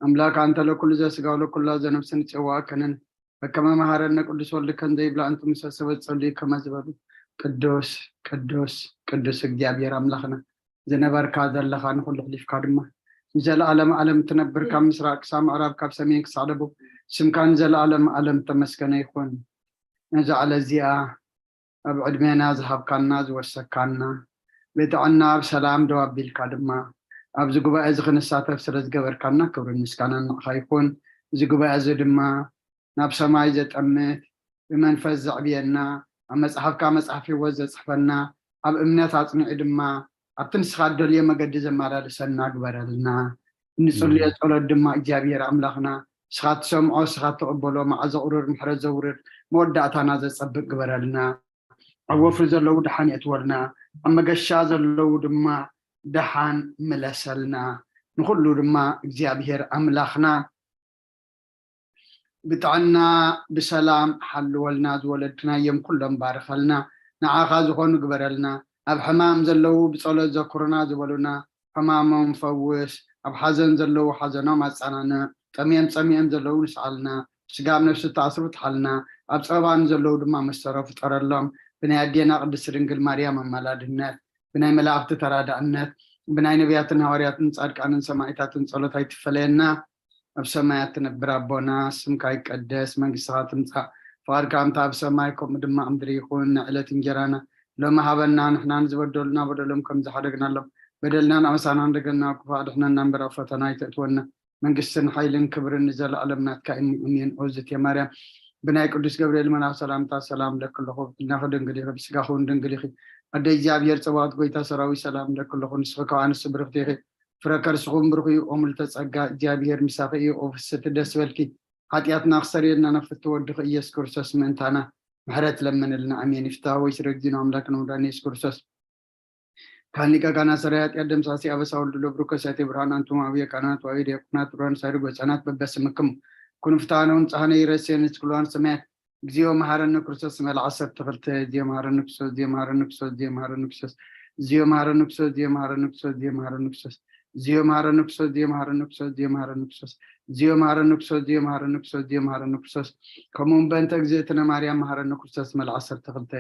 ኣምላክ ኣንተ ለኩሉ ዘስጋ ወለኩላ ዘነፍስ ንጽዋ ከንን በከመ መሃረነ ቅዱስ ወልድ ከም ዘይብላ እንቱ ምሰ ሰበት ጸልዩ ከመ ዝበሉ ቅዱስ ቅዱስ ቅዱስ እግዚኣብሔር ኣምላኽና ዝነበርካ ዘለኻ ንኹሉ ክሊፍካ ድማ ንዘለኣለም ኣለም ትነብር ካብ ምስራቅ ክሳብ ምዕራብ ካብ ሰሜን ክሳዕ ደቡብ ስምካ ንዘለኣለም ኣለም ተመስገነ ይኹን። ነዛ ዕለት እዚኣ ኣብ ዕድሜና ዝሃብካና ዝወሰካና ብጥዕና ብሰላም ደው ኣቢልካ ድማ ኣብዚ ጉባኤ እዚ ክንሳተፍ ስለ ዝገበርካና ክብርን ምስጋናን ንዓኻ ይኹን። እዚ ጉባኤ እዚ ድማ ናብ ሰማይ ዘጠምት ብመንፈስ ዘዕብየና ኣብ መጽሓፍካ መጽሓፍ ህይወት ዘጽሕፈና ኣብ እምነት ኣጽኒዑ ድማ ኣብቲ ንስኻ እትደልዮ መገዲ ዘመላልሰና ግበረልና። እንጽልዮ ጸሎት ድማ እግዚኣብሔር ኣምላኽና ንስኻ ትሰምዖ ንስኻ ትቕበሎ መዓዘ ቁሩር ምሕረት ዘውርድ መወዳእታና ዘጸብቅ ግበረልና። ኣብ ወፍሪ ዘለዉ ደሓን የእትወልና፣ ኣብ መገሻ ዘለዉ ድማ ደሓን ምለሰልና። ንኹሉ ድማ እግዚኣብሔር ኣምላኽና ብጥዕና ብሰላም ሓልወልና፣ ዝወለድናዮም ኩሎም ባርኸልና፣ ንዓኻ ዝኾኑ ግበረልና። ኣብ ሕማም ዘለዉ ብጸሎት ዘክሩና ዝበሉና ሕማሞም ፈውስ፣ ኣብ ሓዘን ዘለዉ ሓዘኖም ኣጸናንዕ፣ ጠምዮም ጸሚኦም ዘለዉ ንስዓልና፣ ስጋ ኣብ ነፍሲ ተኣስሩ ትሓልና፣ ኣብ ጸበባ ንዘለዉ ድማ መሰሮ ፍጠረሎም። ብናይ ኣዴና ቅድስቲ ድንግል ማርያም ኣማላድነት፣ ብናይ መላእኽቲ ተራዳእነት፣ ብናይ ነቢያትን ሃዋርያትን ጻድቃንን ሰማዒታትን ጸሎት ኣይትፈለየና። ኣብ ሰማያት ትነብር ኣቦና፣ ስምካ ይቀደስ፣ መንግስትኻ ትምጻእ፣ ፍቓድካ ከምታ ኣብ ሰማይ ከምኡ ድማ ኣብ ምድሪ ይኹን። ናይ ዕለት እንጀራና ሎሚ ሃበና፣ ንሕና ንዝበደሉና በደሎም ከም ዝሓደግናሎም በደልና ንኣበሳና እንደገና ክፉእ ኣድሕነና እምበር ኣብ ፈተና ኣይተእትወና። መንግስትን ሓይልን ክብርን ንዘለኣለም ናትካ እዩ። ኣሜን። ኦዝት ማርያም ብናይ ቅዱስ ገብርኤል መልኣክ ሰላምታ ሰላም ለኪ ኣለኹ። ብጥዕናኺ ድንግል ኢኺ፣ ብስጋኺ እውን ድንግል ኢኺ። ኣደ እግዚኣብሔር ጸባኦት ጎይታ ሰራዊት ሰላም ለኪ ኣለኹ። ንስኺ ካብ ኣንስቲ ብርኽቲ ኢኺ። ፍረ ከርስኹም ብሩኽ እዩ። ኦ ምልዕተ ጸጋ እግዚኣብሔር ምሳኺ እዩ። ኦ ፍስሕቲ ደስ በልኪ። ሓጢኣትና ክሰርየልና ናብ ፍትው ወድኺ ኢየሱስ ክርስቶስ ምእንታና ምሕረት ለምንልና። ኣሜን። ይፍትሐ ወይ ስረ እግዚእነ ኣምላክነ ወመድኃኒነ ኢየሱስ ክርስቶስ ካህን ሊቀ ካህናት ሰራይ ኃጢአት ደምሳሲ ኣበሳ ወልድ ለብሩክ ከሳቴ ብርሃን ኣንቱም አብየ ካህናት ወአብየ ዲያቆናት ብርሃን ሳይር ጎጻናት በበስምክሙ ኩኑ ፍትሐነ ወንጽሐነ ይረሴን እስክልዋን ሰማያት እግዚኦ መሐረነ ክርስቶስ መል ዓሰርተ ክልተ። እግዚኦ መሐረነ ክርስቶስ፣ እግዚኦ መሐረነ ክርስቶስ፣ እግዚኦ መሐረነ ክርስቶስ፣ እግዚኦ መሐረነ ክርስቶስ፣ እግዚኦ መሐረነ ክርስቶስ፣ እግዚኦ መሐረነ ክርስቶስ፣ እግዚኦ መሐረነ ክርስቶስ፣ እግዚኦ መሐረነ ክርስቶስ፣ እግዚኦ መሐረነ ክርስቶስ፣ እግዚኦ መሐረነ ክርስቶስ፣ እግዚኦ መሐረነ ክርስቶስ፣ እግዚኦ መሐረነ ክርስቶስ። ከምኡውን በእንተ እግዝእትነ ማርያም መሐረነ ክርስቶስ መል ዓሰርተ ክልተ።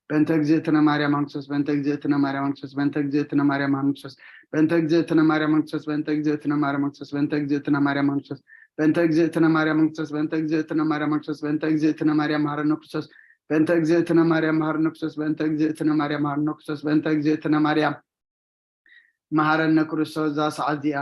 በእንተ እግዝእትነ ማርያም ኣንክሶስ፣ በእንተ እግዝእትነ ማርያም ኣንክሶስ፣ በእንተ እግዝእትነ ማርያም ኣንክሶስ፣ በእንተ እግዝእትነ ማርያም ኣንክሶስ፣ በእንተ እግዝእትነ ማርያም ኣንክሶስ፣ በእንተ እግዝእትነ ማርያም ኣንክሶስ፣ በእንተ እግዝእትነ ማርያም ኣንክሶስ፣ በእንተ እግዝእትነ ማርያም ኣንክሶስ፣ በእንተ እግዝእትነ ማርያም መሐረነ ክርስቶስ፣ በእንተ እግዝእትነ ማርያም መሐረነ ክርስቶስ፣ በእንተ እግዝእትነ ማርያም መሐረነ ክርስቶስ፣ በእንተ እግዝእትነ ማርያም መሐረነ ክርስቶስ። እዛ ሰዓት እዚኣ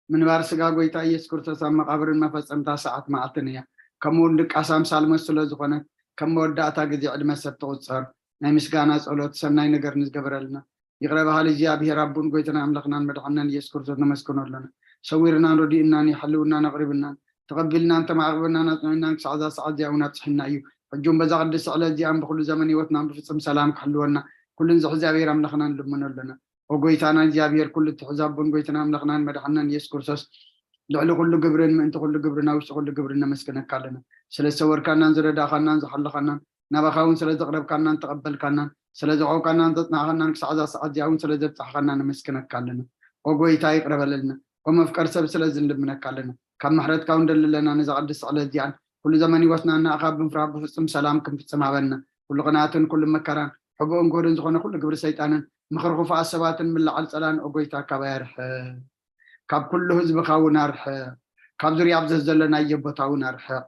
ምንባር ስጋ ጎይታ ኢየሱስ ክርስቶስ ኣብ መቓብርን መፈጸምታ ሰዓት መዓልትን እያ። ከምኡ እውን ድቃስ ኣምሳል መስሎ ዝኾነት ከም መወዳእታ ግዜ ዕድመ ሰብ ትቑጸር ናይ ምስጋና ጸሎት ሰናይ ነገር ንዝገበረልና ይቕረ በሃሊ እግዚኣብሔር ኣቦን ጎይታና ኣምላኽናን መድሓንናን ኢየሱስ ክርስቶስ ነመስግኖ ኣለና። ሰዊርናን ረዲኡናን እዩ፣ ሓልውናን ኣቕሪብናን ተቐቢልናን ተማዕቕብናን ኣጽኒዕናን ክሳዕ እዛ ሰዓት እዚኣ እውን ኣብጽሕና እዩ። ሕጂ እውን በዛ ቅድስቲ ዕለት እዚኣን ብኩሉ ዘመን ህይወትናን ብፍጹም ሰላም ክሕልወና ኩሉ ንዝሕ እግዚኣብሔር ኣምላኽና ንልምኖ ኣለና። ኦ ጎይታና እግዚኣብሔር ኩሉ እትሕዝ ኣቦን ጎይታና ኣምላኽናን መድሓንናን ኢየሱስ ክርስቶስ ልዕሊ ኩሉ ግብርን ምእንቲ ኩሉ ግብርን ኣብ ውሽጢ ኩሉ ግብርን ነመስግነካ ኣለና። ስለ ዝሰወርካናን ዝረዳእኻናን ዝሓለኻናን ናባኻ እውን ስለ ዘቕረብካናን ተቐበልካናን ስለ ዘዕቆብካናን ዘጽናዕኻናን ክሳዕ እዛ ሰዓት እዚኣ እውን ስለ ዘብጻሕኻና ነመስግነካ ኣለና። ኦ ጎይታ ይቕረ በለልና። ኦ መፍቀር ሰብ ስለዚ ንልምነካ ኣለና። ካብ ምሕረትካ እውን ደሊ ኣለና። ነዛ ቅድስቲ ዕለት እዚኣን ኩሉ ዘመን ህይወትና ንኣኻ ብምፍራህ ብፍጹም ሰላም ክንፍጽም ሃበና። ኩሉ ቅንኣትን ኩሉ መከራን ሕቡእን ግሁድን ዝኾነ ኩሉ ግብሪ ሰይጣንን ምኽሪ ክፉኣት ሰባትን ምልዓል ጸላን ኦ ጎይታ ካባይ ኣርሕቕ። ካብ ኩሉ ህዝብኻ እውን ኣርሕቕ። ካብ ዙርያ ኣብዚ ዘለናዮ ቦታ እውን ኣርሕቕ።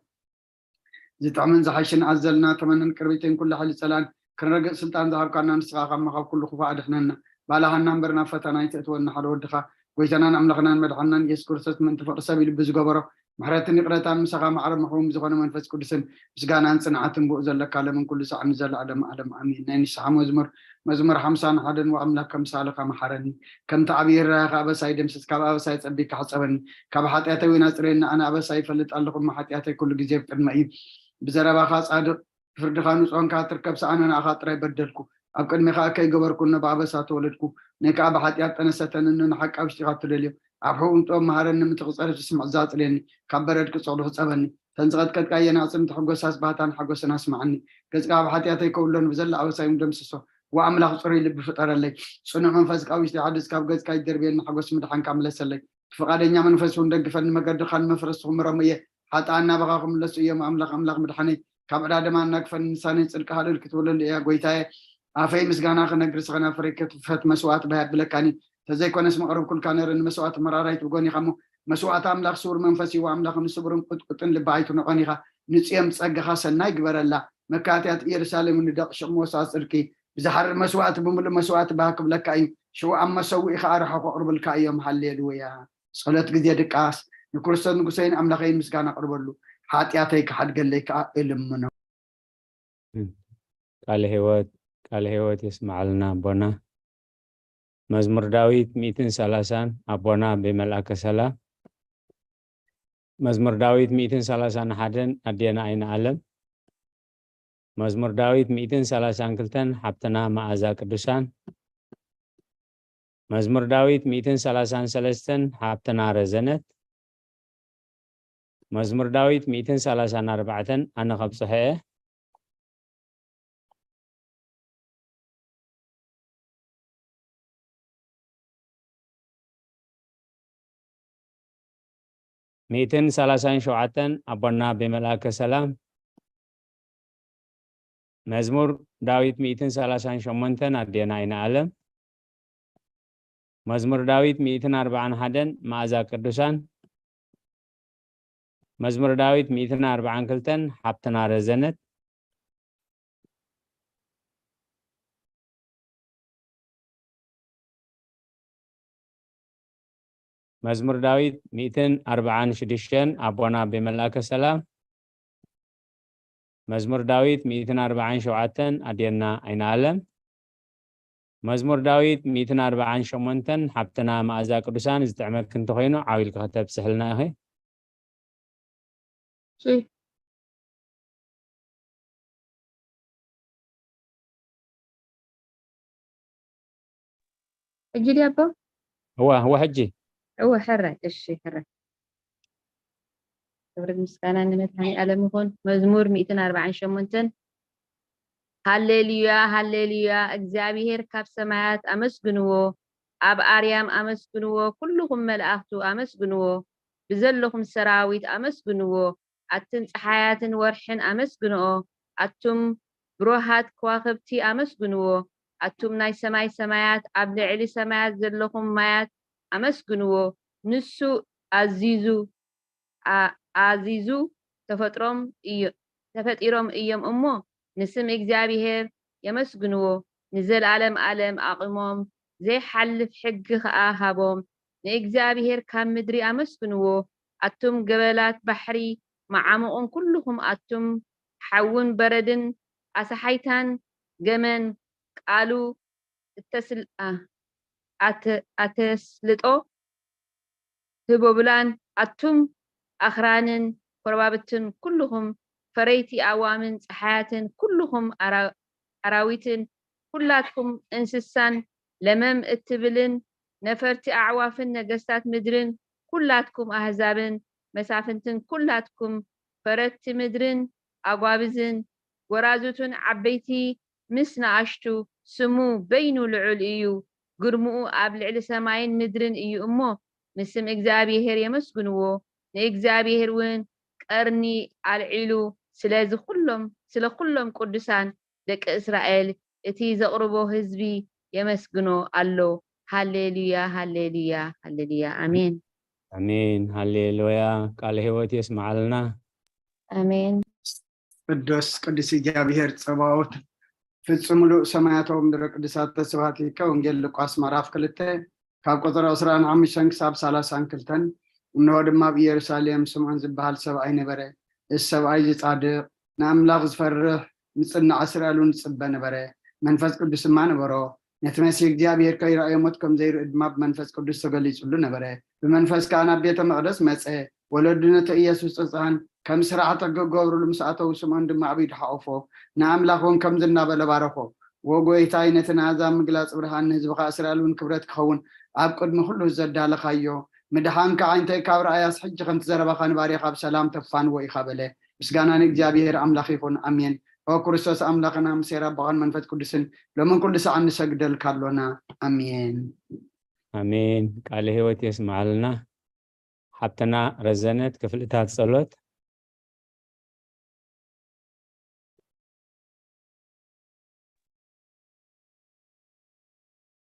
ዝጥዕምን ዝሓሽን ኣዘልና ተመንን ቅርቢትን ኩሉ ሓይሊ ጸላን ክንረግጽ ስልጣን ዝሃብካና ንስኻ ካብ መኻብ ኩሉ ክፉእ ኣድሕነና። ባላሃና እምበር ናብ ፈተና ኣይተእትወና ሓደ ወድኻ ጎይታናን ኣምላኽናን መድሓንናን ኢየሱስ ክርስቶስ ምእንቲ ፍቕሪ ሰብ ኢሉ ብዝገበሮ ምሕረትን ይቕረታን ምሳኻ ማዕረ ምሕቡን ብዝኾነ መንፈስ ቅዱስን ምስጋናን ጽንዓትን ብኡ ዘለካ ለምን ኩሉ ሳዕ ንዘለኣለም ኣለም ኣሜን። ናይ ንስሓ መዝሙር መዝሙር ሓምሳን ሓደን ወኣምላክ ከምሳልኻ መሓረኒ ከምቲ ዓብዪ ርህራሄኻ ኣበሳይ ደምስስ ካብ ኣበሳይ ጸቢካ ሕጸበኒ ካብ ሓጢኣተይ እውን ኣጽርየኒ ኣነ ኣበሳይ ይፈልጥ ኣለኹ እሞ ሓጢኣተይ ኩሉ ግዜ ኣብ ቅድመይ እዩ። ብዘረባኻ ጻድቕ ብፍርድኻ ንጹህ ኾንካ ትርከብ ሰኣነ ንኣኻ ጥራይ በደልኩ ኣብ ቅድሜኻ ከይገበርኩ እነ ብኣበሳ ተወለድኩ ነይ ከኣ ብሓጢኣት ጠነሰተኒ እነ ንሓቂ ኣብ ውሽጢኻ ትደልዮ ኣብ ሕቡእን ጥበብ መሃረኒ ምእንቲ ክጸርፍ ዝስምዕ ዝዛጽልየኒ ካብ በረድ ክጸሉ ሕጸበኒ ተን ዝቐጥቀጥካየን ኣዕጽምቲ ሕጎሳስ ባህታን ሓጎስን ኣስምዓኒ ገጽካ ኣብ ሓጢኣተይ ከውሎን ብዘላ ኣበሳይ እውን ደምስሶ ወኣምላኽ ጽሩይ ልቢ ፍጠረለይ ጽኑዕ መንፈስካ ኣብ ውሽጢ ሓድስ ካብ ገጽካ ይደርብየኒ ሓጎስ ምድሓንካ ምለሰለይ ብፍቓደኛ መንፈስ እውን ደግፈኒ፣ መገድኻ ንመፍረስቲ ክምረሙ እየ። ሓጥኣን ናባኻ ክምለሱ እዮም። ኣምላኽ፣ ኣምላኽ ምድሓነይ፣ ካብ ዕዳ ደማ ኣናግፈኒ፣ ንሳነይ ጽድቅኻ ልል ክትብለሉ እያ። ጎይታየ፣ ኣፈይ ምስጋና ክነግር፣ ስኸና ፍሬ ክትፈት መስዋዕቲ ባይ ኣብለካኒ። ተዘይኮነስ መቕረብኩልካ ነረ፣ ንመስዋዕቲ መራራይት ብጎኒ ኢኻ እሞ፣ መስዋዕቲ ኣምላኽ ስውር መንፈስ እዩ። ኣምላኽ ንስቡርን ቁጥቁጥን ልቢ ኣይትንዖን ኢኻ። ንጽዮም ጸጋኻ ሰናይ ግበረላ። መካትያት ኢየሩሳሌም ንደቕ ሽቕ መወሳ ጽድቂ ብዝሓርር መስዋዕቲ ብምሉእ መስዋዕቲ ባህ ክብለካ እዩ። ሽዑ ኣብ መሰውኢ ኸኣ ርሖ ከቕርብልካ እዮም። ሃሌሉያ። ጸሎት ግዜ ድቃስ። ንክርስቶስ ንጉሰይን ኣምላኸይን ምስጋና ኣቕርበሉ። ሓጢኣተይ ክሓድገለይ ከኣ እልምኖ። ቃለ ህይወት፣ ቃለ ህይወት የስምዓልና ኣቦና። መዝሙር ዳዊት ሚእትን ሰላሳን ኣቦና ብመልኣከ ሰላም። መዝሙር ዳዊት ሚእትን ሰላሳን ሓደን ኣዴና ኣይነ ኣለም። መዝሙር ዳዊት ሚእትን ሰላሳን ክልተን ሓብትና መኣዛ ቅዱሳን። መዝሙር ዳዊት ሚእትን ሰላሳን ሰለስተን ሓብትና ረዘነት። መዝሙር ዳዊት ሚእትን ሰላሳን ኣርባዕተን ኣነ ከብጽሖ እየ። ሚእትን ሰላሳን ሸውዓተን ኣቦና ብመልኣከ ሰላም። መዝሙር ዳዊት ሚእትን ሰላሳን ሸሞንተን ኣዴና ኣይነ ኣለም። መዝሙር ዳዊት ሚእትን ኣርባዓን ሓደን መኣዛ ቅዱሳን። መዝሙር ዳዊት ሚእትን ኣርባዓን ክልተን ሓብትና ረዘነት። መዝሙር ዳዊት ሚእትን ኣርባዓን ሽዱሽተን ኣቦና ብመልኣከ ሰላም። መዝሙር ዳዊት ሚእትን ኣርባዓን ሸውዓተን ኣዴና ኣይነ ኣለም። መዝሙር ዳዊት ሚእትን ኣርባዓን ሸሞንተን ሓብትና መኣዛ ቅዱሳን ዝጥዕመኪ እንተኾይኑ ዓው ኢልኪ ከተብጽሕልና ኢኺ። እሺ። ሕጂ ድያ ኣቦ? እዋ እዋ ሕጂ እወ ሕራይ። እሺ ሕራይ። ክብርን ምስጋናን ንመድሃኒ ኣለም ይኹን። መዝሙር ሚእትን ኣርባዓን ሸሞንተን። ሃሌሉያ ሃሌሉያ፣ እግዚኣብሔር ካብ ሰማያት ኣመስግንዎ፣ ኣብ ኣርያም ኣመስግንዎ፣ ኩልኹም መላእኽቱ ኣመስግንዎ፣ ብዘለኹም ሰራዊት ኣመስግንዎ፣ ኣትን ጸሓያትን ወርሕን ኣመስግንኦ፣ ኣቱም ብሩሃት ከዋኽብቲ ኣመስግንዎ፣ ኣቱም ናይ ሰማይ ሰማያት፣ ኣብ ልዕሊ ሰማያት ዘለኹም ማያት ኣመስግንዎ፣ ንሱ ኣዚዙ ኣዚዙ ተፈጥሮም ተፈጢሮም እዮም እሞ ንስም እግዚኣብሔር የመስግንዎ። ንዘለኣለም ኣለም ኣቕሞም፣ ዘይሓልፍ ሕጊ ኸኣ ሃቦም። ንእግዚኣብሔር ካብ ምድሪ ኣመስግንዎ፣ ኣቱም ገበላት ባሕሪ፣ መዓሙቕን ኩልኹም ኣቱም ሓውን በረድን ኣሳሓይታን ገመን ቃሉ እተስል ኣተስልጦ ህቦብላን ኣቱም ኣኽራንን ኮረባብትን ኩልኹም ፈረይቲ ኣእዋምን ጸሓያትን ኩልኹም ኣራዊትን ኩላትኩም እንስሳን ለመም እትብልን ነፈርቲ ኣዕዋፍን ነገስታት ምድርን ኩላትኩም ኣህዛብን መሳፍንትን ኩላትኩም ፈረድቲ ምድርን ኣጓብዝን ጎራዙትን ዓበይቲ ምስ ንኣሽቱ ስሙ በይኑ ልዑል እዩ፣ ግርምኡ ኣብ ልዕሊ ሰማይን ምድርን እዩ እሞ፣ ንስም እግዚኣብሄር የመስግንዎ። ንእግዚኣብሄር እውን ቀርኒ ኣልዒሉ፣ ስለዚ ኩሎም ስለ ኩሎም ቅዱሳን ደቂ እስራኤል እቲ ዘቕርቦ ህዝቢ የመስግኖ ኣሎ። ሃሌሉያ፣ ሃሌሉያ፣ ሃሌሉያ። ኣሜን። ኣሜን። ሃሌሉያ። ቃለ ህይወት የስምዓልና። ኣሜን። ቅዱስ ቅዱስ እግዚኣብሔር ጸባኦት ፍጹም ምሉእ ሰማያታዊ ምድረ ቅዱሳት ተስፋቲከ። ወንጌል ሉቃስ ምዕራፍ ክልተ ካብ ቁጽሪ ዕስራን ሓሙሽተን ክሳብ ሰላሳን ክልተን። እንሆ ድማ ኣብ ኢየሩሳሌም ስምዖን ዝበሃል ሰብኣይ ነበረ። እዚ ሰብኣይ እዚ ጻድቕ፣ ንኣምላኽ ዝፈርህ፣ ንጽናዕ እስራኤል እውን ዝጽበ ነበረ። መንፈስ ቅዱስ ድማ ነበሮ። ነቲ መሲህ እግዚኣብሔር ከይረኣዮ ሞት ከም ዘይርኢ ድማ ብመንፈስ ቅዱስ ተገሊጹሉ ነበረ። ብመንፈስ ከኣ ናብ ቤተ መቕደስ መጸ። ወለዱ ነቲ ኢየሱስ ጸጽኣን ከም ስራሕ ሕጊ ክገብሩሉ ምስ ኣተዉ ስምዖን ድማ ኣቢዱ ሓቖፎ። ንኣምላኽ እውን ከምዚ እናበለ ባረኾ። ወጎይታይ ነቲ ናዛ ምግላጽ ብርሃን ንህዝብኻ እስራኤል እውን ክብረት ክኸውን ኣብ ቅድሚ ኩሉ ዘዳለኻዮ ምድሓንካ ዓይንተይ ካብ ረኣያስ ሕጂ ከምቲ ዘረባኻ ንባርያኻ ብሰላም ተፋንዎ ኢኻ በለ። ምስጋና ንእግዚኣብሔር ኣምላኽ ይኹን። ኣሜን። ኦ ክርስቶስ ኣምላኽና ምሴር ኣቦኻን መንፈስ ቅዱስን ሎምን ኩሉ ሰዓት ንሰግደልካ ኣሎና። ኣሜን። ኣሜን። ቃለ ህይወት የስምዓልና። ሓብትና ረዘነት ክፍልታት ጸሎት።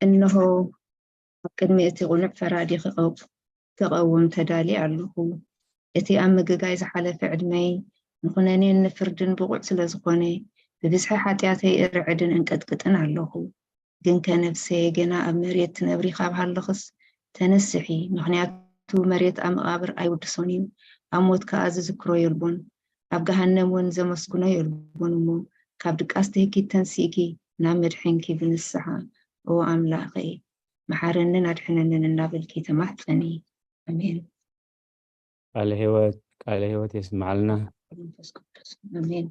እንሆ፣ ኣብ ቅድሚ እቲ ቅኑዕ ፈራዲ ክቐው-፣ ክቐውም ተዳልየ ኣለኹ። እቲ ኣብ ምግጋይ ዝሓለፈ ዕድመይ፣ ንኹነኔን ንፍርድን ብቑዕ ስለ ዝኾነ፣ ብብዝሒ ሓጢኣተይ እርዕድን እንቀጥቅጥን ኣለኹ። ግንከ ነፍሰየ፣ ገና ኣብ መሬት ትነብሪ ካብ ሃለኽስ፣ ተነስሒ፣ ምኽንያቱ መሬት ኣብ መቓብር ኣይውድሶን እዩ፣ ኣብ ሞት ከኣ ዝዝክሮ የልቦን። ኣብ ገሃነም እውን ዘመስግኖ የልቦን እሞ፣ ካብ ድቃስ ትህኪት ተንሲእኪ ናብ መድሕንኪ ብንስሓ፣ ኦ ኣምላኸይ፣ መሓረንን ኣድሕነንን እናበልኪ ተማሕጸኒ። ኣሜን። ቃለ ህይወት፣ ቃለ ህይወት የስምዓልና። መንፈስ ቅዱስ። ኣሜን።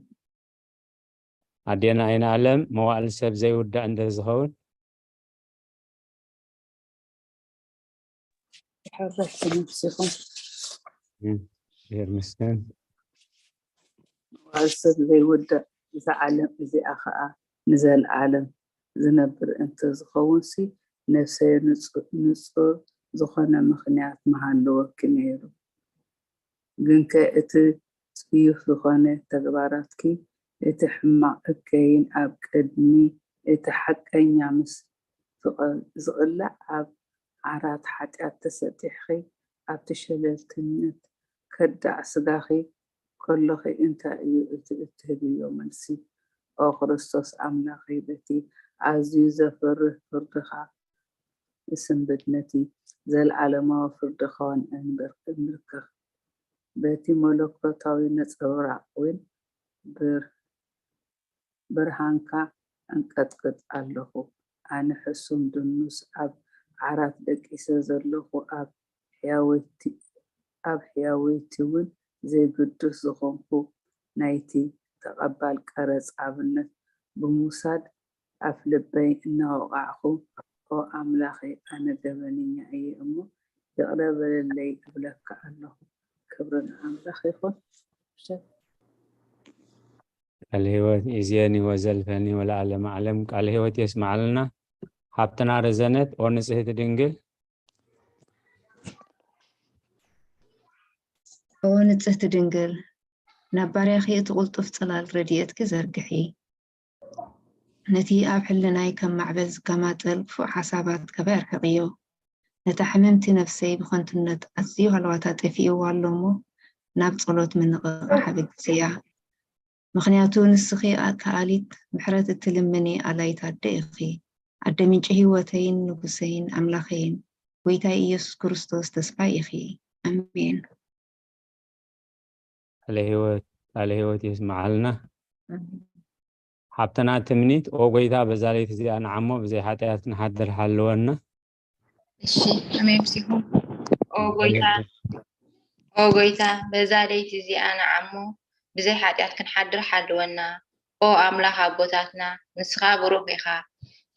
ኣዴና ኣይነ ኣለም፣ መዋእል ሰብ ዘይውዳእ እንተ ዝኸውን። ይሕረስ ነፍስኹም። እም፣ ይመስገን። መዋእል ሰብ ዘይውዳእ፣ እዛ ዓለም እዚኣ ኸኣ ንዘለዓለም ዝነብር እንተ ዝኸውን ሲ፣ ነፍሰይ ንጹ-፣ ንጹር ዝኾነ ምኽንያት ምሃለወኪ ነይሩ። ግንከ እቲ ጽዩፍ ዝኾነ ተግባራትኪ፣ እቲ ሕማቕ እከይን ኣብ ቅድሚ እቲ ሓቀኛ ምስ ዝቐ-፣ ዝቕላዕ ኣብ ዓራት ሓጢኣት ተሰጢሕኺ፣ ኣብቲ ሸለልትነት ከዳዕ ስጋኺ ከሎኺ እንታይ እዩ እቲ እትህብዮ መልሲ? ኦ ክርስቶስ ኣምላኸይ፣ በቲ ኣዝዩ ዘፍርህ ፍርድኻ እስንብድ፣ ነቲ ዘለዓለማዊ ፍርድኻ ንእንብር-፣ እንብርከኽ። በቲ መለኮታዊ ነጸብራቕ እውን ብር-፣ ብርሃንካ እንቀጥቅጥ ኣለኹ። ኣነ ሕሱም ድኑስ ኣብ ዓራት ደቂሰ ዘለኹ፣ ኣብ ሕያወይቲ፣ ኣብ ሕያወይቲ እውን ዘይግዱስ ዝኾንኩ፣ ናይቲ ተቐባል ቀረጽ ኣብነት ብምውሳድ ኣፍ ልበይ እናወቓዕኹ፣ ኦ ኣምላኸይ፣ ኣነ ገበነኛ እየ እሞ ይቕረ በለለይ እብለካ ኣለኹ። ክብሪ ንኣምላኽ ይኹን። ቃለ ህይወት ይእዝየኒ ወዘልፈኒ ወለዓለመ ዓለም። ቃለ ህይወት የስምዓልና። ሓብትና ረዘነት፣ ኦ ንጽህቲ ድንግል። ኦ ንጽህቲ ድንግል፣ ናብ ባርያኺ እቲ ቅልጡፍ ጽላል ረድኤትኪ ዘርግሒ። ነቲ ኣብ ሕልናይ ከም ማዕበል ዝከማጸል ክፉእ ሓሳባት ከበ ኣርሕቕዮ። ነታ ሕምምቲ ነፍሰይ ብኸንቱነት ኣዝዩ ሃለዋታ ጠፊእዋ ኣሎ እሞ፣ ናብ ጸሎት ምንቕቓሕ ኣበጊስያ። ምኽንያቱ ንስኺ ኣ-፣ ከኣሊት ምሕረት እትልምኒ ኣላይት ኣደ ኢኺ። ኣደ ምንጪ ህይወተይን ንጉሰይን ኣምላኸይን፣ ጐይታይ ኢየሱስ ክርስቶስ ተስፋይ ኢኺ። ኣሜን። ቃለ ህይወት፣ ቃለ ህይወት የስምዓልና። ሓብትና ትምኒት፣ ኦ ጐይታ፣ በዛ ለይቲ እዚኣ ንዓሞ ብዘይ ሓጢኣት ክንሓድር ሓልወና። እሺ፣ ከመይ ኣምሲኹም? ኦ ጐይታ፣ ኦ ጐይታ፣ በዛ ለይቲ እዚኣ ንዓሞ ብዘይ ሓጢኣት ክንሓድር ሓልወና። ኦ ኣምላኽ ኣቦታትና፣ ንስኻ ብሩኽ ኢኻ።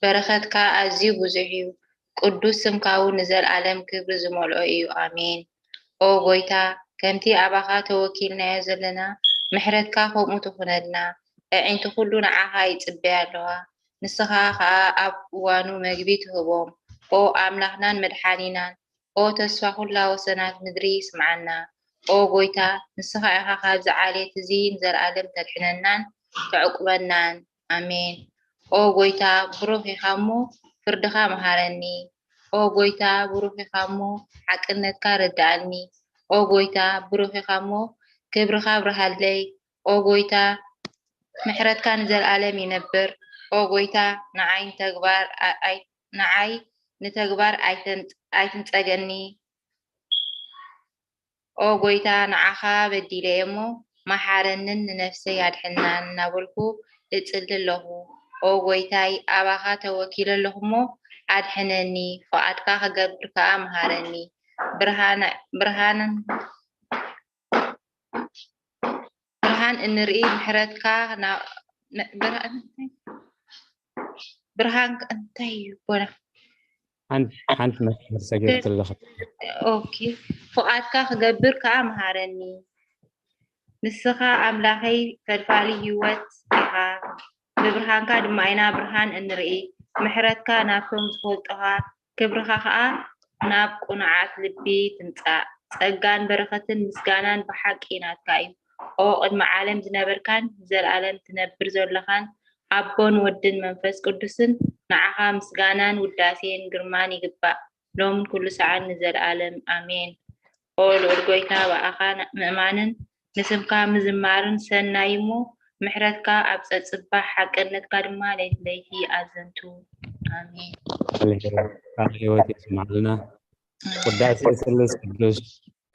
በረኸትካ ኣዝዩ ብዙሕ እዩ። ቅዱስ ስምካ እውን ንዘለኣለም ክብሪ ዝመልኦ እዩ። ኣሜን። ኦ ጐይታ፣ ከምቲ ኣባኻ ተወኪልናዮ ዘለና፣ ምሕረትካ ከምኡ ትኹነልና። ኣዒንቲ ኩሉ ንዓኻ ይጽበያ ኣለዋ። ንስኻ ኸኣ ኣብ እዋኑ መግቢ ትህቦም። ኦ ኣምላኽናን መድሓኒናን፣ ኦ ተስፋ ኩላ ወሰናት ምድሪ ስምዓና። ኦ ጐይታ፣ ንስኻ ኢኻ ካብዚ ዓሌት እዚ ንዘለኣለም ተድሕነናን ተዕቁበናን። ኣሜን። ኦ ጐይታ፣ ብሩኽ ኢኻ እሞ ፍርድኻ መሃረኒ። ኦ ጐይታ፣ ብሩኽ ኢኻ እሞ ሓቅነትካ ረድኣኒ። ኦ ጐይታ፣ ብሩኽ ኢኻ እሞ ክብርኻ ኣብርሃለይ። ኦ ጐይታ፣ ምሕረትካ ንዘለኣለም ይነብር። ኦ ጐይታ፣ ንዓይ ንተግባር ኣ-፣ ኣይ-፣ ንዓይ ንተግባር ኣይተን-፣ ኣይትንጸገኒ። ኦ ጐይታ፣ ንዓኻ በዲለ እየ እሞ፣ መሓረንን ንነፍሰይ ኣድሕናን እናበልኩ እጽሊ ኣለኹ። ኦ ጐይታይ፣ ኣባኻ ተወኪለ ኣለኹ እሞ፣ ኣድሕነኒ፣ ፍቓድካ ክገብር ከኣ መሃረኒ። ብርሃን፣ ብርሃንን፣ ብርሃን እንርኢ ምሕረትካ ና-፣ ን-፣ ብርሃን፣ ብርሃን እንታይ እዩ? ቦና። ሓንቲ፣ ሓንቲ መስመር ሰጊርኪ ኣለኺ። ኦኬ። ፍቓድካ ክገብር ከኣ መሃረኒ። ንስኻ ኣምላኸይ ፈልፋሊ ህይወት ኢኻ። ብብርሃንካ ድማ ኢና ብርሃን እንርኢ። ምሕረትካ ናብቶም ዝፈልጡኻ፣ ክብርኻ ከኣ ናብ ቅኑዓት ልቢ ትምጻእ። ጸጋን በረኸትን ምስጋናን ብሓቂ ናትካ እዩ። ኦ ቅድሚ ዓለም ዝነበርካን ንዘለኣለም ትነብር ዘለኻን ኣቦን ወድን መንፈስ ቅዱስን፣ ንዓኻ ምስጋናን ውዳሴን ግርማን ይግባእ፣ ሎምን ኩሉ ሰዓን ንዘለኣለም ኣሜን። ኦ ልዑል ጎይታ፣ ብኣኻ ምእማንን ንስምካ ምዝማርን ሰናይ እሞ፣ ምሕረትካ ኣብ ጸጽባሕ፣ ሓቅነትካ ድማ ለይቲ ለይቲ ኣዘንቱ። ኣሜን። ቃል ህይወት የስማዕልና። ቅዳሴ ስሉስ ቅዱስ፣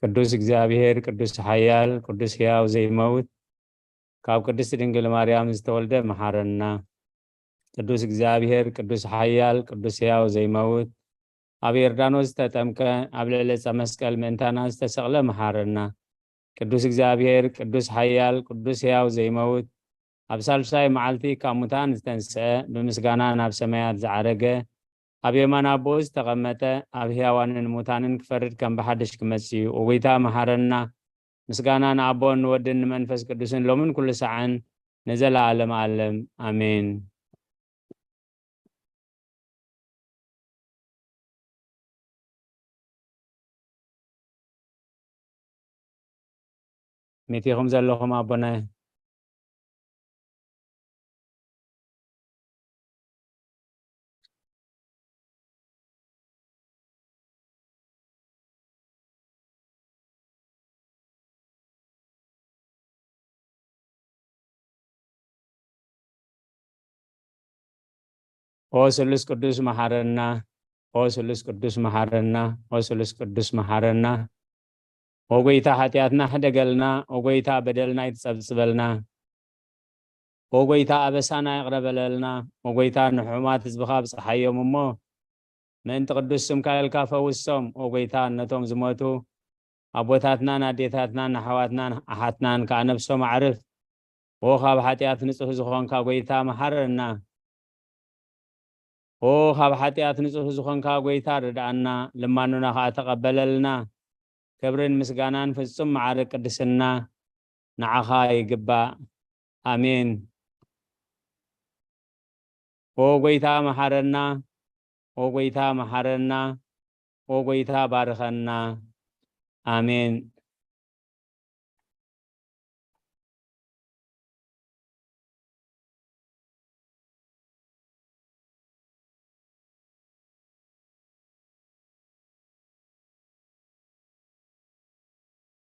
ቅዱስ እግዚኣብሔር፣ ቅዱስ ሓያል፣ ቅዱስ ሕያው ዘይመውት፣ ካብ ቅድስቲ ድንግል ማርያም ዝተወልደ መሓረና። ቅዱስ እግዚኣብሔር፣ ቅዱስ ሓያል፣ ቅዱስ ሕያው ዘይመውት፣ ኣብ ዮርዳኖስ ዝተጠምቀ፣ ኣብ ልዕሊ ዕፀ መስቀል ምእንታና ዝተሰቕለ መሓረና። ቅዱስ እግዚኣብሔር፣ ቅዱስ ሓያል፣ ቅዱስ ሕያው ዘይመውት፣ ኣብ ሳልሳይ መዓልቲ ካብ ሙታን ዝተንስአ፣ ብምስጋና ናብ ሰማያት ዝዓረገ፣ ኣብ የማን ኣቦኡ ዝተቐመጠ፣ ኣብ ሕያዋንን ሙታንን ክፈርድ ከም ብሓድሽ ክመጽእ እዩ። ኦጎይታ መሓረና። ምስጋና ንኣቦን ንወድን ንመንፈስ ቅዱስን ሎምን ኩሉ ሰዓን ንዘለኣለም ኣለም ኣሜን። ሜቴኹም ዘለኹም ኣቦናይ። ኦ ስሉስ ቅዱስ መሓረና፣ ኦ ስሉስ ቅዱስ መሓረና፣ ኦ ስሉስ ቅዱስ መሓረና። ኦ ጎይታ ሓጢኣትና ሕደገልና፣ ኦ ጎይታ በደልና ይትጸብጽበልና። ኦ ጎይታ ኣበሳና ይቕረ በለልና። ኦ ጎይታ ንሕሙማት ህዝብኻ ብጽሓዮም እሞ ምእንቲ ቅዱስ ስምካ ኢልካ ፈውሶም። ኦ ጎይታ ነቶም ዝሞቱ ኣቦታትናን ኣዴታትናን ኣሕዋትናን ኣሓትናን ከኣ ነብሶም ኣዕርፍ። ኦ ካብ ሓጢኣት ንጹህ ዝኾንካ ጎይታ መሓረና። ኦ ካብ ሓጢኣት ንጹህ ዝኾንካ ጎይታ ርድኣና፣ ልማኑና ከኣ ተቐበለልና። ክብርን ምስጋናን ፍጹም መዓርግ ቅድስና ንዓኻ ይግባእ። ኣሜን። ኦ ጎይታ መሓረና፣ ኦ ጎይታ መሓረና፣ ኦ ጎይታ ባርኸና። ኣሜን።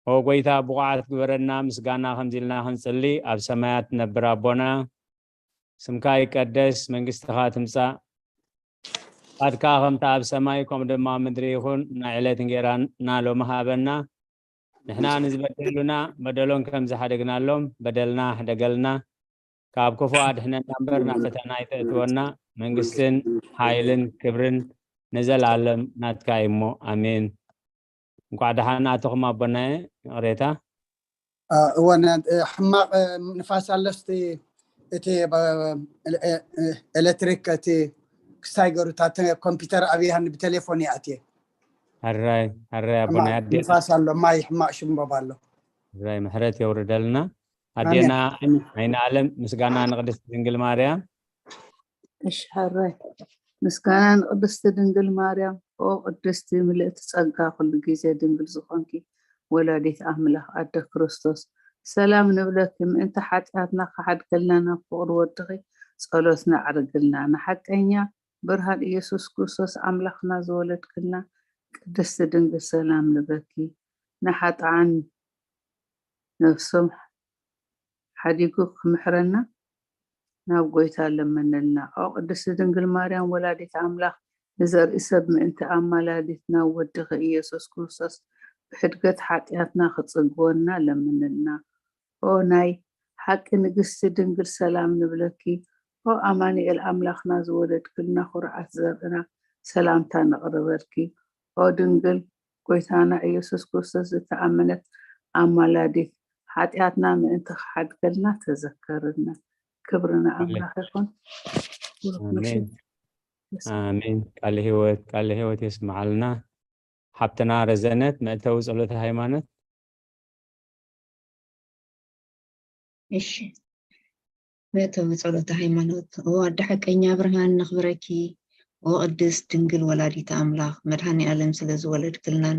ኦ ጎይታ ብቑዓት ግበረና፣ ምስጋና ከምዚ ኢልና ክንጽሊ ኣብ ሰማያት ትነብር ኣቦና፣ ስምካ ይቀደስ፣ መንግስትኻ ትምጻእ፣ ፍቓድካ ከምቲ ኣብ ሰማይ ከምኡ ድማ ኣብ ምድሪ ይኹን። ናይ ዕለት እንጌራና ሎሚ ሃበና፣ ንሕና ንዝበደሉና በደሎም ከም ዝሓደግናሎም በደልና ሕደገልና፣ ካብ ክፉእ ኣድሕነና እምበር ናብ ፈተና ኣይተእትወና። መንግስትን ሓይልን ክብርን ንዘለኣለም ናትካ እዩ እሞ ኣሜን። እንኳዕ ደሓን ኣተኹም ኣቦናየ። ይቕሬታ። እወ ሕማቕ ንፋስ ኣሎ። እስቲ እቲ ኤሌክትሪክ እቲ ክሳይ ገሩታ ኮምፒውተር ኣብያኒ ብቴሌፎን ይኣትየ። ሕራይ ሕራይ ኣቦናይ ኣዴ ንፋስ ኣሎ፣ ማይ ሕማቕ ሽምቦብ ኣሎ። ሕራይ ምሕረት የውርደልና። ኣዴና ኣይነ ኣለም ምስጋና ንቅድስቲ ድንግል ማርያም። እሺ ሕራይ ምስጋና ንቅድስቲ ድንግል ማርያም። ኦ ቅድስቲ ምልእቲ ጸጋ ኩሉ ግዜ ድንግል ዝኾንኪ ወላዲት ኣምላኽ ኣደ ክርስቶስ ሰላም ንብለኪ። ምእንቲ ሓጢኣትና ክሓድገልና ናብ ፍቕሪ ወድኺ ጸሎትና ኣዕርግልና። ንሓቀኛ ብርሃን ኢየሱስ ክርስቶስ ኣምላኽና ዝወለድክልና ቅድስቲ ድንግል ሰላም ንብለኪ። ንሓጥኣን ነፍሶም ሓዲጉ ክምሕረና ናብ ጎይታ ለምንልና። ኦ ቅድስቲ ድንግል ማርያም ወላዲት ኣምላኽ ንዘርኢ ሰብ ምእንቲ ኣማላዲትና ወድኺ ኢየሱስ ክርስቶስ ብሕድገት ሓጢኣትና ክጽግወና ለምንልና። ኦ ናይ ሓቂ ንግስቲ ድንግል ሰላም ንብለኪ። ኦ ኣማኑኤል ኣምላኽና ዝወለድክልና ኩርዓት ዘርእና ሰላምታ ነቕርበልኪ። ኦ ድንግል ጎይታና ኢየሱስ ክርስቶስ ዝተኣመነት ኣማላዲት ሓጢኣትና ምእንቲ ክሓድገልና ተዘከርና። ክብሪ ንኣምላኽ ይኹን። ኣሜን። ቃለ ህይወት ቃለ ህይወት የስምዓልና። ሓብትና ረዘነት መእተዊ ጸሎተ ሃይማኖት። እሺ መእተዊ ጸሎተ ሃይማኖት። ኦ ኣደ ሓቀኛ ብርሃን ነኽብረኪ። ኦ ቅድስት ድንግል ወላዲተ ኣምላኽ መድኃኔ ዓለም ስለ ዝወለድክልናን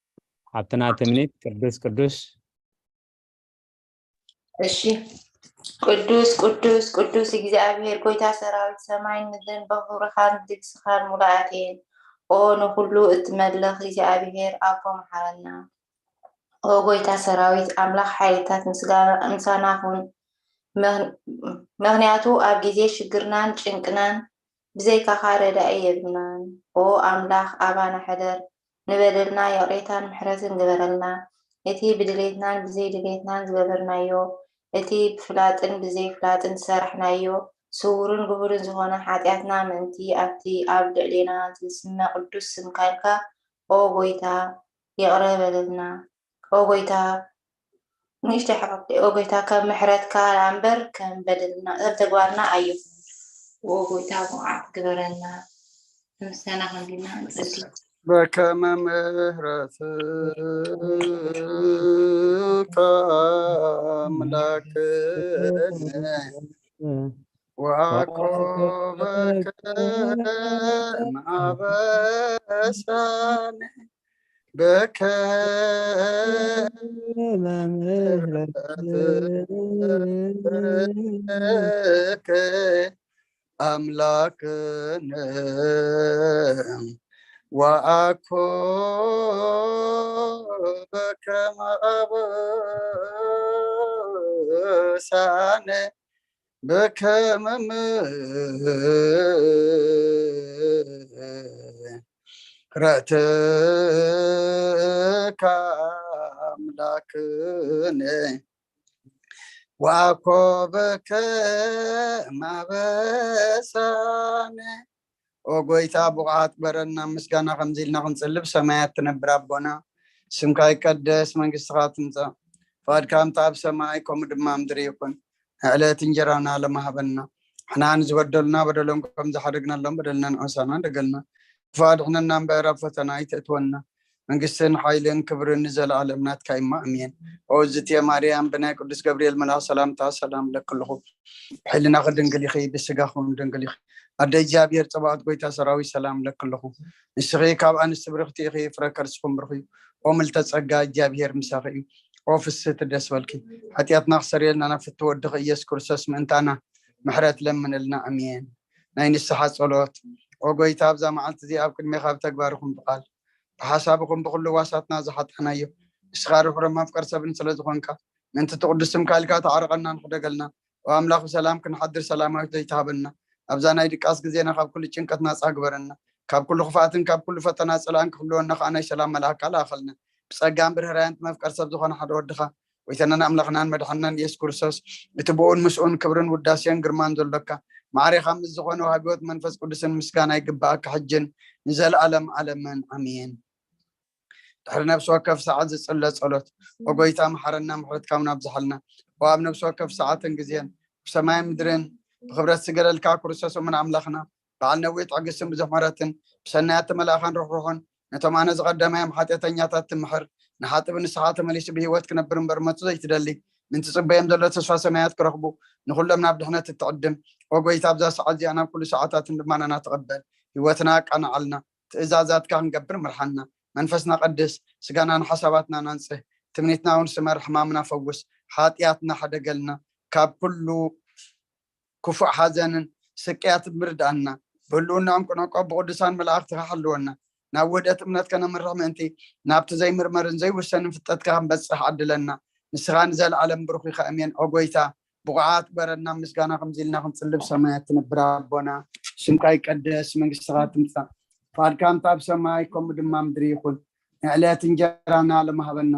ሓብትና ትምኒት ቅዱስ ቅዱስ እሺ። ቅዱስ ቅዱስ ቅዱስ እግዚኣብሔር ጎይታ ሰራዊት፣ ሰማይን ምድርን ብኽብርኻን ብልግስኻን ሙሉኣት እየን። ኦ ንኹሉ እትመልኽ እግዚኣብሔር ኣቦ፣ መሓረና። ኦ ጎይታ ሰራዊት ኣምላኽ ሓይልታት፣ ምስጋና ምሳና ኩን። ምኽንያቱ ኣብ ግዜ ሽግርናን ጭንቅናን ብዘይካኻ ረዳኢ የብልናን። ኦ ኣምላኽ ኣባና ሕደር፣ ንበደልና ይቕሬታን ምሕረትን ግበረልና። እቲ ብድሌትናን ብዘይድሌትናን ዝገበርናዮ፣ እቲ ብፍላጥን ብዘይፍላጥን ዝሰራሕናዮ፣ ስውርን ግሁርን ዝኾነ ሓጢኣትና ምእንቲ ኣብቲ ኣብ ልዕሌና ዝስመ ቅዱስ ስምካ ኢልካ ኦ ጎይታ ይቕረ በለልና። ኦ ጎይታ ንእሽተይ ሓፍተይ፣ ኦ ጎይታ፣ ካብ ምሕረትካ እምበር ከም በደልና፣ ከም ተግባርና ኣይኹን። ኦ ጎይታ፣ ብቕዓት ግበረና። ምሳና ከምዚና ንጸሊ። በከመ ምሕረትከ ኣምላክነ ወአኮበከ ማበሳነ በከመ ምሕረትከ ኣምላክነ ወአኮ በከመ አበሳነ በከመ ምሕረትከ አምላክነ ወአኮ በከመ አበሳነ። ኦ ጎይታ፣ ብቑዓት ግበረና፣ ምስጋና ከምዚ ኢልና ክንጽልብ ሰማያት ትነብር ኣቦና፣ ስምካ ይቀደስ፣ መንግስትኻ ትምጻእ፣ ፍቓድካ ከምቲ ኣብ ሰማይ ከምኡ ድማ ምድሪ ይኹን። ንዕለት እንጀራና ለማህበና፣ ንሕና ንዝበደሉና በደሎም ከም ዝሓደግናሎም በደልና ንዖሳና ደገልና፣ ክፉእ ኣድሕነና እምበር ኣብ ፈተና ኣይተእትወና። መንግስትን ሓይልን ክብርን ንዘለኣለም ናትካ እማ፣ ኣሜን። ኦ ዝትየ ማርያም፣ ብናይ ቅዱስ ገብርኤል መልኣኽ ሰላምታ ሰላም እለኪ ኣለኹ። ብሕልናኺ ድንግል ኢኺ፣ ብስጋኺ እውን ድንግል ኢኺ። ኣደ እግዚኣብሔር ጸባኦት፣ ጎይታ ሰራዊት፣ ሰላም እለኪ ኣለኹ። ንስኺ ካብ ኣንስቲ ብርኽቲ ኢኺ፣ ፍረ ከርስኹም ብሩኽ እዩ። ኦ ምልተ ጸጋ፣ እግዚኣብሔር ምሳኺ እዩ። ኦ ፍስህቲ፣ ደስ በልኪ። ሓጢኣትና ክሰርየልና ናብ ፍትው ወድኺ ኢየሱስ ክርስቶስ ምእንታና ምሕረት ለምንልና። ኣሜን። ናይ ንስሓ ጸሎት። ኦ ጎይታ፣ ኣብዛ መዓልቲ እዚኣ ኣብ ቅድሜኻ ብተግባር ይኹን ብቓል ብሓሳብ ይኹን ብኹሉ ዋሳትና ዝሓጣናዮ፣ ንስኻ ርሕሩሕ መፍቀር ሰብን ስለ ዝኾንካ፣ ምእንቲ እቲ ቅዱስ ስምካ ኢልካ ተዓረቐና ንኽደገልና። ኦ ኣምላኽ፣ ብሰላም ክንሓድር ሰላማዊት ዘይትሃበና፣ ኣብዛ ናይ ድቃስ ግዜና ካብ ኩሉ ጭንቀት ናጻ ግበረና። ካብ ኩሉ ክፍኣትን ካብ ኩሉ ፈተና ጽላእን ክህልወና ከኣ ናይ ሰላም መልኣካ ለኣኸልና። ብጸጋን ብርህራያን መፍቀር ሰብ ዝኾነ ሓደ ወድኻ፣ ጎይታናን ኣምላኽናን መድሓንናን ኢየሱስ ክርስቶስ፣ እቲ ብኡን ምስኡን ክብርን ውዳሴን ግርማን ዘሎካ፣ ማዕሬኻ ምስ ዝኾነ ወሃቢ ህይወት መንፈስ ቅዱስን ምስጋና ይግብኣካ፣ ሕጅን ንዘለኣለም ዓለምን። ኣሜን። ድሕሪ ነፍሲ ወከፍ ሰዓት ዝጽለ ጸሎት። ኦ ጎይታ፣ መሓረና፣ ምሕረትካ እውን ኣብዝሓልና። ኦ ኣብ ነፍሲ ወከፍ ሰዓትን ግዜን፣ ብሰማይን ምድርን ብኽብረት ዝገለልካ ክርስቶስ እሙን ኣምላኽና፣ በዓል ነዊሕ ትዕግስትን ብዙሕ ምሕረትን፣ ብሰናያት ተመላእኻን ርሕሩሕን፣ ነቶም ኣነ ዝቐደማዮም ሓጢኣተኛታት ትምሕር፣ ንሓጢእ ብንስሓ ተመሊሱ ብህይወት ክነብር እምበር መቱ ዘይትደሊ፣ ምእንቲ ጽበዮም ዘሎ ተስፋ ሰማያት ክረኽቡ፣ ንኹሎም ናብ ድሕነት እትዕድም፣ ኦ ጎይታ፣ ኣብዛ ሰዓት እዚኣ ናብ ኩሉ ሰዓታትን ልማናና ተቐበል። ህይወትና ኣቃንዓልና፣ ትእዛዛትካ ክንገብር ምርሓና። መንፈስና ቀድስ፣ ስጋናን ሓሳባትናን ኣንጽህ፣ ትምኒትና እውን ስመር፣ ሕማምና ፈውስ፣ ሓጢኣትና ሕደገልና፣ ካብ ኩሉ ክፉእ ሓዘንን ስቅያትን ምርድኣና፣ ብህልውናኦም ክንዕቆብ ብቅዱሳን መላእኽትኻ ሓልወና። ናብ ውህደት እምነት ከነምርሕ ምእንቲ፣ ናብቲ ዘይምርመርን ዘይውሰንን ፍልጠትካ ክንበጽሕ ዓድለና። ንስኻ ንዘለኣለም ብሩኽ ኢኻ። ኣሜን። ኦ ጎይታ፣ ብቑዓት ግበረና፣ ምስጋና ከምዚ ኢልና ክንጽልብ ሰማያት ትነብር ኣቦና፣ ስምካ ይቀደስ፣ መንግስትኻ ትምጻእ፣ ፍቓድካ እንተ ኣብ ሰማይ ከምኡ ድማ ምድሪ ይኹን። ንዕለት እንጀራና ሎም ሃበና፣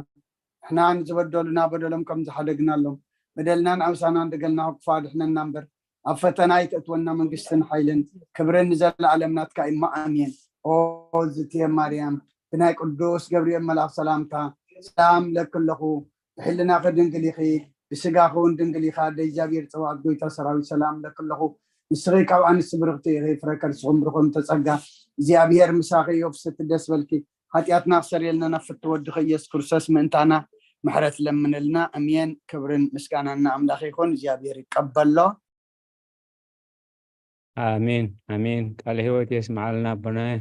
ንሕና ንዝበደሉና በደሎም ከም ዝሓደግናሎም፣ በደልናን ኣውሳናን ደገልና ክፉእ ኣድሕነና እምበር፣ ኣብ ፈተና ኣይተእትወና። መንግስትን ሓይልን ክብርን ንዘለኣለም ናትካ እዩ። ኣሜን። ኦ ዝትየ ማርያም፣ ብናይ ቅዱስ ገብርኤል መልኣኽ ሰላምታ ሰላም እለኪ ኣለኹ። ብሕልናኺ ድንግል ኢኺ፣ ብስጋኺ እውን ድንግል ኢኻ። ኣደ እግዚኣብሔር ጸባኦት፣ ጎይታ ሰራዊት፣ ሰላም እለኪ ኣለኹ። ንስኺ ካብ ኣንስቲ ብርኽቲ ኢኺ፣ ፍረ ከርስኹም ብሩኽ እምተ ጸጋ፣ እግዚኣብሔር ምሳኺ እዩ። ፍስሕቲ ደስ በልኪ፣ ሓጢኣትና ክሰርየልና ናብ ፍትው ወድኺ ኢየሱስ ክርስቶስ ምእንታና ምሕረት ለምንልና። ኣሜን። ክብርን ምስጋናን ንኣምላኽ ይኹን። እግዚኣብሔር ይቀበሎ። ኣሜን ኣሜን። ቃለ ህይወት የስምዓልና ኣቦናየ።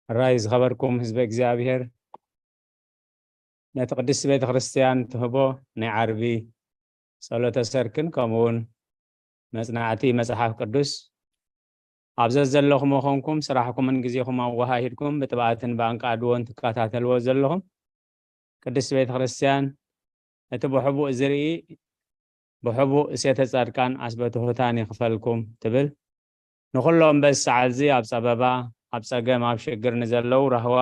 ሕራይ ዝኸበርኩም ህዝበ እግዚኣብሔር፣ ነቲ ቅድስቲ ቤተ ክርስቲያን ትህቦ ናይ ዓርቢ ጸሎተ ሰርክን ከምኡ እውን መጽናዕቲ መጽሓፍ ቅዱስ ኣብ ዘዘለኹም ኮንኩም ስራሕኩምን ግዜኹም ኣወሃሂድኩም ብጥብኣትን ብኣንቃድዎን ትከታተልዎ ዘለኹም ቅድስቲ ቤተ ክርስቲያን እቲ ብሕቡእ ዝርኢ ብሕቡእ እሴተ ጻድቃን ኣስበትሑታን ይኽፈልኩም ትብል። ንኹሎም በዚ ሰዓት እዚ ኣብ ጸበባ፣ ኣብ ጸገም፣ ኣብ ሽግር ንዘለዉ ራህዋ፣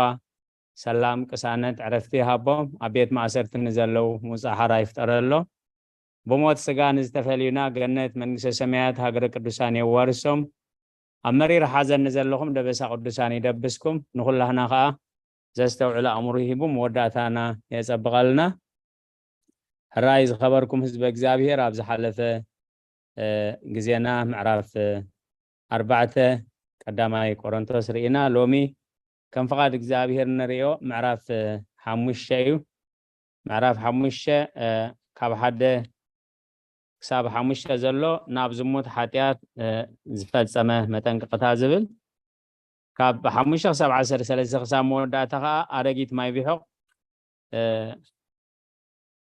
ሰላም፣ ቅሳነት፣ ዕረፍቲ ይሃቦም። ኣብ ቤት ማእሰርቲ ንዘለዉ ምውጻእ ሓራ ይፍጠረሎም። ብሞት ስጋ ንዝተፈልዩና ገነት መንግስተ ሰማያት ሃገረ ቅዱሳን የዋርሶም። ኣብ መሪር ሓዘን ንዘለኹም ደበሳ ቅዱሳን ይደብስኩም። ንኹላህና ኸኣ ዘስተውዕል ኣእምሮ ሂቡ መወዳእታና የጸብቐልና። ሕራይ ዝኸበርኩም ህዝበ እግዚኣብሔር፣ ኣብ ዝሓለፈ እ፣ ግዜና ምዕራፍ እ፣ ኣርባዕተ ቀዳማይ ቆሮንቶስ ርኢና። ሎሚ ከም ፍቓድ እግዚኣብሔር ንርእዮ ምዕራፍ እ፣ ሓሙሽተ እዩ። ምዕራፍ ሓሙሽተ እ፣ ካብ ሓደ ክሳብ ሓሙሽተ ዘሎ ናብ ዝሙት ሓጢኣት እ፣ ዝፈጸመ መጠንቀቕታ ዝብል፣ ካብ ሓሙሽተ ክሳብ ዓሰርተ ሰለስተ ክሳብ መወዳእታ ኸኣ ኣረጊት ማይ ቢሖቕ እ፣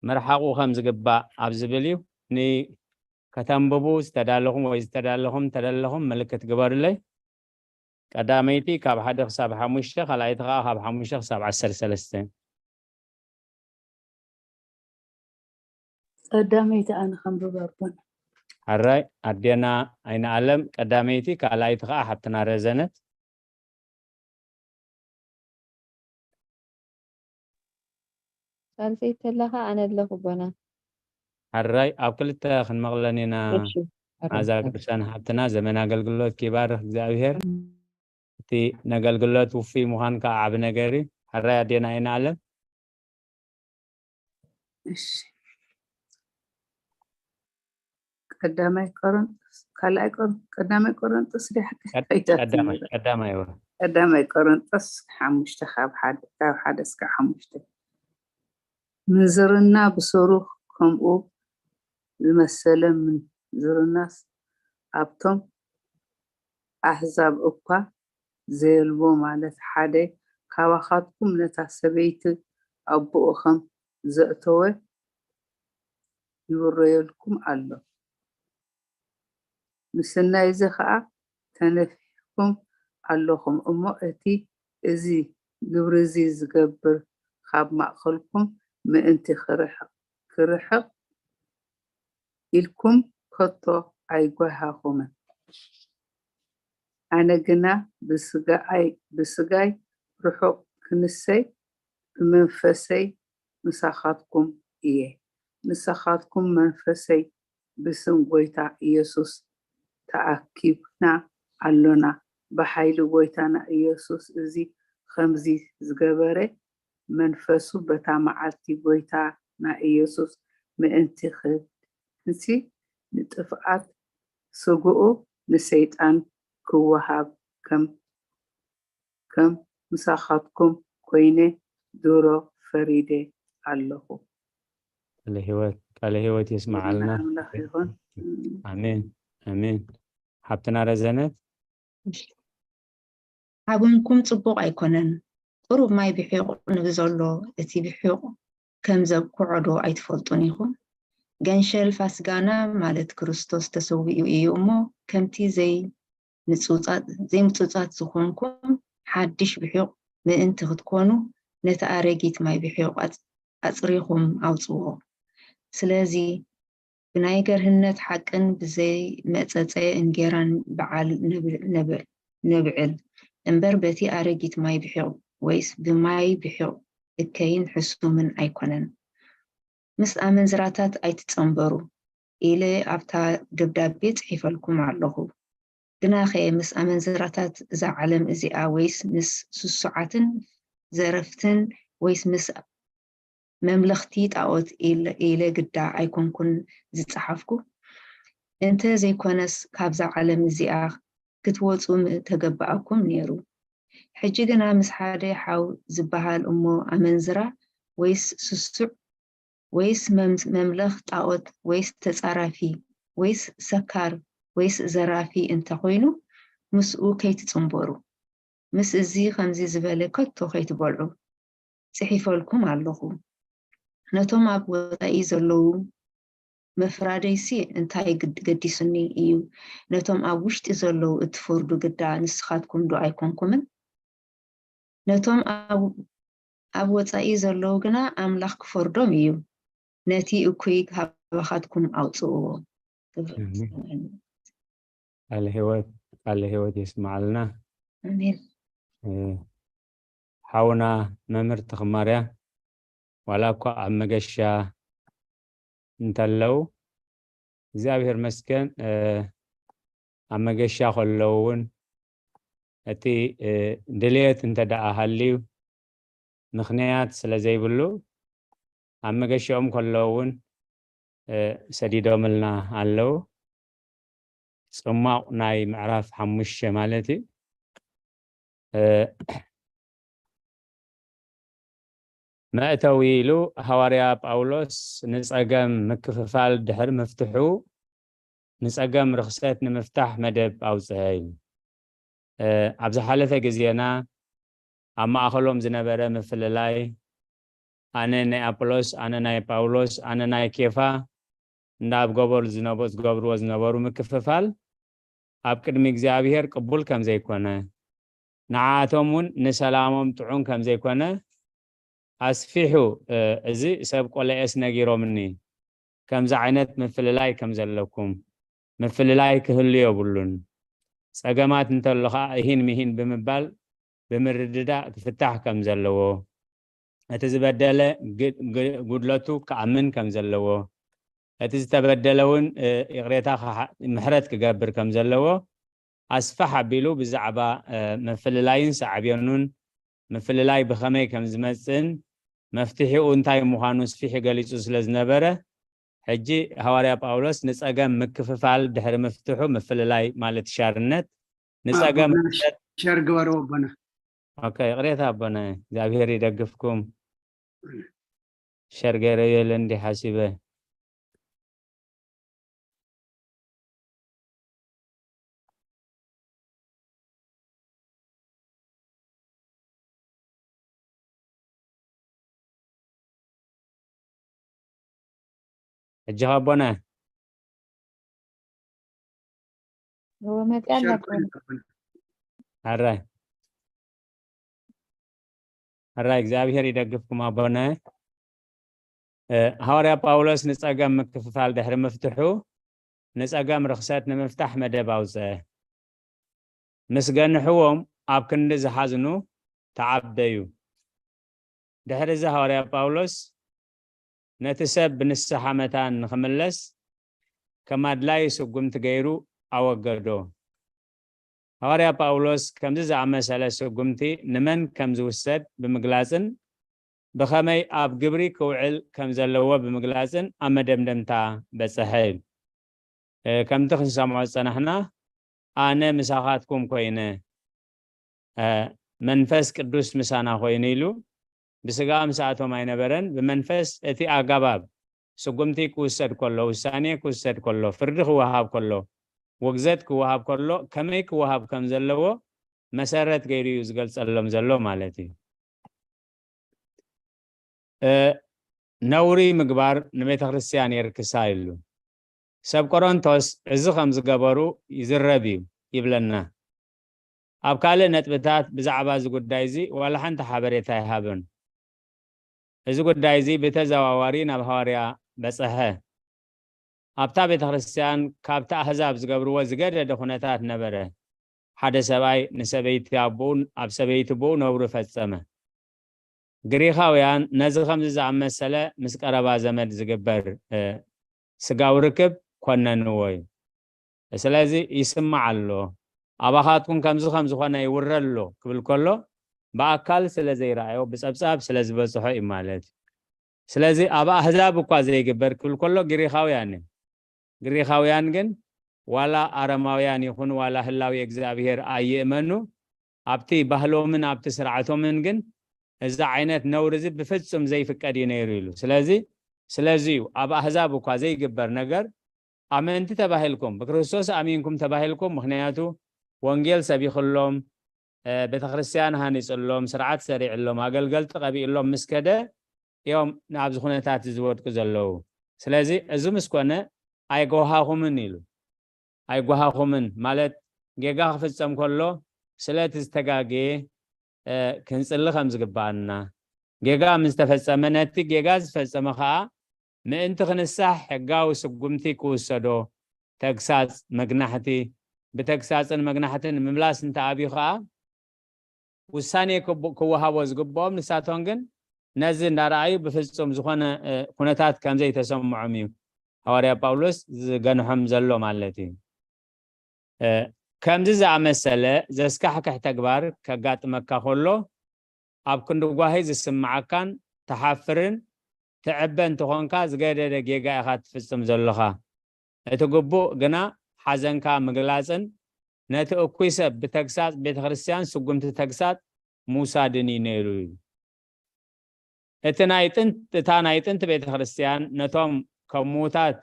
ምርሓቑ ከም ዝግባእ ኣብ ዝብል እዩ። ንከተንብቡ ዝተዳለኹም ወይ ዝተዳለኹም እንተደለኹም ምልክት ግበሩለይ። ቀዳመይቲ ካብ ሓደ ክሳብ ሓሙሽተ፣ ካልኣይቲ ኸዓ ካብ ሓሙሽተ ክሳብ ዓሰርተ ሰለስተ። ቀዳመይቲ ኣነ ከንብብ ኣቦና። ሕራይ ኣዴና ኣይነ ኣለም ቀዳመይቲ፣ ካልኣይቲ ኸዓ ሓብትና ረዘነት። ሳልሰይቲ ተለኻ ኣነ ኣለኹ ኣቦና። ሕራይ ኣብ ክልተ ክንመቕለን ኢና። እሺ፣ ሕራይ። መዓዛ ቅዱሳን ሓብትና ዘመን ኣገልግሎት ይባርኽ እግዚኣብሔር። እቲ ነገልግሎት ውፉይ ምዃን ከዓ ዓቢ ነገር እዩ። ሕራይ ኣዴና ኣይነ ኣለም። እሺ። ቀዳማይ ቆሮንጦስ፣ ካልኣይ ቆሮን-፣ ቀዳማይ ቆሮንጦስ ድዩ ሓቂ? ቀድ-፣ ኣይታትም ቀዳማይ ነበር። ቀዳማይ ወ ቀዳማይ ቆሮንጦስ ሓሙሽተ ካብ ሓደ፣ ካብ ሓደ እስከ ሓሙሽተ። ምንዝርና ብሰሩ ከምኡ ዝመሰለ ምንዝርናስ ኣብቶም ኣህዛብ እኳ ዘየልቦ ማለት ሓደ ካባኻትኩም ነታ ሰበይቲ ኣቦኡ ከም ዘእተወ ይውረየልኩም ኣሎ። ምስናይዚ ኸኣ ተነፊሕኩም ኣለኹም እሞ፣ እቲ እዚ ግብሪዚ ዝገብር ካብ ማእከልኩም ምእንቲ ክርሕቕ፣ ክርሕቕ ኢልኩም ከቶ ኣይጓሃኹምን። ኣነ ግና ብስጋኣይ፣ ብስጋይ ርሑቕ ክንሰይ፣ ብመንፈሰይ ምሳኻትኩም እየ። ንሳኻትኩም መንፈሰይ ብስም ጐይታ ኢየሱስ ተኣኪብና ኣሎና። ብሓይሊ ጐይታና ኢየሱስ እዚ ኸምዚ ዝገበረ፣ መንፈሱ በታ መዓልቲ ጐይታና ኢየሱስ ምእንቲ ኽድንሲ ንጥፍኣት ስግኡ ንሰይጣን ክወሃብ ከም፣ ከም ምሳኻትኩም ኮይነ ድሮ ፈሪደ ኣለኹ። ቃለ ህይወት፣ ቃለ ህይወት የስመዓልና። ኣምላኽ ይኹን። ኣሜን፣ ኣሜን። ሓብትና ረዘነት። ሓበንኩም ጽቡቕ ኣይኮነን። ቁሩብ ማይ ብሒቕ ንብዘሎ እቲ ብሒቕ ከም ዘብክዖ ዶ ኣይትፈልጡን ኢኹም? ገንሸል ፋስጋና ማለት ክርስቶስ ተሰዊኡ እዩ እሞ፣ ከምቲ ዘይ-፣ ምጽውጻት-፣ ዘይምጽውጻት ዝኾንኩም ሓድሽ ብሒቕ ምእንቲ ክትኮኑ፣ ነቲ ኣረጊት ማይ ብሒቕ ኣጽ-፣ ኣጽሪኹም ኣውጽዎ። ስለዚ ብናይ ገርህነት ሓቅን ብዘይ መጸጸ እንጌራን በዓል ነብ-፣ ነብ-፣ ነብዕል እምበር በቲ ኣረጊት ማይ ብሒቕ ወይስ ብማይ ብሒቕ እከይን ሕሱምን ኣይኮነን። ምስ ኣመንዝራታት ኣይትጸንበሩ ኢለ ኣብታ ደብዳቤ ጽሒፈልኩም ኣለኹ። ግናኸ ምስ ኣመንዝራታት እዛ ዓለም እዚኣ ወይስ ምስ ስሱዓትን ዘረፍትን ወይስ ምስ መምለኽቲ ጣኦት ኢለ፣ ኢለ ግዳ ኣይኮንኩን ዝጸሓፍኩ። እንተ ዘይኮነስ ካብዛ ዓለም እዚኣ ክትወጹ ምተገበኣኩም ነይሩ። ሕጂ ግና ምስ ሓደ ሓው ዝበሃል እሞ ኣመንዝራ ወይስ ስሱዕ ወይስ መም-፣ መምለኽ ጣኦት ወይስ ተጻራፊ ወይስ ሰካር ወይስ ዘራፊ እንተ ኾይኑ ምስኡ ከይትጽንበሩ። ምስ እዚ ከምዚ ዝበለ ከቶ ከይትበልዑ ጽሒፈልኩም ኣለኹ። ነቶም ኣብ ወጻኢ ዘለዉ መፍራደይሲ እንታይ ግድ-፣ ገዲሱኒ እዩ? ነቶም ኣብ ውሽጢ ዘለዉ እትፈርዱ ግዳ ንስኻትኩም ዶ ኣይኮንኩምን? ነቶም ኣብ፣ ኣብ ወጻኢ ዘለዉ ግና ኣምላኽ ክፈርዶም እዩ። ነቲ እኩይ ካባኻትኩም ኣውጽእዎ። ኣሜን። ቃለ ህይወት፣ ቃለ ህይወት የስምዓልና። ኣሜን። እ፣ ሓውና መምህር ተኽማርያ፣ ዋላ እኳ ኣብ መገሻ እንተለዉ፣ እግዚኣብሔር መስገን፣ እ፣ ኣብ መገሻ ከለዉ እውን እቲ፣ እ፣ ድልየት እንተ ደኣ ሃልዩ፣ ምኽንያት ስለ ዘይብሉ፣ ኣብ መገሻኦም ከለዉ እውን፣ እ፣ ሰዲዶምልና ኣለዉ። ጽማቕ ናይ ምዕራፍ ሓሙሽተ ማለት እዩ። እ፣ መእተዊ ኢሉ ሃዋርያ ጳውሎስ ንጸገም ምክፍፋል ድሕሪ ምፍትሑ፣ ንጸገም ርኽሰት ንምፍታሕ መደብ ኣውጽአ ኢሉ። እ፣ ኣብ ዝሓለፈ ግዜና ኣብ ማእከሎም ዝነበረ ምፍልላይ፣ ኣነ ናይ ኣፖሎስ፣ ኣነ ናይ ጳውሎስ፣ ኣነ ናይ ኬፋ፣ እንዳ ኣብ ገበሩ ዝነበ-፣ ዝገብርዎ ዝነበሩ ምክፍፋል ኣብ ቅድሚ እግዚኣብሔር ቅቡል ከም ዘይኮነ፣ ንዓኣቶም እውን ንሰላሞም ጥዑም ከም ዘይኮነ ኣስፊሑ፣ እ፣ እዚ ሰብ ቆለኤስ ነጊሮምኒ፣ ከምዚ ዓይነት ምፍልላይ ከም ዘለኩም፣ ምፍልላይ ክህሉ የብሉን። ጸገማት እንተሎ ኸኣ እሂን ምሂን ብምባል ብምርድዳእ ክፍታሕ ከም ዘለዎ፣ እቲ ዝበደለ ግ-፣ ግ-፣ ጉድለቱ ክኣምን ከም ዘለዎ፣ እቲ ዝተበደለ እውን፣ እ፣ ይቕሬታ ክሓ-፣ ምሕረት ክገብር ከም ዘለዎ ኣስፍሕ ኣቢሉ ብዛዕባ፣ እ፣ ምፍልላይን ሳዕቤኑን፣ ምፍልላይ ብኸመይ ከም ዝመጽእን መፍትሒኡ እንታይ ምዃኑ ስፊሑ ገሊጹ ስለ ዝነበረ፣ ሕጂ ሃዋርያ ጳውሎስ ንጸገም ምክፍፋል ድሕሪ ምፍትሑ፣ ምፍልላይ ማለት ሻርነት፣ ንጸገም ኣቦና ሸር ግበሩ ኣቦና። ኦኬ፣ ይቕሬታ ኣቦና፣ እግዚኣብሔር ይደግፍኩም። ሸር ገይረዮ ኢለ እንዲ ሓሲበ። ሕጂ ኸ ኣቦና? እወ፣ መፅያ ሸር ኣለኩ። ኮይኑ ኣቦና። ኣራይ። ኣራይ፣ እግዚኣብሔር ይደግፍኩም ኣቦና። እ፣ ሃዋርያ ጳውሎስ ንጸገም ምክፍፋል ድሕሪ ምፍትሑ፣ ንጸገም ርኽሰት ንምፍታሕ መደብ ኣውጽአ። ምስ ገንሕዎም ኣብ ክንዲ ዝሓዝኑ ተዓበዩ። ድሕሪ እዚ ሃዋርያ ጳውሎስ ነቲ ሰብ ብንስሓ መታን ንኽምለስ ከም ኣድላዪ ስጉምቲ ገይሩ ኣወገዶ። ሃዋርያ ጳውሎስ ከምዚ ዝኣመሰለ ስጉምቲ ንመን ከም ዝውሰድ ብምግላጽን ብኸመይ ኣብ ግብሪ ክውዕል ከም ዘለዎ ብምግላጽን ኣብ መደምደምታ በጸሐ። እ፣ ከምቲ ክንሰምዖ ዝጸናሕና፣ ኣነ ምሳኻትኩም ኮይነ፣ እ፣ መንፈስ ቅዱስ ምሳና ኮይኑ ኢሉ፣ ብስጋ ምስኣቶም ኣይነበረን። ብመንፈስ እቲ ኣገባብ ስጉምቲ ክውሰድ ከሎ፣ ውሳኔ ክውሰድ ከሎ፣ ፍርዲ ክወሃብ ከሎ፣ ውግዘት ክወሃብ ከሎ፣ ከመይ ክወሃብ ከም ዘለዎ መሰረት ገይሩ እዩ ዝገልጸሎም ዘሎ ማለት እዩ። እ፣ ነውሪ ምግባር ንቤተ ክርስቲያን የርክሳ ኢሉ። ሰብ ቆሮንቶስ እዚ ከም ዝገበሩ ይዝረብ እዩ ይብለና። ኣብ ካልእ ነጥብታት ብዛዕባ እዚ ጉዳይ እዚ ዋላ ሓንቲ ሓበሬታ ኣይሃበን። እዚ ጉዳይ እዚ ብተዘዋዋሪ ናብ ሃዋርያ በጸሐ። ኣብታ ቤተ ክርስቲያን ካብቲ ኣህዛብ ዝገብርዎ ዝገደደ ኩነታት ነበረ። ሓደ ሰብኣይ ንሰበይቲ ኣቦኡ፣ ኣብ ሰበይቲ ቦኡ ነውሪ ፈጸመ። ግሪኻውያን ነዚ ከምዚ ዝኣመሰለ ምስ ቀረባ ዘመድ ዝግበር፣ እ፣ ስጋዊ ርክብ ኮነንዎ እዩ። ስለዚ ይስማዕ ኣሎ፣ ኣባኻትኩም ከምዚ ከም ዝኾነ ይውረ ኣሎ ክብል ከሎ፣ ብኣካል ስለ ዘይረኣዮ፣ ብጸብጻብ ስለ ዝበጽሖ እዩ ማለት እዩ። ስለዚ ኣብ ኣህዛብ እኳ ዘይግበር ክብል ከሎ፣ ግሪኻውያን እዮም። ግሪኻውያን ግን ዋላ ኣረማውያን ይኹን ዋላ ህላዊ እግዚኣብሔር ኣይእመኑ፣ ኣብቲ ባህሎምን ኣብቲ ስርዓቶምን ግን እዚ ዓይነት ነውሪ እዚ ብፍጹም ዘይፍቀድ እዩ ነይሩ ኢሉ። ስለዚ፣ ስለዚ እዩ ኣብ ኣህዛብ እኳ ዘይግበር ነገር ኣመንቲ ተባሂልኩም፣ ብክርስቶስ ኣሚንኩም ተባሂልኩም፣ ምኽንያቱ ወንጌል ሰቢኽሎም፣ ቤተክርስትያን ሃኒፅሎም፣ ስርዓት ሰሪዕሎም፣ ኣገልገልቲ ቀቢእሎም ምስ ከደ እዮም ናብዚ ኩነታት ዝወድቁ ዘለዉ። ስለዚ እዚ ምስ ኮነ ኣይጎሃኹምን ኢሉ። ኣይጎሃኹምን ማለት ጌጋ ክፍጸም ከሎ ስለቲ ዝተጋገየ ክንጽሊ ከም ዝግባኣና፣ ጌጋ ምስ ተፈጸመ ነቲ ጌጋ ዝፈጸመ ከኣ ምእንቲ ክንሳሕ ሕጋዊ ስጉምቲ ክውሰዶ፣ ተግሳጽ፣ መግናሕቲ፣ ብተግሳጽን መግናሕትን ምምላስ እንተኣብዩ ከኣ ውሳኔ ክወሃቦ ዝግብኦም ንሳቶም ግን ነዚ እንዳረኣዩ ብፍጹም ዝኾነ ኩነታት ከም ዘይተሰምዖም እዩ ሃዋርያ ጳውሎስ ዝገንሖም ዘሎ ማለት እዩ። ከምዚ ዝኣመሰለ ዘስካሕክሕ ተግባር ከጋጥመካ ከሎ ኣብ ክንዲ ጓሂ ዝስምዓካን ትሓፍርን ትዕበ እንተኾንካ ዝገደደ ጌጋ ኢኻ ትፍጽም ዘለኻ። እቲ ግቡእ ግና ሓዘንካ ምግላጽን ነቲ እኩይ ሰብ ብተግሳጽ ቤተ ክርስትያን ስጉምቲ ተግሳጽ ምውሳድን እዩ ነይሩ እዩ። እቲ ናይ ጥንት እታ ናይ ጥንቲ ቤተ ክርስትያን ነቶም ከም ምዉታት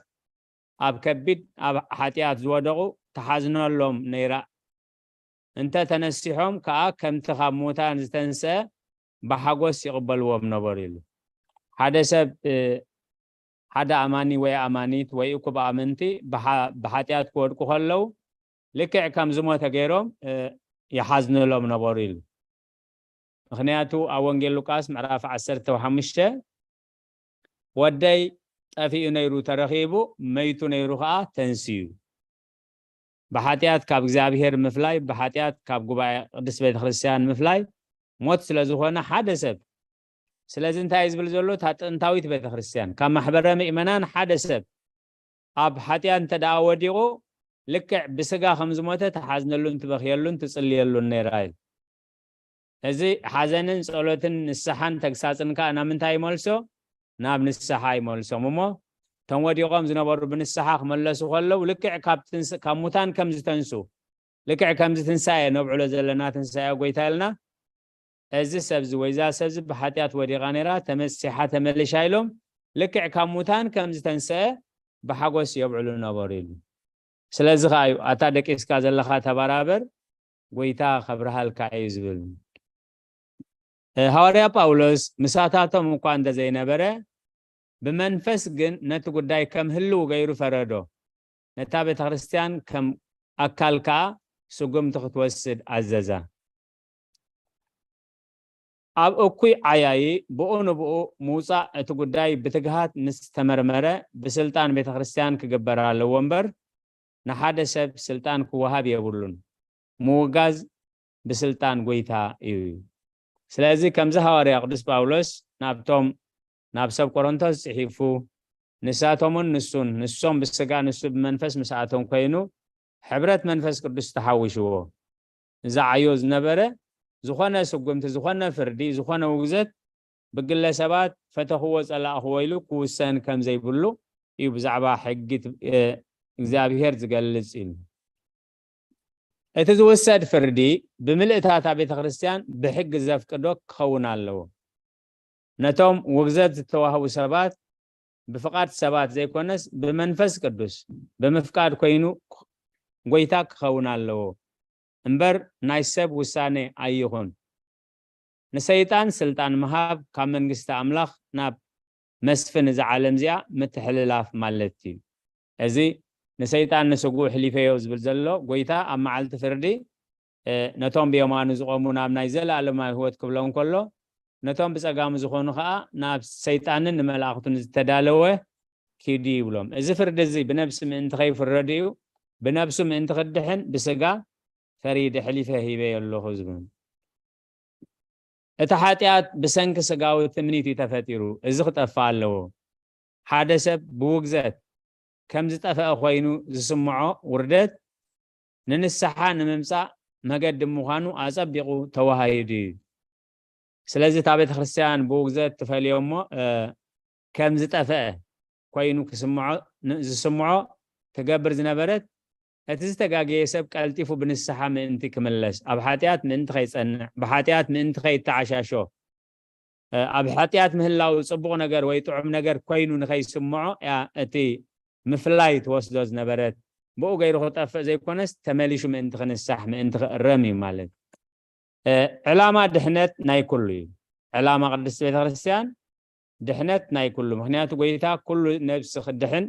ኣብ ከቢድ ኣብ ሓጢኣት ዝወደቑ ተሓዝነሎም ነይራ። እንተ ተነሲሖም ከኣ ከምቲ ካብ ምዉታን ዝተንስአ ብሓጎስ ይቕበልዎም ነበሩ ኢሉ። ሓደ ሰብ ሓደ ኣማኒ ወይ ኣማኒት ወይ እኩብ ኣመንቲ ብሓጢኣት ክወድቁ ከለዉ ልክዕ ከም ዝሞተ ገይሮም ይሓዝንሎም ነበሩ ኢሉ። ምኽንያቱ ኣብ ወንጌል ሉቃስ ምዕራፍ ዓሰርተ ሓሙሽተ ወደይ ጠፊኡ ነይሩ ተረኺቡ፣ መይቱ ነይሩ ከኣ ተንስዩ። ብሓጢኣት ካብ እግዚኣብሔር ምፍላይ፣ ብሓጢኣት ካብ ጉባኤ ቅድስት ቤተ ክርስትያን ምፍላይ ሞት ስለ ዝኾነ ሓደ ሰብ፣ ስለዚ እንታይ እዩ ዝብል ዘሎ? እታ ጥንታዊት ቤተ ክርስትያን ካብ ማሕበረ ምእመናን ሓደ ሰብ ኣብ ሓጢኣት እንተ ደኣ ወዲቑ ልክዕ ብስጋ ከም ዝሞተ ትሓዝነሉን ትበኽየሉን ትጽልየሉን ነይራ እዩ። እዚ ሓዘንን ጸሎትን ንስሓን ተግሳጽን ከኣ ናብ ምንታይ ይመልሶ? ናብ ንስሓ ይመልሶም እሞ እቶም ወዲቖም ዝነበሩ ብንስሓ ክመለሱ ከለዉ ልክዕ ካብ ትንስ- ካብ ሙታን ከም ዝተንሱ ልክዕ ከምዚ ትንሳኤ ነብዕሎ ዘለና ትንሳኤ ጎይታ ኢልና እዚ ሰብዚ ወይ እዛ ሰብዚ ብሓጢኣት ወዲቓ ነይራ ተመሲሓ ተመሊሻ ኢሎም ልክዕ ካብ ሙታን ከም ዝተንስአ ብሓጎስ የብዕሉ ነበሩ ኢሉ። ስለዚ ከኣ እዩ ኣታ ደቂስካ ዘለኻ ተበራበር ጎይታ ከብርሃልካ እዩ ዝብል። ሃዋርያ ጳውሎስ ምሳታቶም እኳ እንተዘይነበረ ብመንፈስ ግን ነቲ ጉዳይ ከም ህልው ገይሩ ፈረዶ። ነታ ቤተ ክርስትያን ከም ኣካል ከኣ ስጉምቲ ክትወስድ ኣዘዛ። ኣብ እኩይ ዓያዪ ብኡ ንብኡ ምውጻእ እቲ ጉዳይ ብትግሃት ምስ ተመርመረ ብስልጣን ቤተ ክርስትያን ክግበር ኣለዎ እምበር ንሓደ ሰብ ስልጣን ክወሃብ የብሉን። ምውጋዝ ብስልጣን ጎይታ እዩ። ስለዚ ከምዚ ሃዋርያ ቅዱስ ጳውሎስ ናብቶም ናብ ሰብ ቆሮንቶስ ጽሒፉ ንሳቶምን ንሱን ንሶም ብስጋ ንሱ ብመንፈስ ምስኣቶም ኮይኑ ሕብረት መንፈስ ቅዱስ ተሓዊሽዎ። ዝዓዮ ዝነበረ ዝኾነ ስጉምቲ፣ ዝኾነ ፍርዲ፣ ዝኾነ ውግዘት ብግለሰባት ፈተኽዎ ጸላእኽዎ ኢሉ ክውሰን ከም ዘይብሉ እዩ ብዛዕባ ሕጊ እግዚኣብሔር ዝገልጽ ኢሉ። እቲ ዝውሰድ ፍርዲ ብምልእታታ ቤተ ክርስትያን ብሕጊ ዘፍቅዶ ክኸውን ኣለዎ። ነቶም ውግዘት ዝተዋህቡ ሰባት ብፍቓድ ሰባት ዘይኮነስ ብመንፈስ ቅዱስ ብምፍቃድ ኮይኑ ጎይታ ክኸውን ኣለዎ እምበር ናይ ሰብ ውሳኔ ኣይኹን። ንሰይጣን ስልጣን ምሃብ ካብ መንግስቲ ኣምላኽ ናብ መስፍን እዛ ዓለም እዚኣ ምትሕልላፍ ማለት እዩ። እዚ ንሰይጣን ንስግኡ ሕሊፈዮ ዝብል ዘሎ ጎይታ ኣብ መዓልቲ ፍርዲ ነቶም ብየማኑ ዝቆሙ ናብ ናይ ዘለኣለማዊ ህይወት ክብሎም ከሎ ነቶም ብጸጋሙ ዝኾኑ ከኣ ናብ ሰይጣንን ንመላእኽቱን ዝተዳለወ ኪዱ ይብሎም። እዚ ፍርዲ እዚ ብነብሲ ምእንቲ ከይፍረድ እዩ፣ ብነብሱ ምእንቲ ክድሕን ብስጋ ፈሪደ ሕሊፈ ሂበዮ ኣለኹ ዝብል። እቲ ሓጢኣት ብሰንኪ ስጋዊ ትምኒት እዩ ተፈጢሩ፣ እዚ ክጠፍእ ኣለዎ። ሓደ ሰብ ብውግዘት ከም ዝጠፍአ ኮይኑ ዝስምዖ ውርደት ንንስሓ ንምምጻእ መገዲ ምዃኑ ኣጸቢቑ ተዋሃሂዱ እዩ። ስለዚ እታ ቤተ ክርስትያን ብውግዘት ትፈልዮ እሞ ከም ዝጠፍአ ኮይኑ ክስምዖ ዝስምዖ ትገብር ዝነበረት እቲ ዝተጋገየ ሰብ ቀልጢፉ ብንስሓ ምእንቲ ክምለስ ኣብ ሓጢኣት ምእንቲ ከይጸንዕ ብሓጢኣት ምእንቲ ከይተዓሻሾ ኣብ ሓጢኣት ምህላው ጽቡቕ ነገር ወይ ጥዑም ነገር ኮይኑ ንኸይስምዖ እያ እቲ ምፍላይ ትወስዶ ዝነበረት። ብኡ ገይሩ ክጠፍእ ዘይኮነስ ተመሊሹ ምእንቲ ክንሳሕ ምእንቲ ክእረም እዩ ማለት። ዕላማ ድሕነት ናይ ኩሉ እዩ። ዕላማ ቅድስቲ ቤተክርስትያን ድሕነት ናይ ኩሉ። ምክንያቱ ጎይታ ኩሉ ነብሲ ክድሕን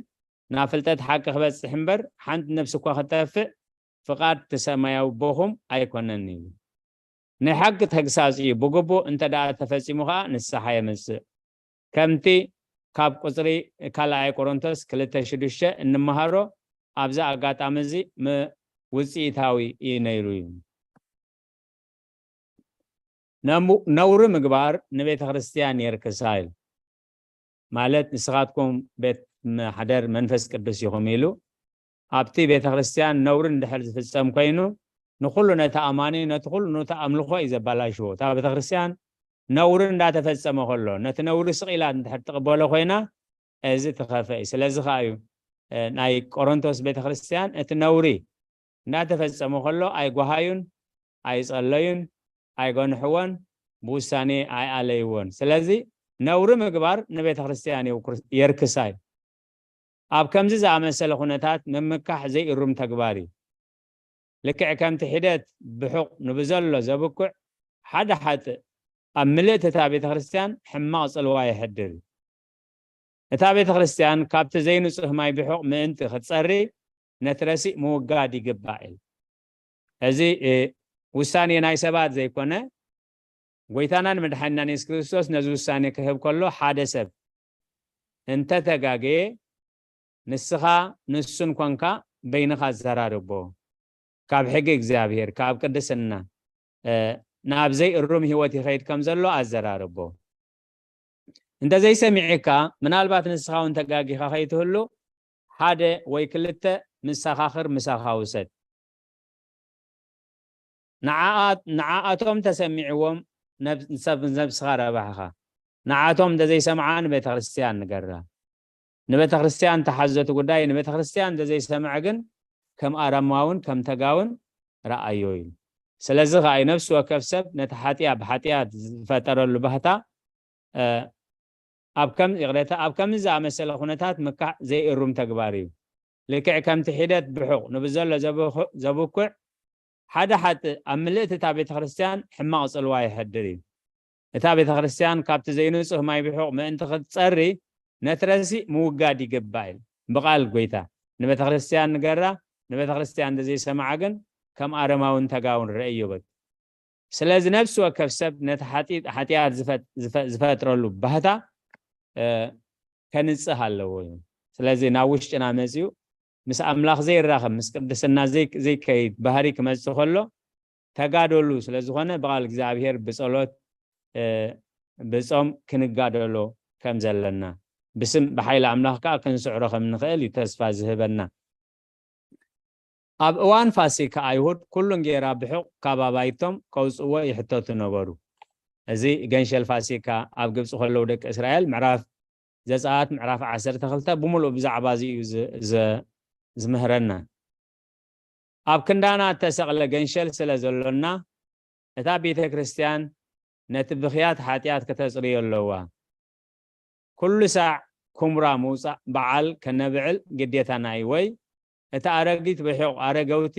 ናብ ፍልጠት ሓቂ ክበፅሕ እምበር ሓንቲ ነብሲ እኳ ክተፍእ ፍቓድ እቲ ሰማያዊ ኣቦኹም ኣይኮነን እዩ። ናይ ሓቂ ተግሳጽ እዩ። ብግቡእ እንተ ደኣ ተፈጺሙ ኸኣ ንስሓ የምጽእ። ከምቲ ካብ ቁጽሪ ካልኣይ ቆሮንቶስ ክልተ ሽዱሽተ እንመሃሮ ኣብዚ ኣጋጣሚ እዚ ውጽኢታዊ እዩ ነይሩ እዩ። ነውሪ ምግባር ንቤተ ክርስቲያን የርክሳ ኢሉ። ማለት ንስኻትኩም ቤት ማሕደር መንፈስ ቅዱስ ኢኹም ኢሉ ኣብቲ ቤተ ክርስቲያን ነውሪ እንድሕር ዝፍጸም ኮይኑ ንኩሉ ነቲ ኣማኒ ነቲ ኩሉ ነቲ ኣምልኾ እዩ ዘባላሽዎ። እታ ቤተ ክርስቲያን ነውሪ እንዳተፈጸመ ከሎ ነቲ ነውሪ ስቒላ እንድሕር ትቕበሎ ኮይና እዚ ትኸፈ እዩ። ስለዚ ከዓ እዩ ናይ ቆሮንቶስ ቤተ ክርስቲያን እቲ ነውሪ እንዳተፈጸመ ከሎ ኣይጓሃዩን፣ ኣይጸለዩን፣ ኣይገንሕዎን፣ ብውሳኔ ኣይኣለይዎን። ስለዚ ነውሪ ምግባር ንቤተ ክርስቲያን የርክሳ እዩ። ኣብ ከምዚ ዝኣመሰለ ኩነታት ምምካሕ ዘይእሩም ተግባር እዩ። ልክዕ ከምቲ ሒደት ብሑቕ ንብዘሎ ዘብኩዕ ሓደ ሓጥእ ኣብ ምልእቲ እታ ቤተ ክርስቲያን ሕማቕ ጽልዋ የሕድር እዩ። እታ ቤተ ክርስቲያን ካብቲ ዘይንጹህ ማይ ብሑቕ ምእንቲ ክትጸሪ ነቲ ረሲእ ምውጋድ ይግባእ ኢሉ። እዚ ውሳኔ ናይ ሰባት ዘይኮነ ጎይታናን መድሓኒናን የሱስ ክርስቶስ ነዚ ውሳኔ ክህብ ከሎ ሓደ ሰብ እንተተጋገየ ንስኻ ንሱን ኮንካ በይንኻ ኣዘራርቦ። ካብ ሕጊ እግዚኣብሔር ካብ ቅድስና ናብ ዘይእሩም ህይወት ይኸይድ ከም ዘሎ ኣዘራርቦ። እንተዘይሰሚዕካ ምናልባት ንስኻ እውን ተጋጊኻ ከይትህሉ ሓደ ወይ ክልተ ምሳኻኽር ምሳኻ ውሰድ። ንዓኣቶም ተሰሚዕዎም ነብስኻ ረባሕኻ። ንዓቶም እንተዘይሰምዓ ንቤተ ክርስቲያን ንገራ። ንቤተ ክርስቲያን ተሓዘቲ ጉዳይ ንቤተ ክርስቲያን እንተዘይሰምዐ ግን ከም ኣረማውን ከም ተጋውን ረኣዮ ኢሉ። ስለዚ ከዓ ነፍሲ ወከፍ ሰብ ነቲ ሓጢያ ብሓጢያት ዝፈጠረሉ ባህታ ኣብ ከም ይቕሬታ ኣብ ከምዚ ዝኣመሰለ ኩነታት ምካዕ ዘይእሩም ተግባር እዩ። ልክዕ ከምቲ ሒደት ብሑቕ ንብዘሎ ዘብኩዕ ሓደ ሓጥእ ኣብ ምልእቲ እታ ቤተ ክርስቲያን ሕማቕ ጽልዋ የሕድር እዩ። እታ ቤተ ክርስቲያን ካብቲ ዘይንጹህ ማይ ብሑቕ ምእንቲ ክትጸሪ ነቲ ረሲእ ምውጋድ ይግባእ እዩ። ብቓል ጎይታ ንቤተ ክርስቲያን ንገራ፣ ንቤተ ክርስቲያን እንተዘይሰምዓ ግን ከም ኣረማውን ተጋውን ረእዮ በል። ስለዚ ነፍሲ ወከፍ ሰብ ነቲ ሓጢኣት ዝፈጥረሉ ባህታ ከንጽህ ኣለዎ እዩ። ስለዚ ናብ ውሽጥና መጺኡ ምስ ኣምላኽ ዘይራኸብ ምስ ቅድስና ዘይከይድ ባህሪ ክመጽእ ከሎ ተጋደሉ ስለ ዝኾነ ብቓል እግዚኣብሔር ብጸሎት ብጾም ክንጋደሎ ከም ዘለና ብስም ብሓይሊ ኣምላኽ ከዓ ክንስዕሮ ከም ንኽእል እዩ ተስፋ ዝህበና። ኣብ እዋን ፋሲካ ኣይሁድ ኩሉ እንጌራ ብሑቕ ካብ ኣባይቶም ከውፅእዎ ይሕተቱ ነበሩ። እዚ ገንሸል ፋሲካ ኣብ ግብፂ ከለዉ ደቂ እስራኤል ምዕራፍ ዘፀኣት ምዕራፍ ዓሰርተ ክልተ ብምሉእ ብዛዕባ እዚ እዩ ዝምህረና። ኣብ ክንዳና እተሰቕለ ገንሸል ስለ ዘሎና እታ ቤተ ክርስቲያን ነቲ ብኽያት ሓጢኣት ከተፅርዮ ኣለዋ። ኩሉ ሳዕ ኩምራ ምውፃእ በዓል ከነብዕል ግዴታና እዩ። ወይ እቲ ኣረጊት ብሑቕ ኣረገውቲ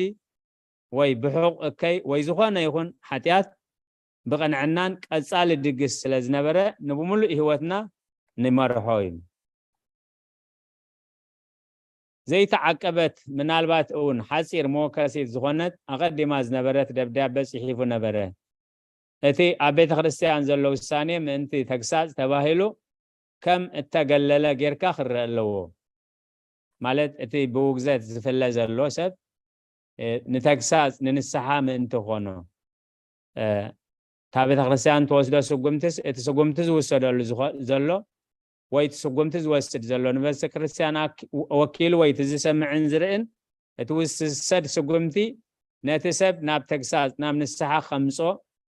ወይ ብሑቕ እከይ ወይ ዝኾነ ይኹን ሓጢኣት ብቕንዕናን ቀጻሊ ድግስ ስለ ዝነበረ ንብምሉእ ህይወትና ንመርሖ እዩ። ዘይተዓቀበት ምናልባት እውን ሓፂር መወከሲት ዝኾነት ኣቐዲማ ዝነበረት ደብዳበ ጽሒፉ ነበረ። እቲ ኣብ ቤተ ክርስቲያን ዘሎ ውሳኔ ምእንቲ ተግሳጽ ተባሂሉ ከም እተገለለ ጌርካ ክረአ ኣለዎ። ማለት እቲ ብውግዘት ዝፍለ ዘሎ ሰብ ንተግሳጽ ንንስሓ ምእንቲ ኾኖ እታ ቤተ ክርስቲያን ትወስዶ ስጉምትስ እቲ ስጉምቲ ዝውሰደሉ ዘሎ ወይ እቲ ስጉምቲ ዝወስድ ዘሎ ንቤተ ክርስቲያን ወኪሉ ወይ እቲ ዝሰምዕን ዝርእን እቲ ውስሰድ ስጉምቲ ነቲ ሰብ ናብ ተግሳጽ ናብ ንስሓ ከምጾ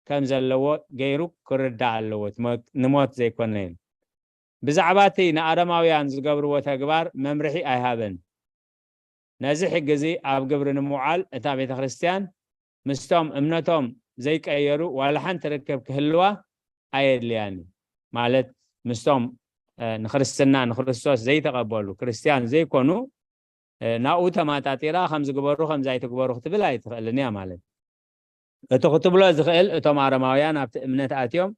ከም ዘለዎ ገይሩ ክርዳእ ኣለዎ። ንሞት ዘይኮነ ብዛዕባ እቲ ንኣረማውያን ዝገብርዎ ተግባር መምርሒ ኣይሃበን። ነዚ ሕጊ እዚ ኣብ ግብሪ ንምውዓል እታ ቤተ ክርስቲያን ምስቶም እምነቶም ዘይቀየሩ ዋላ ሓንቲ ርክብ ክህልዋ ኣየድልያን እዩ። ማለት ምስቶም ንክርስትና ንክርስቶስ ዘይተቐበሉ ክርስቲያን ዘይኮኑ ናብኡ ተማጣጢራ ከም ዝግበሩ ከም ዘይትግበሩ ክትብል ኣይትኽእልን እያ ማለት። እቲ ክትብሎ ዝኽእል እቶም ኣረማውያን ኣብቲ እምነት ኣትዮም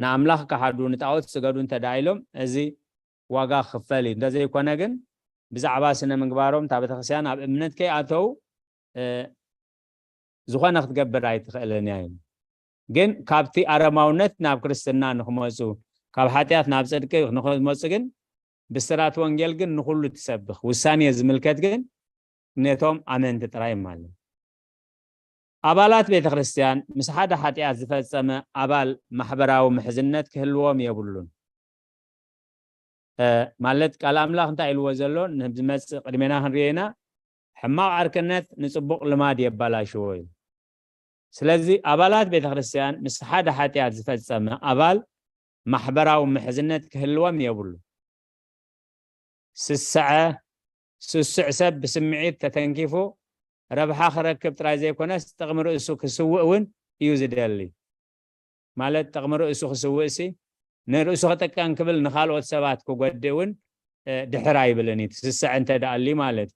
ንኣምላኽ ክሓዱ ንጣዖት ስገዱ እንተደኣ ኢሎም እዚ ዋጋ ክኽፈል እዩ። እንተዘይኮነ ግን ብዛዕባ ስነ ምግባሮም እታ ቤተክርስትያን ኣብ እምነት ከይኣተው ዝኾነ ክትገብር ኣይትኽእልን እያ። ግን ካብቲ ኣረማውነት ናብ ክርስትና ንክመፁ ካብ ሓጢኣት ናብ ፅድቂ ንክመፁ ግን ብስራት ወንጌል ግን ንኩሉ ትሰብኽ። ውሳኔ ዝምልከት ግን ነቶም ኣመንቲ ጥራይ ማለት። ኣባላት ቤተ ክርስቲያን ምስ ሓደ ሓጢኣት ዝፈጸመ ኣባል ማሕበራዊ ምሕዝነት ክህልዎም የብሉን። ማለት ቃል ኣምላኽ እንታይ ኢልዎ ዘሎ ንዝመጽእ ቅድሜና ክንሪኦ ኢና። ሕማቕ ዕርክነት ንጽቡቕ ልማድ የባላሽዎ እዩ። ስለዚ ኣባላት ቤተ ክርስቲያን ምስ ሓደ ሓጢኣት ዝፈጸመ ኣባል ማሕበራዊ ምሕዝነት ክህልዎም የብሉ። ስስዐ ስሱዕ ሰብ ብስምዒት ተተንኪፉ ረብሓ ክረክብ ጥራይ ዘይኮነስ ጥቕሚ ርእሱ ክስውእ እውን እዩ ዝደሊ። ማለት ጥቕሚ ርእሱ ክስውእ ሲ ንርእሱ ክጥቀም ክብል ንኻልኦት ሰባት ክጎድእ እውን ድሕር ኣይብልን እዩ። ስስዐ እንተ ደኣሊ ማለት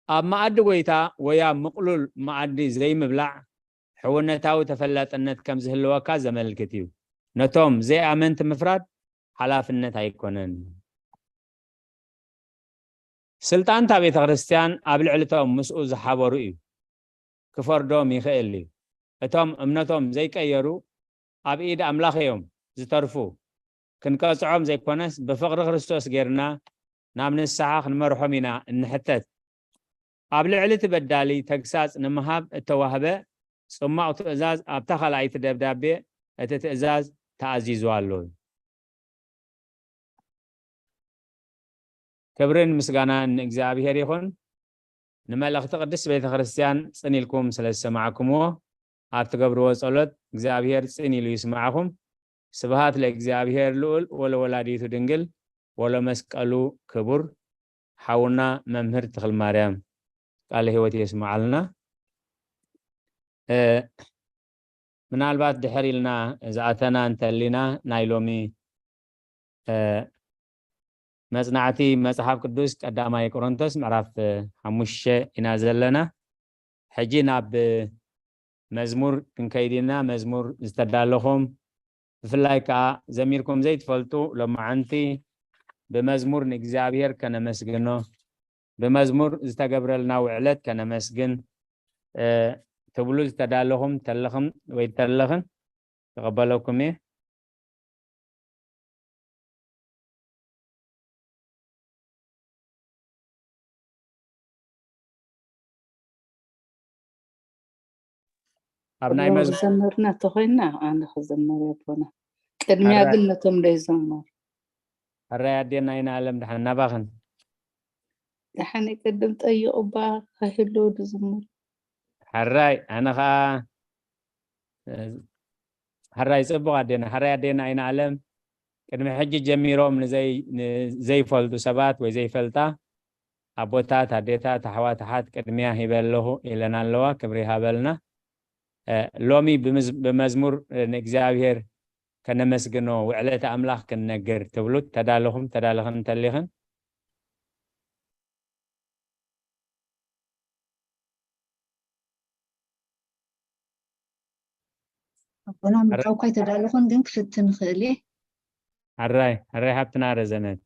ኣብ መኣዲ ጎይታ ወይ ኣብ ምቕሉል መኣዲ ዘይምብላዕ ሕውነታዊ ተፈላጥነት ከም ዝህልወካ ዘመልክት እዩ። ነቶም ዘይኣመንቲ ምፍራድ ሓላፍነት ኣይኮነን። ስልጣን እታ ቤተ ክርስቲያን ኣብ ልዕሊ እቶም ምስኡ ዝሓበሩ እዩ። ክፈርዶም ይኽእል እዩ። እቶም እምነቶም ዘይቀየሩ ኣብ ኢድ ኣምላኽ እዮም ዝተርፉ። ክንቀጽዖም ዘይኮነስ ብፍቕሪ ክርስቶስ ጌርና ናብ ንስሓ ክንመርሖም ኢና እንሕተት። ኣብ ልዕሊ እቲ በዳሊ ተግሳጽ ንምሃብ እተዋህበ ጽማቕ ትእዛዝ ኣብታ ካልኣይቲ ደብዳቤ እቲ ትእዛዝ ተኣዚዙ ኣሎ። ክብርን ምስጋናን ንእግዚኣብሔር ይኹን። ንመልእኽቲ ቅድስት ቤተ ክርስቲያን ጽን ኢልኩም ስለ ዝሰማዕኩምዎ ኣብ ትገብርዎ ጸሎት እግዚኣብሔር ጽን ኢሉ ይስማዕኹም። ስብሃት ለእግዚኣብሔር ልዑል ወለወላዲቱ ድንግል ወለመስቀሉ ክቡር። ሓውና መምህር ተኽለ ማርያም ቃለ ህይወት የስምዓልና። ምናልባት ድሕር ኢልና ዝኣተና እንተሊና ናይ ሎሚ መጽናዕቲ መጽሓፍ ቅዱስ ቀዳማይ ቆሮንቶስ ምዕራፍ ሓሙሽተ ኢና ዘለና። ሕጂ ናብ መዝሙር ክንከይድ ኢና። መዝሙር ዝተዳለኹም ብፍላይ ከዓ ዘሚርኩም ዘይትፈልጡ ሎማዓንቲ ብመዝሙር ንእግዚኣብሔር ከነመስግኖ ብመዝሙር ዝተገብረልና ውዕለት ከነመስግን ትብሉ ዝተዳለኹም ተለኽም ወይ ተለኽን ተቐበለኩም እየ። ኣብ ናይ መዝሙር ዘመርና ተኾይና ኣነ ክዘመር ኣቦና ቅድሚያ ግን ነቶም ዶ ይዘመር። ሕራይ ኣዴና ኣይንኣለም ደሓን ናባኽን። ደሓን ቅድም ጠይቑ እባ ከይህልው ድዝምር። ሕራይ ኣነ ኸዓ ሕራይ ጽቡቕ ኣዴና ሕራይ ኣዴና ኣይንኣለም ቅድሚ ሕጂ ጀሚሮም ንዘይ ንዘይፈልጡ ሰባት ወይ ዘይፈልጣ ኣቦታት ኣዴታት ኣሕዋት ኣሓት ቅድሚያ ሂበ ኣለኹ ኢለን ኣለዋ። ክብሪ ይሃበልና። ሎሚ ብመዝሙር ንእግዚኣብሔር ከነመስግኖ ውዕለተ ኣምላኽ ክንነግር ትብሉ ተዳለኹም ተዳለኽን እንተሊኽን ኣቦና ምድራው እኳ ኣይተዳለኹን ግን ክፍትን ይኽእል እየ። ሕራይ ሕራይ ሓብትና ረዘነት።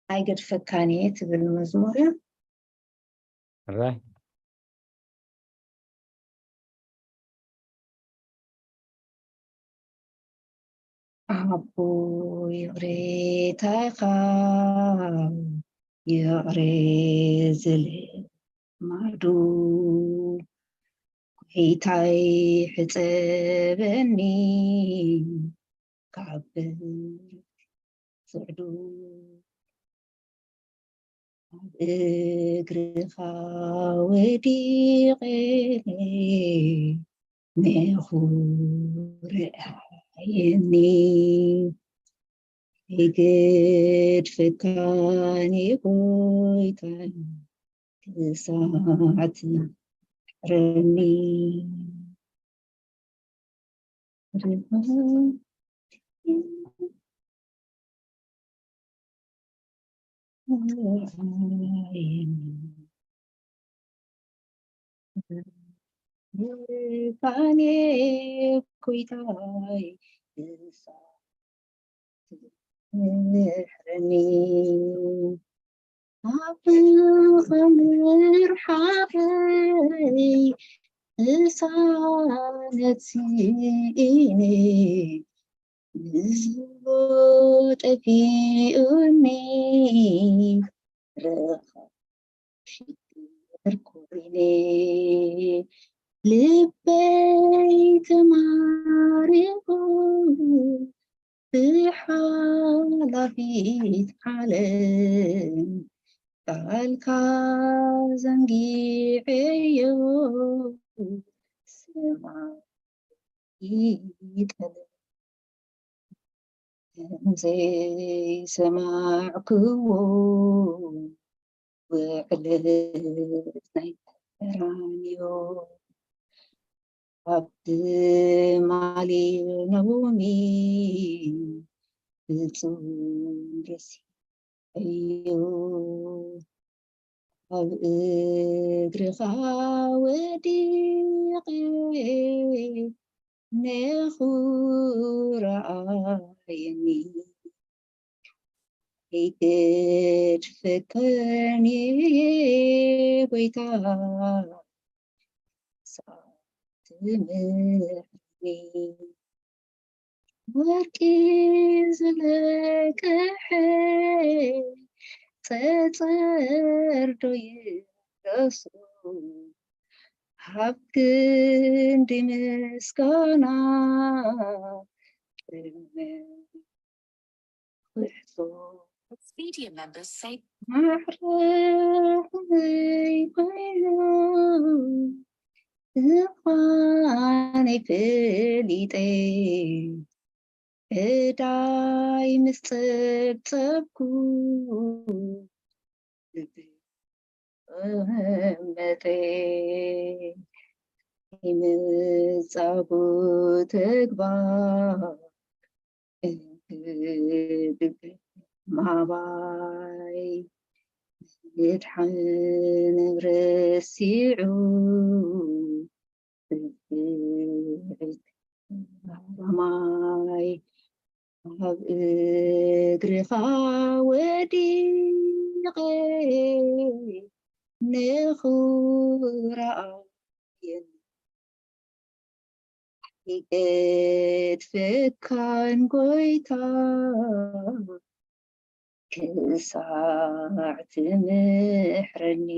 ኣይገድፈካን እየ ትብል መዝሙር እያ። ሕራይ ኣቦ ይቕሬታኻ ይቕሬ ዝልማዱ ጎይታይ ሕጸበኒ ካብ ጽዕዱ ኣብ እግርኻ ወዲቐ መኹርያየኒ ኣይገድፈካን ጎይታይ ክሳዕ ትምሕረኒ። ፋኔ ኮይታይ ምሕረኒ ኣብ ኸምር ሓፈይ እሳነት ስኢነ ንዝቦ ጠፊኡኒ ረኻ ሽግር ኮይነ ልበይ ተማሪኹ ብሓላፊት ዓለም ቃልካ ዘንጊዐዮ ሰማይ ይጠልም ዘይሰማዕክዎ ውዕለት ናይ ቀራንዮ ኣብ ትማሊ ኖሚ ፍጹም ረሲዐዮ ኣብ እግርኻ ወዲቐ ነኹ ረኣየኒ ኣይገድፈካን እየ ጎይታ ሳትምህርኒ ወርቂ ዝለቀሐ ጸጸር ዶ ይረሱ ኣብ ክንዲ ምስጋና ጥልመት ክሕሱ Media members say ማዕረይ ኮይኑ ዝፋነይ ፈሊጠ ዕዳይ ምስ ጸብጸብኩ ልበይ ተቐመጠ። ይምጻጉ ተግባር እንክብብ ማባይ ምድሓን ረሲዑ ብብዕት ማይ ኣብ እግርኻ ወዲቐ ነኹ ረኣየኒ ኣይገድፈካን ጎይታ ክሳዕ ትምሕረኒ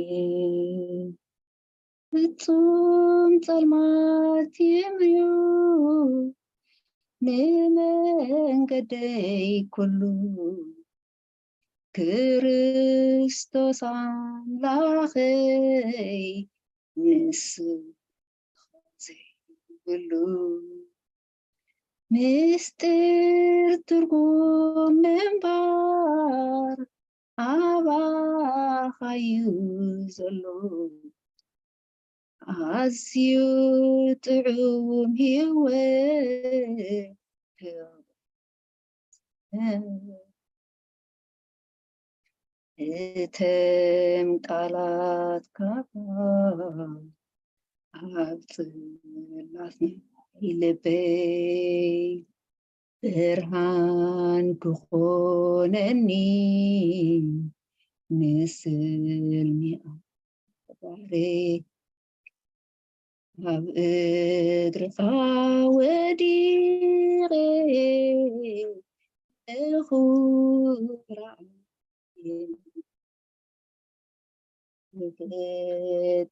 ፍጹም ጸልማት ይምዩ ንመንገደይ ኩሉ ክርስቶስ ኣምላኸይ ንሱ ዘይብሉ ምስጢር ትርጉም ምንባር ኣባኻዩ ዘሎ ኣዝዩ ጥዑም ህይወት እተን ቃላትካ ኣብ ጽላት ናይ ልበይ ብርሃን ክኾነኒ ንስልሚ ኣባረይ ኣብ እግርኻ ወዲቐ ንኹራዕ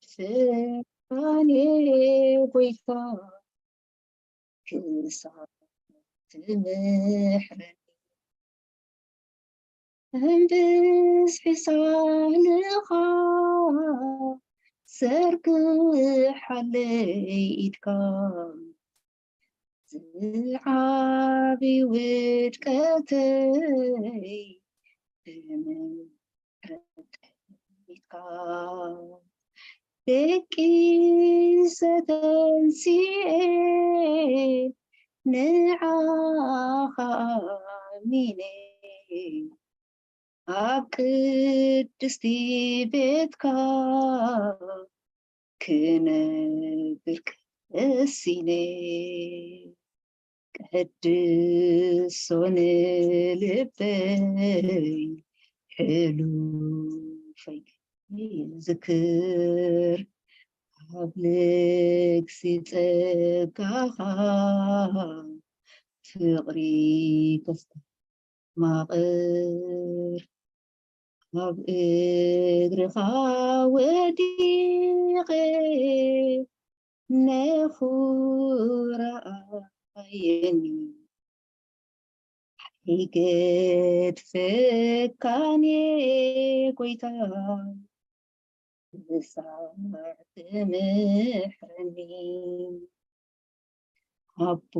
ንገድፍካን ጎይታ ክሳብ ትምሕረኒ እምብዝሒ ሳህልኻ ዘርግሓለይ ኢድካ ዝዓቢ ውድቀተይ ብምሕረት ጠሚትካ ደቂሰ ተንሲኤ ንዓኻ ኣሚነ ኣብ ቅድስቲ ቤትካ ክነብር ቀሲነ። ቀድሶ ንልበይ ሕሉፈይ ይዝክር ኣብ ልግሲ ጸጋኻ ፍቕሪ ተስተማቕር። ኣብ እግርኻ ወዲቐ ነኹርዓየኒ ኣይገድፈካን እየ ጎይታ ክሳዕ ትምሕረኒ። ኣቦ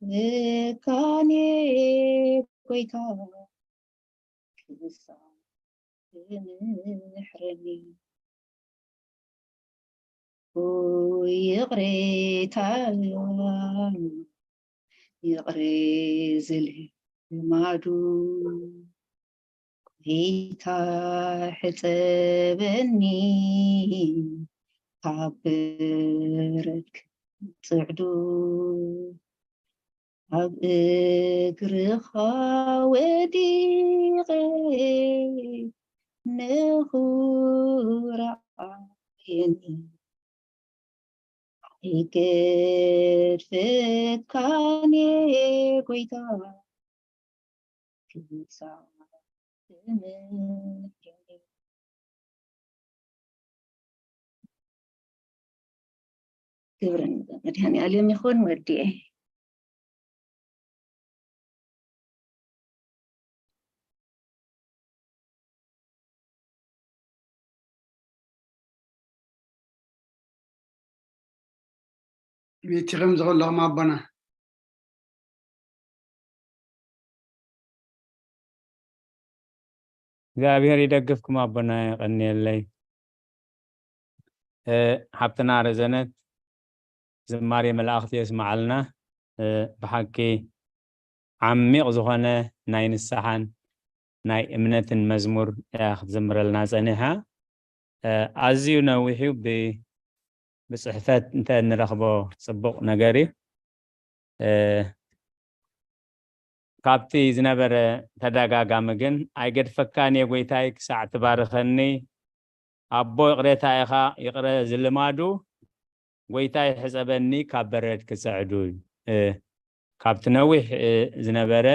ኣይገድፈካን እየ ጎይታ ክሳዕ ትምሕረኒ። ይቕሬታ ይቕሬ ዝልማዱ ጎይታ ሕጸበኒ ካብ በረድ ጽዕዱ። ኣብ እግርኻ ወዲቐ ነኹርዓየኒ ኣይገድፈካን እየ ጎይታ ክሳዕ ትምሕረኒ። ክብሪ ንመድሃኔ ዓለም ይኹን። ወዲኤ። ቤቲ ከም ዝኸለኹም ኣቦና። እግዚኣብሔር ይደግፍኩም ኣቦና፣ የቐንየለይ። እ፣ ሓብትና ረዘነት ዝማሬ መላእኽቲ የስምዓልና። እ፣ ብሓቂ ዓሚቕ ዝኾነ ናይ ንስሓን ናይ እምነትን መዝሙር እያ ክትዝምረልና ጸኒሓ። እ፣ ኣዝዩ ነዊሕ እዩ። ብ-፣ ብጽሕፈት እንተ ንረኽቦ ጽቡቕ ነገር እዩ። እ፣ ካብቲ ዝነበረ ተደጋጋሚ ግን፣ "ኣይገድፈካን እየ ጎይታይ ክሳዕ ትባርኸኒ፣ ኣቦ ይቕሬታ ኢኻ፣ ይቕረ ዝልማዱ፣ ጎይታይ ሕጸበኒ ካብ በረድ ክጸዕዱ" እዩ። እ፣ ካብቲ ነዊሕ፣ እ፣ ዝነበረ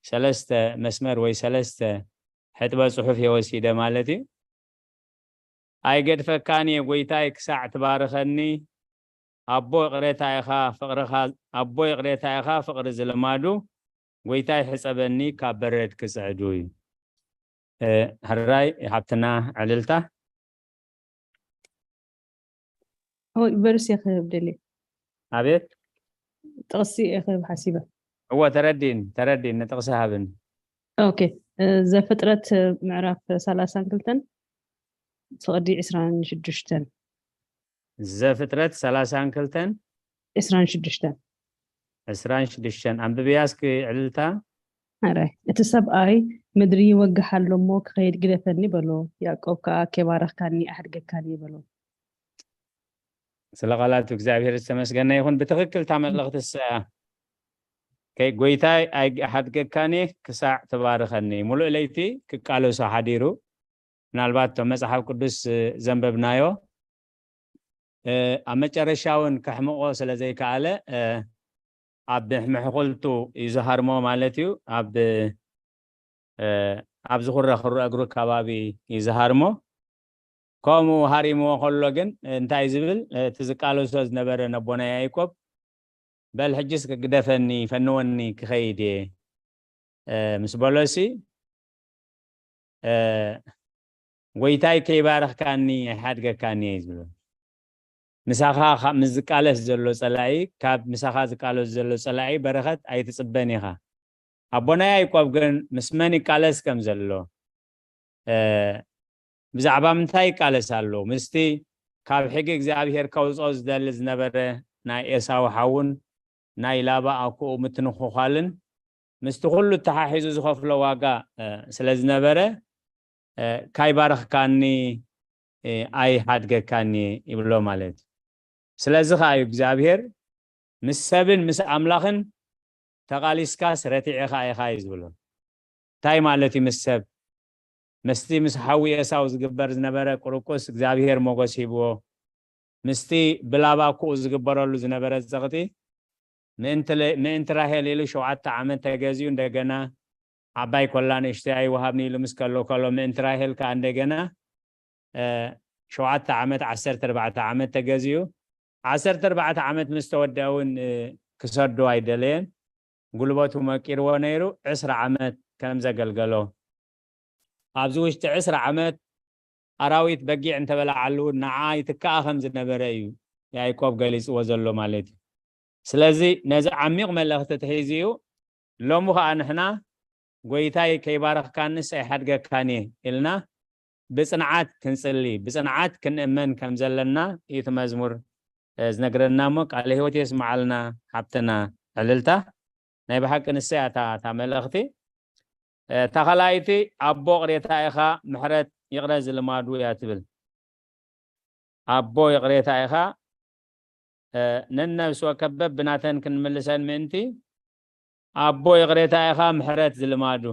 ሰለስተ መስመር ወይ ሰለስተ ሕጥበ ጽሑፍ እየ ወሲደ ማለት እዩ። "ኣይገድፈካን እየ ጎይታይ ክሳዕ ትባርኸኒ፣ ኣቦ ይቕሬታ ኢኻ ፍቕርኻ፣ ኣቦ ይቕሬታ ኢኻ ፍቕሪ ዝልማዱ፣ ጎይታይ ሕጸበኒ ካብ በረድ ክጽዕዱ" እዩ። እ፣ ሕራይ ሓብትና ዕልልታ። ሆይ፣ በርስ እየ ክህብ ደልየ። ኣቤት? ጥቕሲ እየ ክህብ ሓሲበ። እወ፣ ተረዲን፣ ተረዲን፣ ንጥቕሲ ሃብን። ኦኬ፣ እ፣ ዘፍጥረት፣ እ፣ ምዕራፍ ሰላሳን ክልተን ፍቕዲ ዕስራን ሽዱሽተን። ዘፍጥረት ሰላሳን ክልተን ዕስራን ሽዱሽተን። ዕስራን ሽዱሽተን። ኣንብብያ እስኪ ዕልልታ። ኣራይ፣ እቲ ሰብኣይ፣ "ምድሪ ይወግሕ ኣሎ እሞ ክኸይድ ግደፈኒ" በሎ። ያዕቆብ ከኣ፣ "ከይባረኽካኒ ኣሕድገካን እየ" በሎ። ስለ ቃላቱ እግዚኣብሔር ዝተመስገነ ይኹን። ብትኽክል እታ መልእኽቲ እሳ፣ ከይ-፣ "ጎይታይ ኣይ-፣ ኣይሓድገካን እየ ክሳዕ ትባርኸኒ።" ሙሉእ ለይቲ ክቃለሶ ሓዲሩ። ምናልባት እቶም መጽሓፍ ቅዱስ ዘንበብናዮ፣ እ፣ ኣብ መጨረሻ እውን ከሕምቖ ስለ ዘይከኣለ፣ እ፣ ኣብ ምሕኩልቱ እዩ ዝሃርሞ ማለት እዩ። ኣብ፣ እ፣ ኣብ ዝኹረ ክረ እግሩ ከባቢ እዩ ዝሃርሞ። ከምኡ ሃሪምዎ ከሎ ግን እንታይ ዝብል፣ እቲ ዝቃለሶ ዝነበረ ነቦና ያዕቆብ፣ "በል ሕጅስ ግደፈኒ፣ ፈንወኒ ክኸይድ እየ" እ፣ ምስ በሎሲ፣ እ፣ "ጎይታይ ከይባረኽካኒ ኣይሓድገካን እየ" እዩ ዝብሎ። ምሳኻ ካብ፣ ምስ ዝቃለስ ዘሎ ጸላኢ፣ ካብ ምሳኻ ዝቃለስ ዘሎ ጸላኢ በረኸት ኣይትጽበን ኢኻ። ኣቦና ያዕቆብ ግን ምስ መን ይቃለስ ከም ዘሎ፣ እ፣ ብዛዕባ ምንታይ ይቃለስ ኣሎ? ምስቲ ካብ ሕጊ እግዚኣብሔር ከውጽኦ ዝደሊ ዝነበረ ናይ ኤሳው ሓውን ናይ ላባ ኣኩኡ ምትንኹዃልን ምስቲ ኩሉ ተሓሒዙ ዝኸፍሎ ዋጋ ስለ ዝነበረ፣ ካይባረኽካኒ ኣይሓድገካን እየ ይብሎ ማለት እዩ። ስለዚ ኸዓ እዩ እግዚኣብሔር ምስ ሰብን ምስ ኣምላኽን ተቓሊስካስ ረቲዕኻ ኢኻ እዩ ዝብሎ። እንታይ ማለት እዩ? ምስ ሰብ ምስቲ ምስ ሓዊ ኤሳው ዝግበር ዝነበረ ቁርቁስ እግዚኣብሔር ሞገስ ሂብዎ። ምስቲ ብላባ ኩኡ ዝግበረሉ ዝነበረ ጸቕጢ ምእንቲ ራሄል ኢሉ ሸውዓተ ዓመት ተገዚኡ እንደገና ዓባይ ኮላ ንእሽተይ ኣይወሃብኒ ኢሉ ምስ ከሎ ከሎ ምእንቲ ራሄል ከዓ እንደገና ሸውዓተ ዓመት ዓሰርተ ኣርባዕተ ዓመት ተገዚኡ ዓሰርተ ኣርባዕተ ዓመት ምስ ተወደአ እውን ክሰዶ ኣይደለየን። ጉልበቱ መቂርዎ ነይሩ ዕስራ ዓመት ከም ዘገልገሎ ኣብዚ ውሽጢ ዕስራ ዓመት ኣራዊት በጊዕ እንተበላዓሉ እውን ንዓ ይትከኣ ከም ዝነበረ እዩ ያዕቆብ ገሊፅዎ ዘሎ ማለት እዩ። ስለዚ ነዚ ዓሚቕ መልእኽቲ ተሒዙ እዩ ሎሚ ከዓ ንሕና ጎይታይ ከይባረኽካንስ ኣይሓድገካን እየ ኢልና ብፅንዓት ክንፅሊ ብፅንዓት ክንእመን ከም ዘለና እዩ እቲ መዝሙር ዝነግረና እሞ ቃለ ህይወት የስምዓልና ሓብትና ዕልልታ። ናይ ብሓቂ ንሰያ እታ እታ መልእኽቲ እታ ካልኣይቲ ኣቦ ቅሬታ ኢኻ ምሕረት ይቕረ ዝልማዱ እያ ትብል። ኣቦ ይቕሬታ ኢኻ ነነብሲ ወከበብ ብናተን ክንምልሰን ምእንቲ ኣቦ ይቕሬታ ኢኻ ምሕረት ዝልማዱ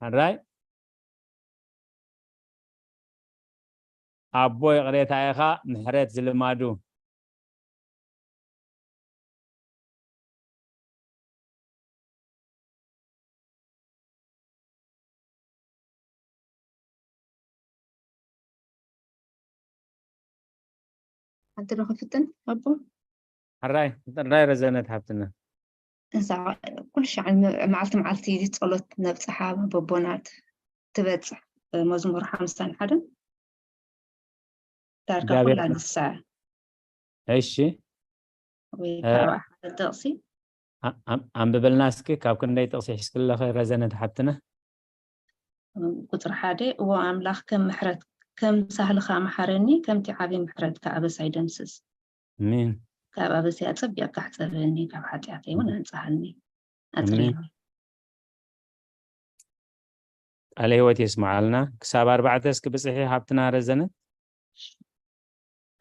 ሕራይ ኣቦ ይቕሬታ ኢኻ ምሕረት ዝልማዱ ሓንቲ ዶ ክፍትን ኣቦ ሕራይ ጥራይ ረዘነት ሓብትና እዛ ኩሉ ሻዕ መዓልቲ መዓልቲ ጸሎት ነብጽሓ በቦናት ትበጽሕ መዝሙር ሓምሳን ሓደን ዳርጋ ኩላ ንሳ እሺ ወይ ካብ ሓደ ጥቕሲ ኣንብበልና እስኪ ካብ ክንደይ ጥቕሲ ሒዝክለኸ ረዘነት ሓብትና ቁፅሪ ሓደ እዎ ኣምላኽ ከም ምሕረት ከም ሳህልኻ መሓረኒ ከምቲ ዓብዪ ምሕረትካ ኣበሳይ ደምስስ ኣሜን ካብ ኣበሳይ ኣፀቢቕካ ሕፀበኒ ካብ ሓጢኣተይ እውን ኣንፅሃኒ ኣፅርኒ ቃለ ህይወት የስምዓልና ክሳብ ኣርባዕተ እስኪ ብፅሒ ሃብትና ረዘነ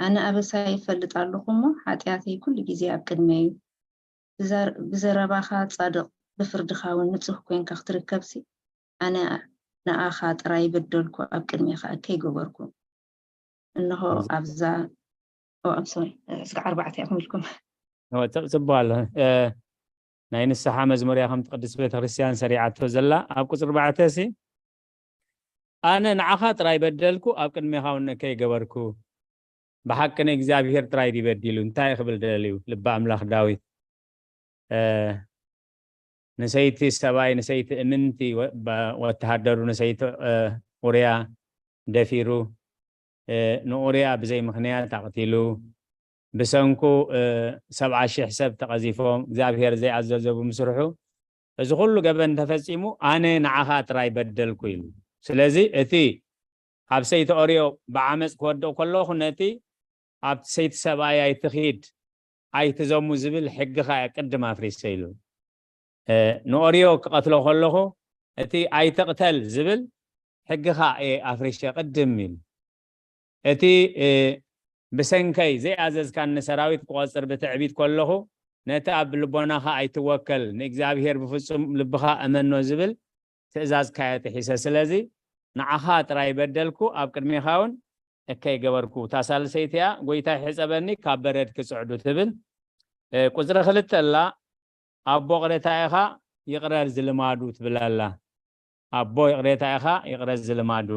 ኣነ ኣበሳይ ይፈልጥ ኣለኹ እሞ ሓጢኣተይ ኩሉ ግዜ ኣብ ቅድመይ እዩ ብዘረባኻ ጻድቕ ብፍርድኻ እውን ንጹህ ኮይንካ ክትርከብሲ ኣነ ንኣኻ ጥራይ በደልኩ ኣብ ቅድሜኻ እከይ ገበርኩ እንሆ ኣብዛ ሶሪ እስከ ኣርባዕተ ኢኹም ኢልኩም ጽቡቅ ኣሎ ናይ ንስሓ መዝሙር እያ ከምቲ ቅድስት ቤተክርስትያን ሰሪዓቶ ዘላ ኣብ ቁፅሪ ኣርባዕተ ሲ ኣነ ንዓኻ ጥራይ በደልኩ ኣብ ቅድሜኻ እውን እከይ ገበርኩ ብሓቂ ንእግዚኣብሄር ጥራይ ድዩ በዲሉ እንታይ ክብል ደልዩ ልቢ ኣምላኽ ዳዊት ንሰይቲ ሰብኣይ ንሰይቲ እምንቲ ወተሃደሩ ንሰይቲ ኡርያ ደፊሩ ንኡርያ ብዘይ ምኽንያት ኣቕቲሉ ብሰንኩ ሰብዓ ሽሕ ሰብ ተቐዚፎም እግዚኣብሄር ዘይኣዘዘ ብምስርሑ እዚ ኩሉ ገበን እንተፈጺሙ ኣነ ንዓኻ ጥራይ በደልኩ ኢሉ ስለዚ እቲ ኣብ ሰይቲ ኦርዮ ብዓመፅ ክወድቕ ከለኹ ነቲ ኣብቲ ሰይቲ ሰብኣይ ኣይትኺድ ኣይትዘሙ ዝብል ሕግኻ እየ ቅድም ኣፍሪሰ ኢሉ ንኦርዮ ክቐትሎ ከለኹ እቲ ኣይትቕተል ዝብል ሕግኻ እየ ኣፍሪሸ ቅድም ኢሉ እቲ ብሰንከይ ዘይኣዘዝካኒ ሰራዊት ክቆፅር ብትዕቢት ከለኹ ነቲ ኣብ ልቦናኻ ኣይትወከል ንእግዚኣብሄር ብፍፁም ልብኻ እመኖ ዝብል ትእዛዝካዮ ጥሒሰ ስለዚ ንዓኻ ጥራይ በደልኩ ኣብ ቅድሜኻ እውን እከይ ገበርኩ እታ ሳልሰይቲ እያ ጎይታይ ሕፀበኒ ካብ በረድ ክፅዕዱ ትብል ቁፅሪ ክልተ ኣላ ኣቦ ቅሬታ ኢኻ ይቕረ ዝልማዱ ትብል ኣላ ኣቦ ይቕሬታ ኢኻ ይቕረ ዝልማዱ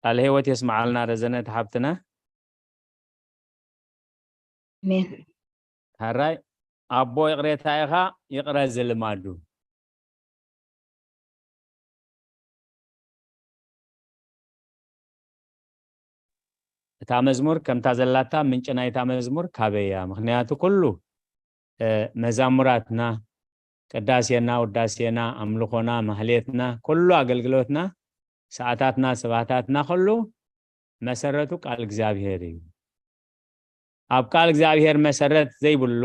ቃል ህይወት የስምዓልና ረዘነት ሓብትና ኣሜን ሕራይ ኣቦ ይቕሬታ ኢኻ ይቕረ ዝልማዱ እታ መዝሙር ከምታ ዘላታ ምንጪ ናይታ መዝሙር ካበይ እያ ምክንያቱ ኩሉ መዛሙራትና ቅዳሴና ውዳሴና ኣምልኾና ማህሌትና ኩሉ ኣገልግሎትና ሰዓታትና፣ ሰባታትና ኩሉ መሰረቱ ቃል እግዚኣብሔር እዩ። ኣብ ቃል እግዚኣብሔር መሰረት ዘይብሉ፣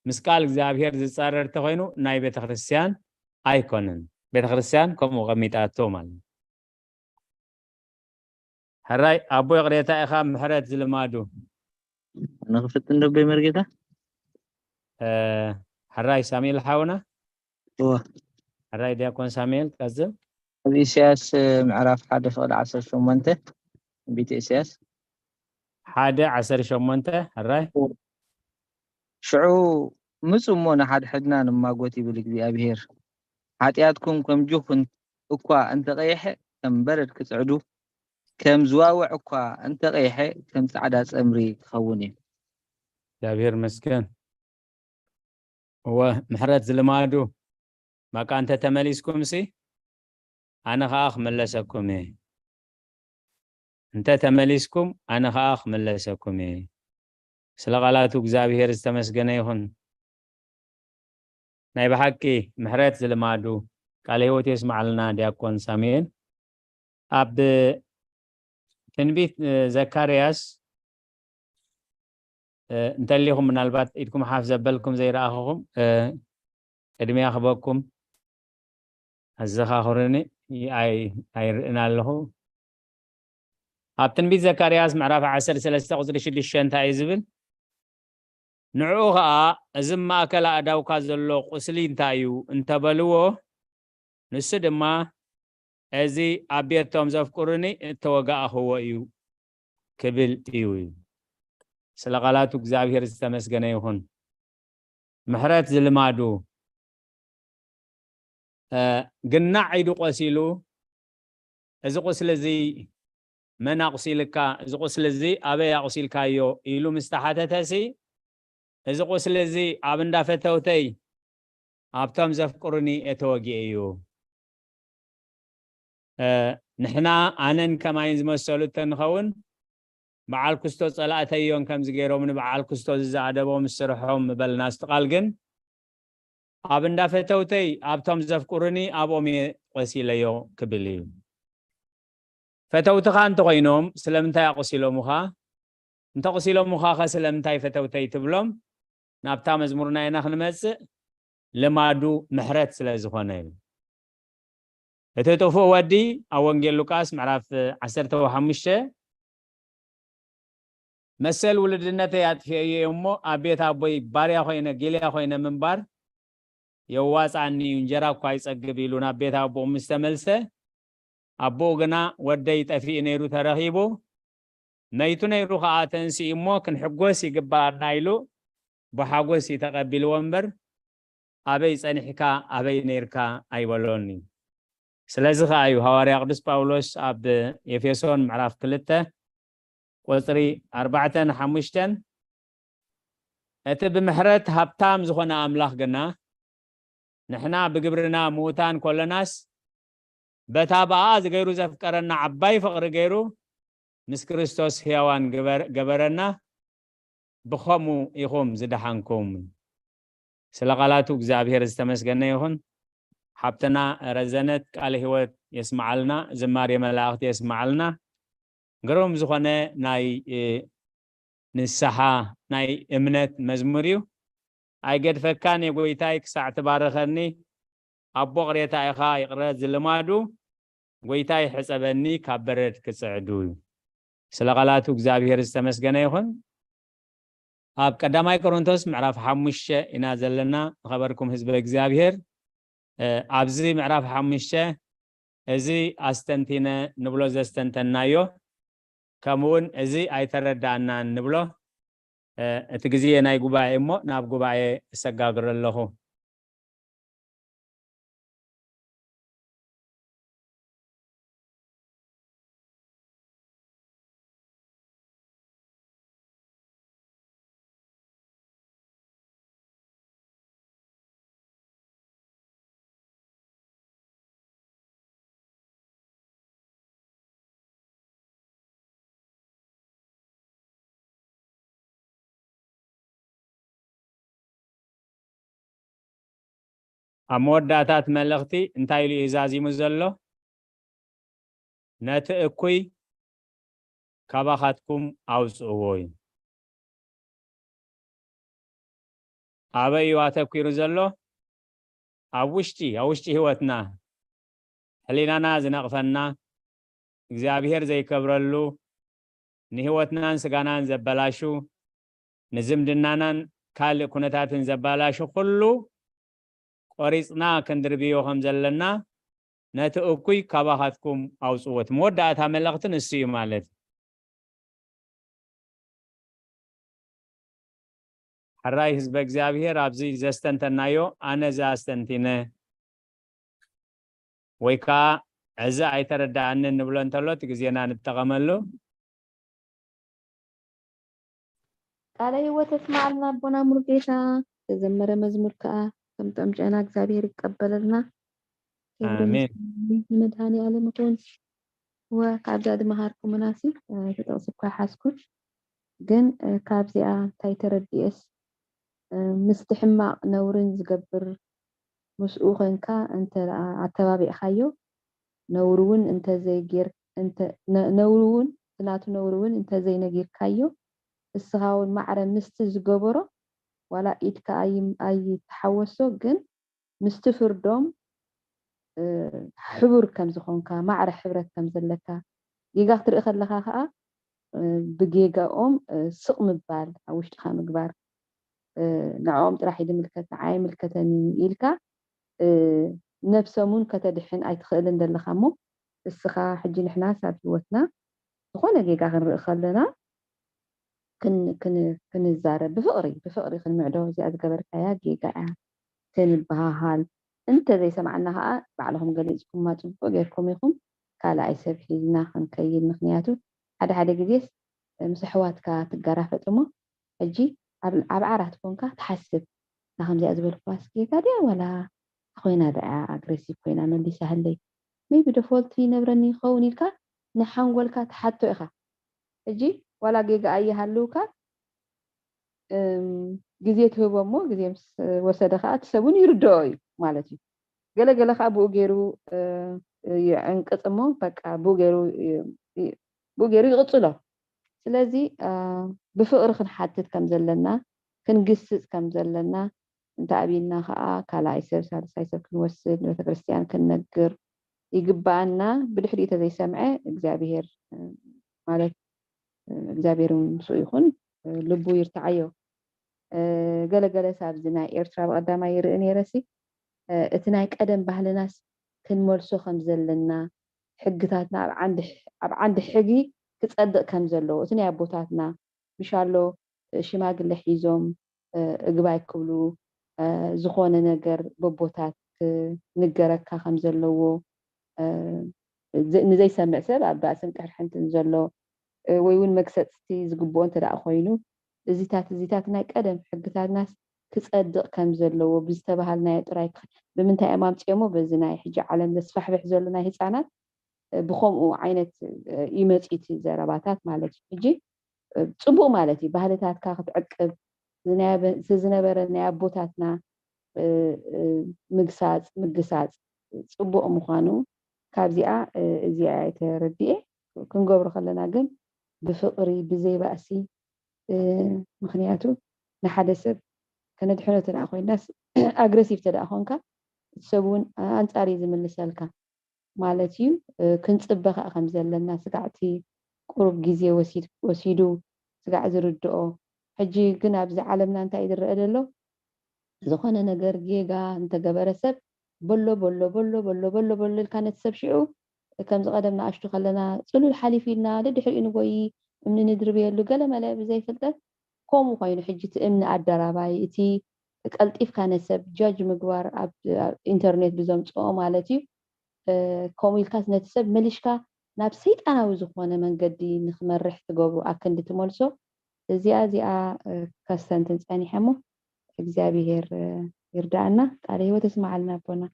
ምስ ቃል እግዚኣብሔር ዝጻረር ተኾይኑ ናይ ቤተክርስትያን ኣይኮነን። ቤተክርስትያን ከምኡ ቀሚጣቶ ማለት እዩ። ሕራይ ኣቦ ይቕሬታ ኢኻ፣ ምሕረት ዝልማዱ። ንኽፍትን ደቦይ መርጌታ። እ፣ ሕራይ ሳሙኤል ሓውና። እወ። ሕራይ ዲያቆን ሳሙኤል ቀጽል። ኣብ ኢሳያስ ምዕራፍ ሓደ ፍቕዲ ዓሰርተ ሸሞንተ፣ ትንቢተ ኢሳያስ። ሓደ ዓሰርተ ሸሞንተ። ሕራይ ሽዑ ምጹ እሞ ንሓድሕድና ንማጎት ይብል እግዚኣብሔር። ሓጢኣትኩም ከም ጁኽ እኳ እንተቐይሐ ከም በረድ ክጽዕዱ፣ ከም ዝዋውዕ እኳ እንተቐይሐ ከም ጻዕዳ ጸምሪ ክኸውን እዩ። እግዚኣብሔር መስገን። እወ፣ ምሕረት ዝልማዱ። በቃ እንተ ተመሊስኩም ሲ ኣነ ኸኣ ክምለሰኩም እየ። እንተ ተመሊስኩም ኣነ ኸኣ ክምለሰኩም እየ። ስለ ቃላቱ እግዚኣብሔር ዝተመስገነ ይኹን። ናይ ብሓቂ ምሕረት ዝልማዱ። ቃለ ህይወት የስማዓልና ዲያቆን ሳሙኤል። ኣብ ትንቢት፣ እ፣ ዘካርያስ፣ እ፣ እንተሊኹም ምናልባት ኢድኩም ሓፍ ዘበልኩም ዘይረኣኹኹም፣ እ፣ ቅድሚያ ክበኩም ኣዘኻኽሩኒ። ኣይ-፣ ኣይርእን ኣለኹ። ኣብ ትንቢት ዘካርያስ ምዕራፍ ዓሰርተ ሰለስተ ቁጽሪ ሽዱሽተ እንታይ እዩ ዝብል? ንዕኡ ኸኣ፣ "እዚ ኣብ ማእከል ኣእዳውካ ዘሎ ቁስሊ እንታይ እዩ?" እንተበልዎ፣ ንሱ ድማ፣ "እዚ ኣብ ቤት እቶም ዘፍቅሩኒ እተወጋእኽዎ እዩ" ክብል እዩ። ስለ ቃላቱ እግዚኣብሔር ዝተመስገነ ይኹን። ምሕረት ዝልማዱ፣ እ፣ ግናዕ ኢዱ ቆሲሉ፣ "እዚ ቁስሊ እዚ መን ኣቑሲልካ? እዚ ቁስሊ እዚ ኣበይ ኣቑሲልካዮ?" ኢሉ ምስ ተሓተተሲ፣ "እዚ ቁስሊ እዚ ኣብ እንዳ ፈተውተይ፣ ኣብቶም ዘፍቅሩኒ እየ ተወጊኤ እዩ።" እ፣ ንሕና ኣነን ከማይን ዝመሰሉ እንተንኸውን፣ በዓል ክስቶ ጸላእተይ እዮም ከምዚ ገይሮምኒ፣ በዓል ክስቶ እዚ ዝኣደቦም ስርሖም ምበልና። ስቲ ቃል ግን፣ "ኣብ እንዳ ፈተውተይ፣ ኣብቶም ዘፍቅሩኒ፣ ኣብኦም እየ ቆሲለዮ" ክብል እዩ። ፈተውትኻ እንተኾይኖም ስለምንታይ ኣቑሲሎምኻ? እንተቑሲሎምኻ ኸ ስለምንታይ ፈተውተይ ትብሎም? ናብታ መዝሙርና ኢና ክንመጽእ። ልማዱ ምሕረት ስለ ዝኾነ እዩ። እቲ ጥፉእ ወዲ ኣብ ወንጌል ሉቃስ ምዕራፍ ዓሰርተ ሓሙሽተ፣ "መሰል ውልድነተይ ኣጥፊኤዮ እየ እሞ ኣብ ቤት ኣቦይ ባርያ ኮይነ፣ ጊልያ ኮይነ ምንባር የዋጽኣኒ እዩ፣ እንጀራ እኳ ይጸግብ" ኢሉ ናብ ቤት ኣቦኡ ምስ ተመልሰ፣ ኣቦኡ ግና "ወደይ ጠፊኡ ነይሩ ተረኺቡ፣ መይቱ ነይሩ ኸኣ ተንሲኡ እሞ ክንሕጎስ ይግብኣና" ኢሉ ብሓጎስ እዩ ተቐቢልዎ እምበር፣ "ኣበይ ጸኒሕካ፣ ኣበይ ነይርካ?" ኣይበሎን እዩ። ስለዚ ኸኣ እዩ ሃዋርያ ቅዱስ ጳውሎስ ኣብ ኤፌሶን ምዕራፍ ክልተ ቁጽሪ ኣርባዕተን ሓሙሽተን፣ "እቲ ብምሕረት ሃብታም ዝኾነ ኣምላኽ ግና፣ ንሕና ብግብርና ምዉታን ኮለናስ፣ በታ ብኣኣ ዝገይሩ ዘፍቀረና ዓባይ ፍቕሪ ገይሩ፣ ምስ ክርስቶስ ሕያዋን ግበር-፣ ገበረና፣ ብኸምኡ ኢኹም ዝደሓንኩም።" ስለ ቃላቱ እግዚኣብሔር ዝተመስገነ ይኹን። ሓብትና ረዘነት ቃለ ህይወት የስመዓልና፣ ዝማሬ መላእኽቲ የስመዓልና። ግሩም ዝኾነ ናይ፣ እ፣ ንስሓ ናይ እምነት መዝሙር እዩ። "ኣይገድፈካን እየ ጎይታይ ክሳዕ ትባርኸኒ፣ ኣቦ ቅሬታ ኢኻ ይቕረ ዝልማዱ፣ ጎይታይ ሕጸበኒ ካብ በረድ ክጽዕዱ" እዩ። ስለ ቃላቱ እግዚኣብሔር ዝተመስገነ ይኹን። ኣብ ቀዳማይ ቆሮንቶስ ምዕራፍ ሓሙሽተ ኢና ዘለና፣ ዝኸበርኩም ህዝበ እግዚኣብሔር። እ፣ ኣብዚ ምዕራፍ ሓሙሽተ እዚ ኣስተንቲነ ንብሎ ዘስተንተናዮ፣ ከምኡውን እዚ ኣይተረዳእናን ንብሎ፣ እ፣ እቲ ግዜ ናይ ጉባኤ እሞ ናብ ጉባኤ እሰጋግር ኣለኹ። ኣብ መወዳእታ እቲ መልእኽቲ እንታይ ኢሉ እዩ ዛዚሙ ዘሎ? ነቲ እኩይ ካባኻትኩም ኣውጽእዎ እዩ። ኣበይ እዩ ኣተኲሩ ዘሎ? ኣብ ውሽጢ፣ ኣብ ውሽጢ ህይወትና፣ ሕሊናና ዝነቕፈና፣ እግዚኣብሔር ዘይከብረሉ፣ ንህይወትናን ስጋናን ዘበላሹ፣ ንዝምድናናን ካልእ ኩነታትን ዘበላሹ ኩሉ ቆሪጽና ክንድርብዮ ከም ዘለና፣ ነቲ እኩይ ካባኻትኩም ኣውጽዎ። እቲ መወዳእታ መልእኽቲ ንሱ እዩ ማለት እዩ። ሕራይ ህዝበ እግዚኣብሔር፣ ኣብዚ ዘስተንተናዮ፣ ኣነ እዚ ኣስተንቲነ ወይ ከኣ እዚ ኣይተረድኣንን ንብሎ እንተሎ፣ እቲ ግዜና ንጠቐመሉ። ቃለ ህይወት የስምዓልና ኣቦና ሙሉጌታ። ዝተዘመረ መዝሙር ከኣ ከም ጠምጨና እግዚኣብሔር ይቀበለልና። ክብሪ ኣሜን። ምስጋና ንመድኃኔ ዓለም ይኹን። ወ ካብዛ ዝመሃርኩምናሲ፣ እ፣ እቲ ጥቕሲ እኳ ኣይሓዝኩን፣ ግን፣ እ፣ ካብዚኣ እንታይ ተረዲኤስ፣ እ፣ ምስቲ ሕማቕ ነውርን ዝገብር ምስኡ ኾንካ እንተ ደኣ ኣተባቢዕካዮ፣ ነውሪ እውን እንተ ዘይጌር-፣ እንተ-፣ ነ-፣ ነውሪ እውን፣ እቲ ናቱ ነውሪ እውን እንተ ዘይነጊርካዮ፣ እስኻ እውን ማዕረ ምስቲ ዝገበሮ፣ ዋላ ኢድካ ኣይ-፣ ኣይተሓወሶ፣ ግን ምስቲ ፍርዶም፣ እ፣ ሕቡር ከም ዝኾንካ፣ ማዕረ ሕብረት ከም ዘለካ፣ ጌጋ ክትርኢ ከለኻ ኸኣ፣ እ፣ ብጌጋኦም፣ እ፣ ስቕ ምባል፣ ኣብ ውሽጥኻ ምግባር፣ እ፣ ንዕኦም ጥራሕ እዩ ዝምልከት፣ ንዓይ ኣይምልከተንን ኢልካ፣ እ፣ ነብሶም እውን ከተድሕን ኣይትኽእልን ዘለኻ እሞ፣ እስኻ ሕጂ ንሕናስ ኣብ ህይወትና ዝኾነ ጌጋ ክንርኢ ከለና፣ ክን-፣ ክን-፣ ክንዛረብ ብፍቕሪ፣ ብፍቕሪ ክንምዕዶ፣ እዚኣ ዝገበርካያ ጌጋ እያ ክንበሃሃል። እንተ ዘይሰማዕና ኸኣ ባዕልኹም ገሊጽኩማ ጽቡቕ ጌርኩም ኢኹም፣ ካልኣይ ሰብ ሒዝና ክንከይድ። ምኽንያቱ ሓደ ሓደ ግዜስ ምስ ኣሕዋትካ ትጋራፈጥ እሞ፣ ሕጂ ኣብ፣ ኣብ ዓራት ኮንካ ትሓስብ፣ "እታ ከምዚኣ ዝበልኩዋስ ጌጋ ድያ ዋላ ኮይና ደኣ ኣግሬሲቭ ኮይና መሊሳሃለይ? ሜይቢ ዶ ፎልት ይነብረኒ ይኸውን?" ኢልካ ንሓንጎልካ ትሓቶ ኢኻ። ሕጂ ዋላ ጌጋ ኣይሃልውካ፣ እም፣ ግዜ ትህቦ እሞ፣ ግዜ ምስ ወሰደ ኸኣ እቲ ሰብ እውን ይርድኦ እዩ ማለት እዩ። ገለ ገለ ኸኣ ብኡ ገይሩ፣ እ፣ ይዕንቅጽ እሞ፣ በቃ ብኡ ገይሩ ይ-፣ ይ-፣ ብኡ ገይሩ ይቕጽሎ። ስለዚ፣ እ፣ ብፍቕሪ ክንሓትት ከም ዘለና፣ ክንግስጽ ከም ዘለና፣ እንተ ኣቢልና ኸኣ ካልኣይ ሰብ፣ ሳልሳይ ሰብ ክንወስድ፣ ንቤተክርስትያን ክንነግር ይግብኣና። ብድሕሪኡ ተዘይሰምዐ እግዚኣብሄር፣ እ፣ ማለት፣ እ፣ እግዚኣብሄር እውን ምስኡ ይኹን፣ እ፣ ልቡ ይርትዓዮ። እ፣ ገለ ገለ ሰብ ኣብዚ ናይ ኤርትራ ብቐዳማይ ይርኢ ነይረሲ፣ እ፣ እቲ ናይ ቀደም ባህልናስ ክንመልሶ ከም ዘለና፣ ሕግታትና ኣብ ዓንዲ፣ ኣብ ዓንዲ ሕጊ ክጸድቕ ከም ዘለዎ፣ እቲ ናይ ኣቦታትና፣ ምሻሎ ሽማግለ ሒዞም፣ እ፣ እግባይ ክብሉ፣ እ፣ ዝኾነ ነገር በቦታት ክንገረካ ከም ዘለዎ፣ እ፣ ዘ-፣ ንዘይሰምዕ ሰብ ኣብ ባእስን ቅርሕንትን ዘሎ፣ እ፣ ወይ እውን መግሰጽቲ ዝግብኦ እንተ ደኣ ኮይኑ፣ እዚታት፣ እዚታት ናይ ቀደም ሕግታትናስ ክጸድቕ ከም ዘለዎ ብዝተባሃልናዮ ጥራይ ክኸ-፣ ብምንታይ እዮም ኣምጺኦሞ? በዚ ናይ ሕጂ ዓለም ዘስፋሕፍሕ ዘሎ ናይ ህጻናት፣ እ፣ ብኸምኡ ዓይነት፣ እ፣ እዩ መጺኡ እቲ ዘረባታት ማለት እዩ። ሕጂ፣ እ፣ ጽቡቕ ማለት እዩ። ባህልታትካ ክትዕቅብ፣ ዝናበ-፣ እቲ ዝነበረ ናይ ኣቦታትና፣ እ፣ እ፣ ምግሳጽ፣ ምግሳጽ ጽቡቕ ምዃኑ ካብዚኣ፣ እ፣ እዚኣ እየ ተረዲኤ። ክንገብሮ ከለና ግን ብፍቕሪ፣ ብዘይ ባእሲ፣ እ፣ ምኽንያቱ ንሓደ ሰብ ከነድሕኖ እንተ ደኣ ኮይንናስ፣ ኣግረሲቭ እንተ ደኣ ኾንካ፣ እቲ ሰብ እውን ኣንጻር እዩ ዝምልሰልካ ማለት እዩ። እ፣ ክንጽበ ከኣ ከም ዘለና፣ ስጋዕ እቲ ቁሩብ ግዜ ወሲድ-፣ ወሲዱ ስጋዕ ዝርድኦ። ሕጂ ግን ኣብዚ ዓለምና እንታይ እዩ ዝረአ ዘሎ? ዝኾነ ነገር ጌጋ እንተገበረ ሰብ፣ በሎ፣ በሎ፣ በሎ፣ በሎ፣ በሎ፣ በሎ ኢልካ ነቲ ሰብ ሽዑ፣ ከምዚ ቀደም ንኣሽቱ ከለና ጽሉል ሓሊፉ ኢልና ደድሕሪኡ ንጎዪ፣ እምኒ ንድርብየሉ፣ ገለ መለ ብዘይ ፍልጠት ከምኡ ኮይኑ፣ ሕጂ እቲ እምኒ ኣደራባይ፣ እቲ ቀልጢፍካ ነቲ ሰብ ጃጅ ምግባር ኣብ፣ ኣብ ኢንተርኔት ብዘምጽኦ ማለት እዩ። እ፣ ከምኡ ኢልካስ ነቲ ሰብ መሊሽካ ናብ ሰይጣናዊ ዝኾነ መንገዲ ንኽመርሕ ትገብሮ ኣክንዲ ትመልሶ። እዚኣ፣ እዚኣ፣ እ፣ ከስተንትን ጸኒሐ እሞ እግዚኣብሄር፣ እ፣ ይርድኣና። ቃለ ህይወት የስምዓልና ኣቦና።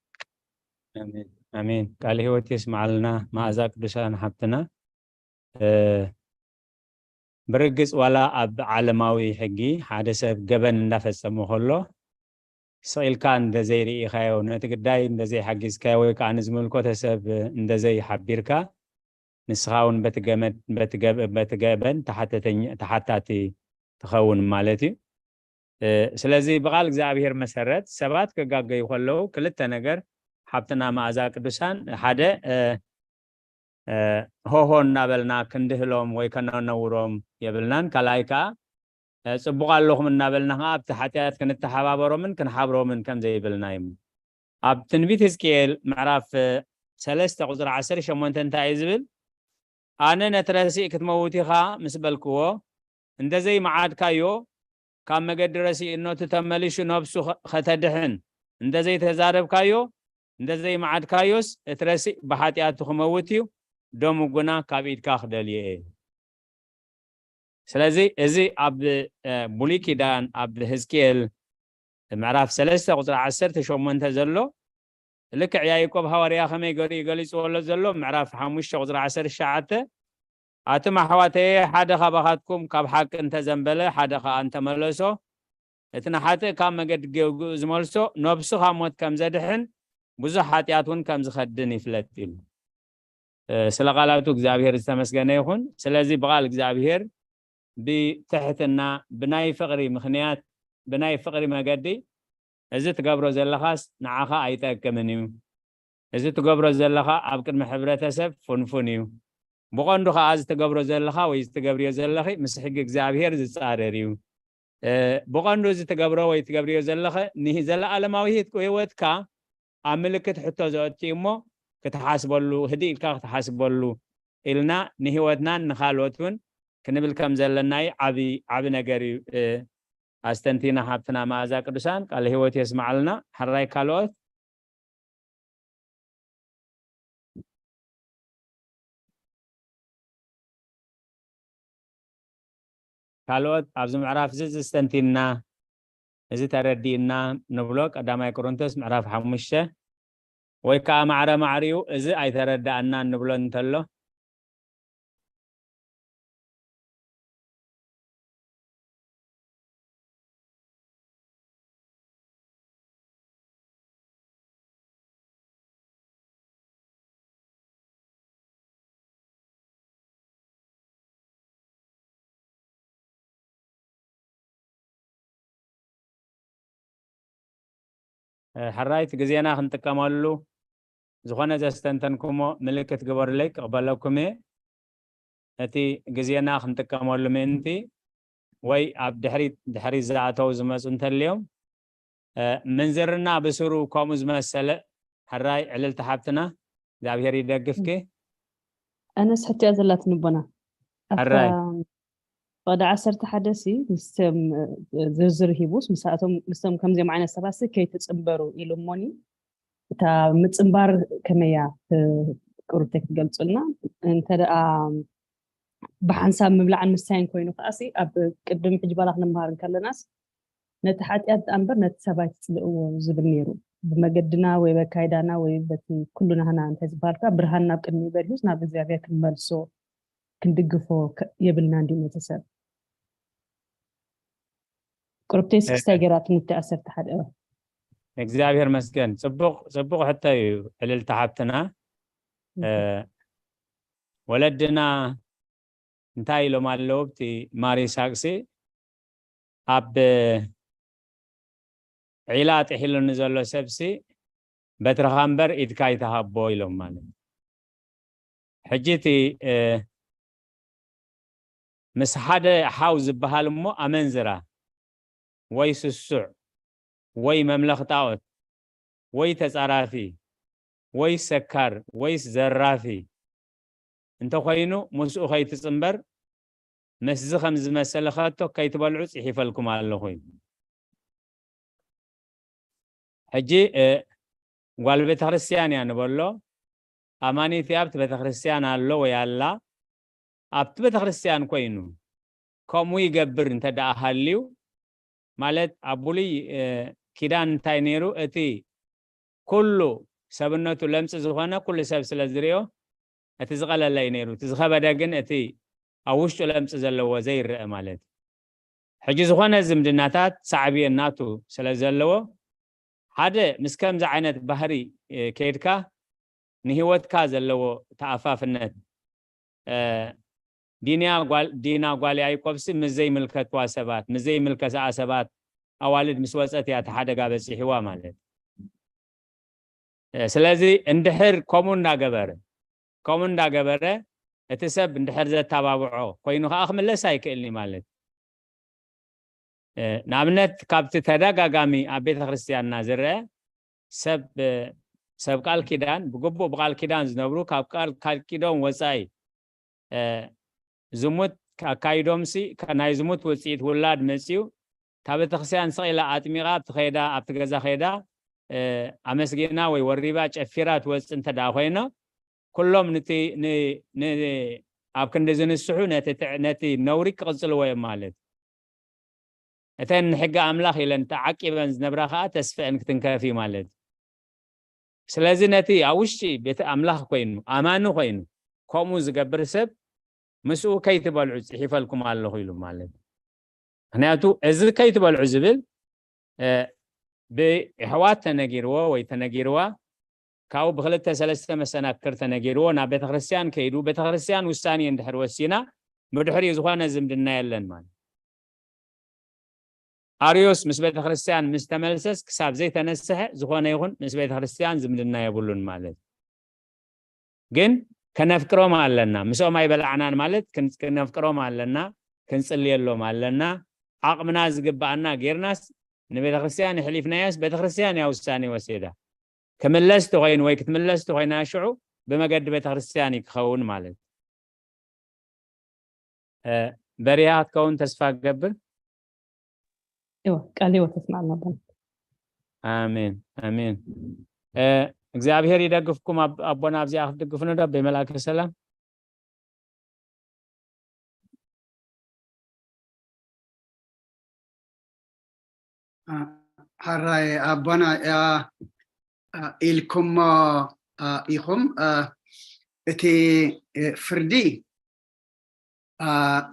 ኣሜን፣ ኣሜን። ቃለ ህይወት የስምዓልና መኣዛ ቅዱሳን ሓብትና። እ፣ ብርግጽ ዋላ ኣብ ዓለማዊ ሕጊ ሓደ ሰብ ገበን እንዳፈጸመ ከሎ ስቕ ኢልካ እንተዘይርኢኻዮ፣ ነቲ ግዳይ እንተዘይሓጊዝካዮ ወይ ከኣ ንዝምልከቶ ሰብ እንተዘይሓቢርካ፣ ንስኻ እውን በቲ ገመድ፣ በቲ ገብ-፣ በቲ ገበን ተሓተተኛ-፣ ተሓታቲ ትኸውን ማለት እዩ። እ፣ ስለዚ ብቓል እግዚኣብሔር መሰረት ሰባት ክጋገዩ ከለዉ ክልተ ነገር ሓብትና መኣዛ ቅዱሳን ሓደ፣ እ፣ እ፣ ሆሆ እናበልና ክንድህሎም ወይ ከነነውሮም የብልናን። ካልኣይ ከኣ፣ እ፣ ጽቡቕ ኣለኹም እናበልና ከኣ ኣብቲ ሓጢኣት ክንተሓባበሮምን ክንሓብሮምን ከም ዘይብልና እዩ። ኣብ ትንቢት ሕዝቅኤል ምዕራፍ፣ እ፣ ሰለስተ ቁጽሪ ዓሰርተ ሸሞንተ እንታይ እዩ ዝብል? ኣነ ነቲ ረሲእ ክትመውት ኢኻ ምስ በልክዎ፣ እንተ ዘይመዓድካዮ፣ ካብ መገዲ ረሲእነቱ ተመሊሱ ነብሱ ኸ-፣ ኸተድሕን እንተ ዘይተዛረብካዮ፣ እንተ ዘይመዓድካዮስ፣ እቲ ረሲእ ብሓጢኣቱ ክመውት እዩ፣ ደሙ ግና ካብ ኢድካ ክደልዮ እየ። ስለዚ እዚ ኣብ፣ እ፣ ብሉይ ኪዳን ኣብ ሕዝቅኤል ምዕራፍ ሰለስተ ቁጽሪ ዓሰርተ ሸሞንተ ዘሎ ልክዕ ያዕቆብ ሃዋርያ ከመይ ገይሩ እዩ ገሊጽዎ ኣሎ ዘሎ ምዕራፍ ሓሙሽተ ቁጽሪ ዓሰርተ ትሽዓተ፣ ኣቱም ኣሕዋተየ ሓደ ካባኻትኩም ካብ ሓቂ እንተዘንበለ ሓደ ኸኣ እንተመለሶ እቲ ንሓጥእ ካብ መገዲ ጌግኡ ዝመልሶ ነብሱ ካብ ሞት ከም ዘድሕን ብዙሕ ሓጢኣት እውን ከም ዝኸድን ይፍለጥ ኢሉ። እ፣ ስለ ቃላቱ እግዚኣብሔር ዝተመስገነ ይኹን። ስለዚ ብቓል እግዚኣብሔር ብትሕትና፣ ብናይ ፍቕሪ ምኽንያት፣ ብናይ ፍቕሪ መገዲ፣ እዚ ትገብሮ ዘለኻስ ንዓኻ ኣይጠቅምን እዩ። እዚ ትገብሮ ዘለኻ ኣብ ቅድሚ ሕብረተሰብ ፍንፉን እዩ። ብቐንዱ ኸኣ እዚ ትገብሮ ዘለኻ ወይ እዚ ትገብርዮ ዘለኺ ምስ ሕጊ እግዚኣብሔር ዝጻረር እዩ። እ፣ ብቐንዱ እዚ ትገብሮ ወይ ትገብርዮ ዘለኸ ንህ-፣ ዘለኣለማዊ ህይወት-፣ ህይወትካ ኣብ ምልክት ሕቶ ዘእቱ እዩ እሞ፣ ክትሓስበሉ፣ ህድእ ኢልካ ክትሓስበሉ ኢልና ንህይወትናን ንኻልኦት እውን ክንብል ከም ዘለና እዩ። ዓቢ፣ ዓቢ ነገር እዩ። እ፣ ኣስተንቲና ሓብትና መኣዛ ቅዱሳን ቃለ ህይወት የስምዓልና። ሕራይ ካልኦት? ካልኦት ኣብዚ ምዕራፍ እዚ፣ እዚ ኣስተንቲና፣ እዚ ተረዲእና ንብሎ ቀዳማይ ቆሮንቶስ ምዕራፍ ሓሙሽተ ወይ ከኣ ማዕረ ማዕሪኡ እዚ ኣይተረዳእናን ንብሎ እንተሎ፣ እ፣ ሕራይ እቲ ግዜና ክንጥቀመሉ፣ ዝኾነ ዘስተንተንኩሞ ምልክት ግበሩለይ፣ ክቕበለኩም እየ። እቲ ግዜና ክንጥቀመሉ ምእንቲ፣ ወይ ኣብ ድሕሪት፣ ድሕሪት ዝኣተው ዝመጹ እንተልዮም፣ እ፣ ምንዝርና ብስሩ ከምኡ ዝመሰለ፣ ሕራይ ዕልልቲ ሓብትና፣ እግዚኣብሔር ይደግፍኪ። ኣነስ ሕቶ እያ ዘላትኒ ኣቦና። ኣብታ ሕራይ። ወደ ዓሰርተ ሓደ ሲ ምስቶም፣ እ፣ ዝርዝር ሂቡስ፣ ምስኣቶም፣ ምስቶም ከምዚኦም ዓይነት ሰባት ሲ ከይትጽንበሩ ኢሉ እሞኒ፣ እታ ምጽንባር ከመይ እያ፣ እ፣ ቁሩብተይ ክትገልጹልና? እንተ ደኣ ብሓንሳብ ምብላዕን ምስታይን ኮይኑ ከኣ ሲ፣ ኣብ ቅድም ሕጂ ባላ ክንመሃር እንከለናስ፣ ነቲ ሓጢኣት ደኣ እምበር ነቲ ሰብ ኣይትጽልእዎ ዝብል ነይሩ። ብመገድና ወይ በካይዳና ወይ በቲ ኩሉ ናህና እንታይ ዝበሃል ከኣ ብርሃን ናብ ቅድሚ በሪሁስ ናብ እግዚኣብሔር ክንመልሶ ክንድግፎ ከ-፣ የብልናን ድዩ ነቲ ሰብ? ቁርብተይ እ፣ ስክስታይ ገይራትኒ እቲ ዓሰርተ ሓደ። እግዚኣብሔር መስገን። ጽቡቕ፣ ጽቡቕ ሕቶ እዩ ዕልልቲ ሓብትና። እ፣ እሺ። ወለድና እንታይ ኢሎም ኣለዉ? እቲ ማር ይስሐቅሲ ኣብ ዒላ ጥሒሉ ንዘሎ ሰብሲ በትርኻ እምበር ኢድካ ኣይትሃቦ ኢሎም ማለት እዩ። ሕጂ እቲ፣ እ፣ ምስ ሓደ ሓው ዝበሃል እሞ ኣመንዝራ ወይ ስሱዕ ወይ መምለኽ ጣዖት ወይ ተጻራፊ ወይ ሰካር ወይስ ዘራፊ እንተኾይኑ ምስኡ ከይትጽንበር ምስዚ ከም ዝመሰለ ከቶ ከይትበልዑ ጽሒፈልኩም ኣለኹ እዩ። ሕጂ፣ እ፣ ጓል ቤተክርስትያን እያ ንበሎ። ኣማኒት እያ፣ ኣብቲ ቤተክርስትያን ኣሎ ወይ ኣላ። ኣብቲ ቤተክርስትያን ኮይኑ ከምኡ ይገብር እንተ ደኣ ሃልዩ፣ ማለት ኣብ ብሉይ፣ እ፣ ኪዳን እንታይ ነይሩ? እቲ ኩሉ ሰብነቱ ለምጽ ዝኾነ ኩሉ ሰብ ስለ ዝርእዮ፣ እቲ ዝቐለለ እዩ ነይሩ። እቲ ዝኸበደ ግን እቲ ኣብ ውሽጡ ለምጽ ዘለዎ ዘይረአ ማለት እዩ። ሕጂ ዝኾነ ዝምድናታት ሳዕቤን ናቱ ስለ ዘለዎ፣ ሓደ ምስ ከምዚ ዓይነት ባህሪ፣ እ፣ ከይድካ ንህይወትካ ዘለዎ ተኣፋፍነት እ፣ ዲንያ ጓል ዲና ጓል ያዕቆብሲ ምስ ዘይምልከትዋ ሰባት፣ ምስ ዘይምልከትኣ ሰባት ኣዋልድ ምስ ወፀት እያ እቲ ሓደጋ በፂሕዋ ማለት። እ፣ ስለዚ እንድሕር ከምኡ እንዳገበረ ከምኡ እንዳገበረ እቲ ሰብ እንድሕር ዘተባብዖ ኮይኑ ከዓ ክምለስ ኣይክእልኒ ማለት። እ፣ ንኣብነት ካብቲ ተደጋጋሚ ኣብ ቤተ ክርስቲያንና ዝረአ ሰብ እ፣ ሰብ ቃል ኪዳን ብግቡእ ብቃል ኪዳን ዝነብሩ ካብ ቃል ቃል ኪዶም ወፃኢ እ፣ ዝሙት ኣካይዶምሲ ከ- ናይ ዝሙት ውፅኢት ውላድ መፅዩ እታ ቤተክርስትያን ስቕ ኢላ ኣጥሚቓ ኣብቲ ከይዳ ኣብቲ ገዛ ከይዳ እ፣ ኣመስጊና ወይ ወሪባ ጨፊራ ትወፅእ እንተ ደኣ ኮይኖ ኩሎም ንቲ ን- ን- ኣብ ክንዲ ዝንስሑ ነቲ ትዕ- ነቲ ነውሪ ክቕፅልዎ እዮም ማለት። እተን ንሕጊ ኣምላኽ ኢለን ተዓቂበን ዝነብራ ከዓ ተስፍዐን ክትንከፍ እዩ ማለት እዩ። ስለዚ ነቲ ኣብ ውሽጢ ቤተ ኣምላኽ ኮይኑ ኣማኒ ኮይኑ ከምኡ ዝገብር ሰብ ምስኡ ከይትበልዑ ፅሒፈልኩም ኣለኹ ኢሉ ማለት እዩ። ምክንያቱ እዚ ከይትበልዑ ዝብል እ፣ ብኣሕዋት ተነጊርዎ ወይ ተነጊርዋ ካብኡ ብክልተ ሰለስተ መሰናክር ተነጊርዎ ናብ ቤተክርስትያን ከይዱ ቤተክርስትያን ውሳኔ እንድሕር ወሲና ብድሕሪኡ ዝኾነ ዝምድና የለን ማለት። ኣርዮስ ምስ ቤተክርስትያን ምስ ተመልሰስ ክሳብ ዘይተነስሐ ዝኾነ ይኹን ምስ ቤተክርስትያን ዝምድና የብሉን ማለት። ግን ከነፍቅሮም ኣለና፣ ምስኦም ኣይበላዕናን ማለት ክን- ክነፍቅሮም ኣለና፣ ክንጽልየሎም ኣለና። ዓቕምና ዝግብኣና ጌርናስ ንቤተክርስትያን የሕሊፍናያስ ቤተክርስትያን እያ ውሳኔ ወሲዳ። ክምለስ ተኮይኑ ወይ ክትምለስ ተኮይና ሽዑ ብመገዲ ቤተክርስትያን እዩ ክኸውን ማለት። እ፣ በሪሃ ክትከውን ተስፋ ክገብር። እወ፣ ቃል ህይወት ተስማዕና ኣቦና። ኣሜን ኣሜን። እ፣ እግዚኣብሔር ይደግፍኩም። ኣብ- ኣቦና ኣብዚኣ ክትድግፉ ንዶ ኣቦይ መልኣከ ሰላም። ሓራይ ኣቦና ኢልኩሞ ኢኹም። እቲ ፍርዲ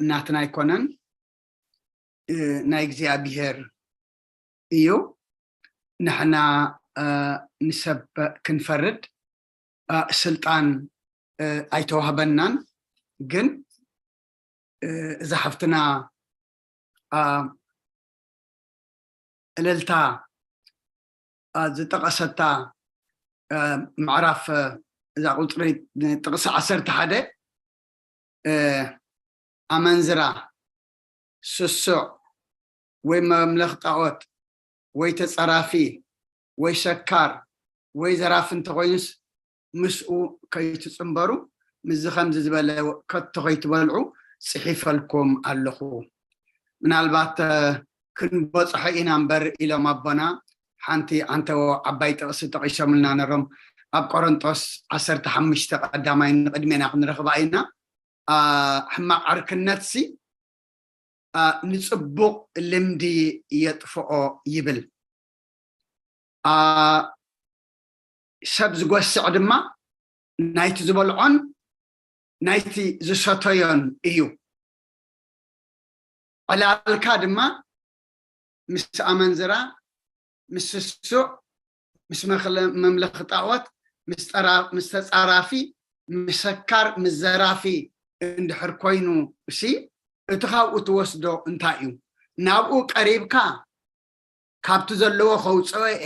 ናትና ኣይኮነን፣ ናይ እግዚኣብሔር እዩ። ንሕና ንሰብ ክንፈርድ ስልጣን ኣይተዋህበናን። ግን እዛ ሓፍትና እልልታ ዝጠቐሰታ ምዕራፍ እዛ ቁፅሪ ጥቕሲ ዓሰርተ ሓደ ኣመንዝራ፣ ስሱዕ ወይ መምለኽ ጣዖት ወይ ተፀራፊ ወይ ሰካር ወይ ዘራፊ እንተኮይኑስ ምስኡ ከይትፅንበሩ ምስዚ ከምዚ ዝበለ ከቶ ከይትበልዑ ፅሒፈልኩም ኣለኹ። ምናልባት ክንበፅሖ ኢና እምበር ኢሎም ኣቦና ሓንቲ ዓንተቦ ዓባይ ጥቕሲ ጠቒሶምልና ነሮም። ኣብ ቆሮንጦስ ዓሰርተ ሓሙሽተ ቀዳማይ ንቕድሜና ክንረኽባ ኢና። ሕማቕ ዕርክነትሲ ንፅቡቕ ልምዲ የጥፍኦ ይብል። ሰብ ዝጎስዕ ድማ ናይቲ ዝበልዖን ናይቲ ዝሰተዮን እዩ። ዕላልካ ድማ ምስ ኣመንዝራ፣ ምስ ስሱዕ፣ ምስ መምለኺ ጣዖት፣ ምስ ተፃራፊ፣ ምስ ሰካር፣ ምስ ዘራፊ እንድሕር ኮይኑ ሲ እቲ ካብኡ ትወስዶ እንታይ እዩ? ናብኡ ቀሪብካ ካብቲ ዘለዎ ከውፅኦ እየ፣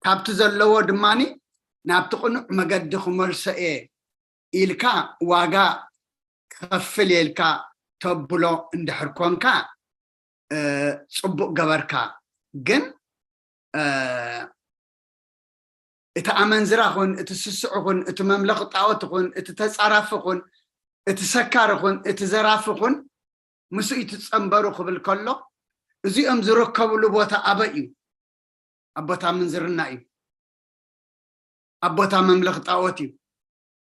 ካብቲ ዘለዎ ድማ ናብቲ ቅኑዕ መገዲ ክመልሶ እየ ኢልካ ዋጋ ክኸፍል እየ ኢልካ ተብሎ እንድሕር ኮንካ ፅቡቕ ገበርካ። ግን እቲ ኣመንዝራ ኹን፣ እቲ ስሱዕ ኹን፣ እቲ መምለኺ ጣዖት ኹን፣ እቲ ተፃራፊ ኹን፣ እቲ ሰካር ኹን፣ እቲ ዘራፊ ኹን ምስኡ ይትፀንበሩ ክብል ከሎ እዚኦም ዝርከብሉ ቦታ ኣበይ እዩ? ኣብ ቦታ ምንዝርና እዩ። ኣብ ቦታ መምለኽ ጣዖት እዩ።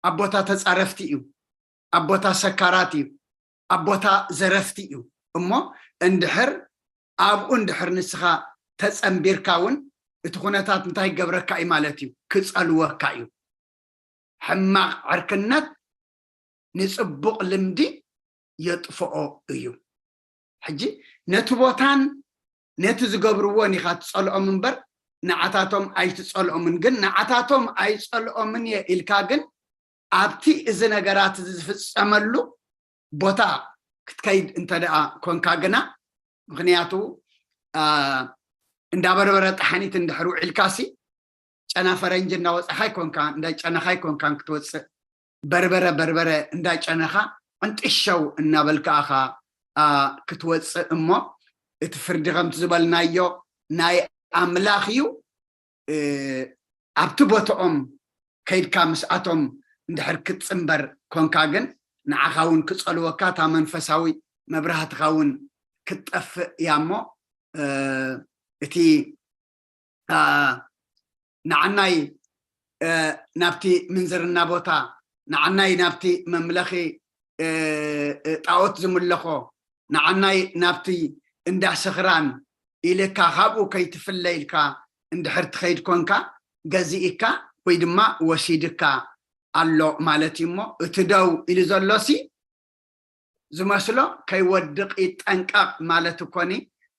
ኣብ ቦታ ተጻረፍቲ እዩ። ኣብ ቦታ ሰካራት እዩ። ኣብ ቦታ ዘረፍቲ እዩ። እሞ እንድሕር ኣብኡ እንድሕር ንስኻ ተጸንቢርካ እውን እቲ ኩነታት እንታይ ይገብረካ እዩ ማለት እዩ? ክጸልወካ እዩ። ሕማቕ ዕርክነት ንጽቡቕ ልምዲ የጥፍኦ እዩ። ሕጂ ነቲ ቦታን ነቲ ዝገብርዎን ኢኻ ትጸልኦም እምበር ንዓታቶም ኣይትጸልኦምን። ግን ንዓታቶም ኣይጸልኦምን እየ ኢልካ ግን ኣብቲ እዚ ነገራት እዚ ዝፍጸመሉ ቦታ ክትከይድ እንተ ደኣ ኮንካ ግና፣ ምኽንያቱ፣ አ፣ እንዳ በርበረ ጠሓኒት እንድሕር ውዒልካሲ፣ ጨና ፈረንጂ እንዳወጻኻ ኣይኮንካ፣ እንዳ ጨነኻ ኣይኮንካን ክትወጽእ። በርበረ፣ በርበረ እንዳጨነኻ፣ ዕንጥሸው እናበልካ ኢኻ፣ አ፣ ክትወጽእ እሞ፣ እቲ ፍርዲ ከምቲ ዝበልናዮ ናይ ኣምላኽ እዩ። እ፣ ኣብቲ ቦታኦም ከይድካ ምስኣቶም እንድሕር ክትጽንበር ኮንካ ግን፣ ንዓኻ እውን ክጸልወካ፣ እታ መንፈሳዊ መብራህትኻ እውን ክትጠፍእ እያ እሞ፣ እ፣ እቲ፣ አ፣ ንዓናይ፣ እ፣ ናብቲ ምንዝርና ቦታ፣ ንዓናይ ናብቲ መምለኺ፣ እ፣ እ፣ ጣኦት ዝምለኾ፣ ንዓናይ ናብቲ እንዳ ስኽራን ኢልካ፣ ካብኡ ከይትፍለ ኢልካ እንድሕር ትኸይድ ኮንካ፣ ገዚእካ ወይ ድማ ወሲድካ ኣሎ ማለት እዩ እሞ፣ እቲ ደው ኢሉ ዘሎሲ ዝመስሎ ከይወድቕ ይጠንቀቕ ማለት እኮኒ።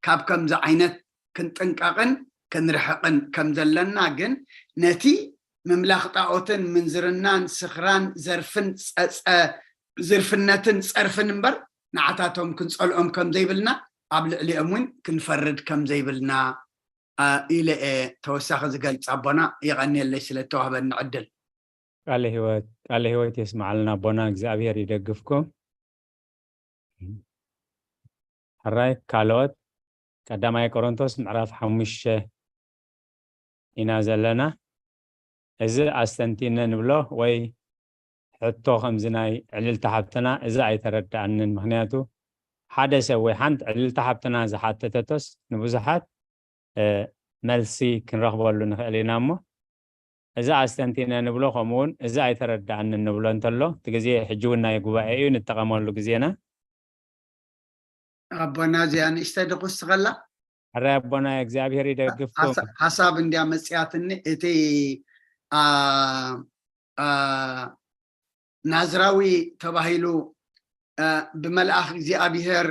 ካብ ከምዚ ዓይነት ክንጥንቀቕን ክንርሕቕን ከም ዘለና ግን፣ ነቲ ምምላኽ ጣኦትን ምንዝርናን ስኽራን ዘርፍን ጸጸ-፣ ዝርፍነትን ጸርፍን እምበር፣ ንዓታቶም ክንጸልኦም ከም ዘይብልና፣ ኣብ ልዕሊኦም እውን ክንፈርድ ከም ዘይብልና፣ አ፣ ኢለ እየ ተወሳኺ ዝገልጽ። ኣቦና፣ የቐንየለይ ስለ እተዋህበኒ ዕድል። ቃለ ህይወት፣ ቃለ ህይወት የስምዓልና ኣቦና፣ እግዚኣብሔር ይደግፍኩም። ሕራይ ካልኦት፣ ቀዳማይ ቆሮንቶስ ምዕራፍ ሓሙሽተ ኢና ዘለና። እዚ ኣስተንቲነ ንብሎ ወይ ሕቶ ከምዚ ናይ ዕልልቲ ሓብትና፣ እዚ ኣይተረድኣንን። ምኽንያቱ ሓደ ሰብ ወይ ሓንቲ ዕልልቲ ሓብትና ዝሓተተቶስ ንብዙሓት፣ እ፣ መልሲ ክንረኽበሉ ንኽእል ኢና እሞ፣ እዚ ኣስተንቲነ ንብሎ፣ ከምኡ እውን እዚ ኣይተረድኣንን ንብሎ እንተሎ፣ እቲ ግዜ ሕጂ እውን ናይ ጉባኤ እዩ፣ ንጠቐመሉ ግዜና። ኣቦና፣ እዚኣ ንእሽተይ ድኹስ ከላ። ሕራይ ኣቦና፣ እግዚኣብሔር ይደግፍኩም። ሓሳ-፣ ሓሳብ እንድያ መጽያትኒ። እቲ፣ አ፣ አ፣ ናዝራዊ ተባሂሉ፣ አ፣ ብመልኣኽ እግዚኣብሔር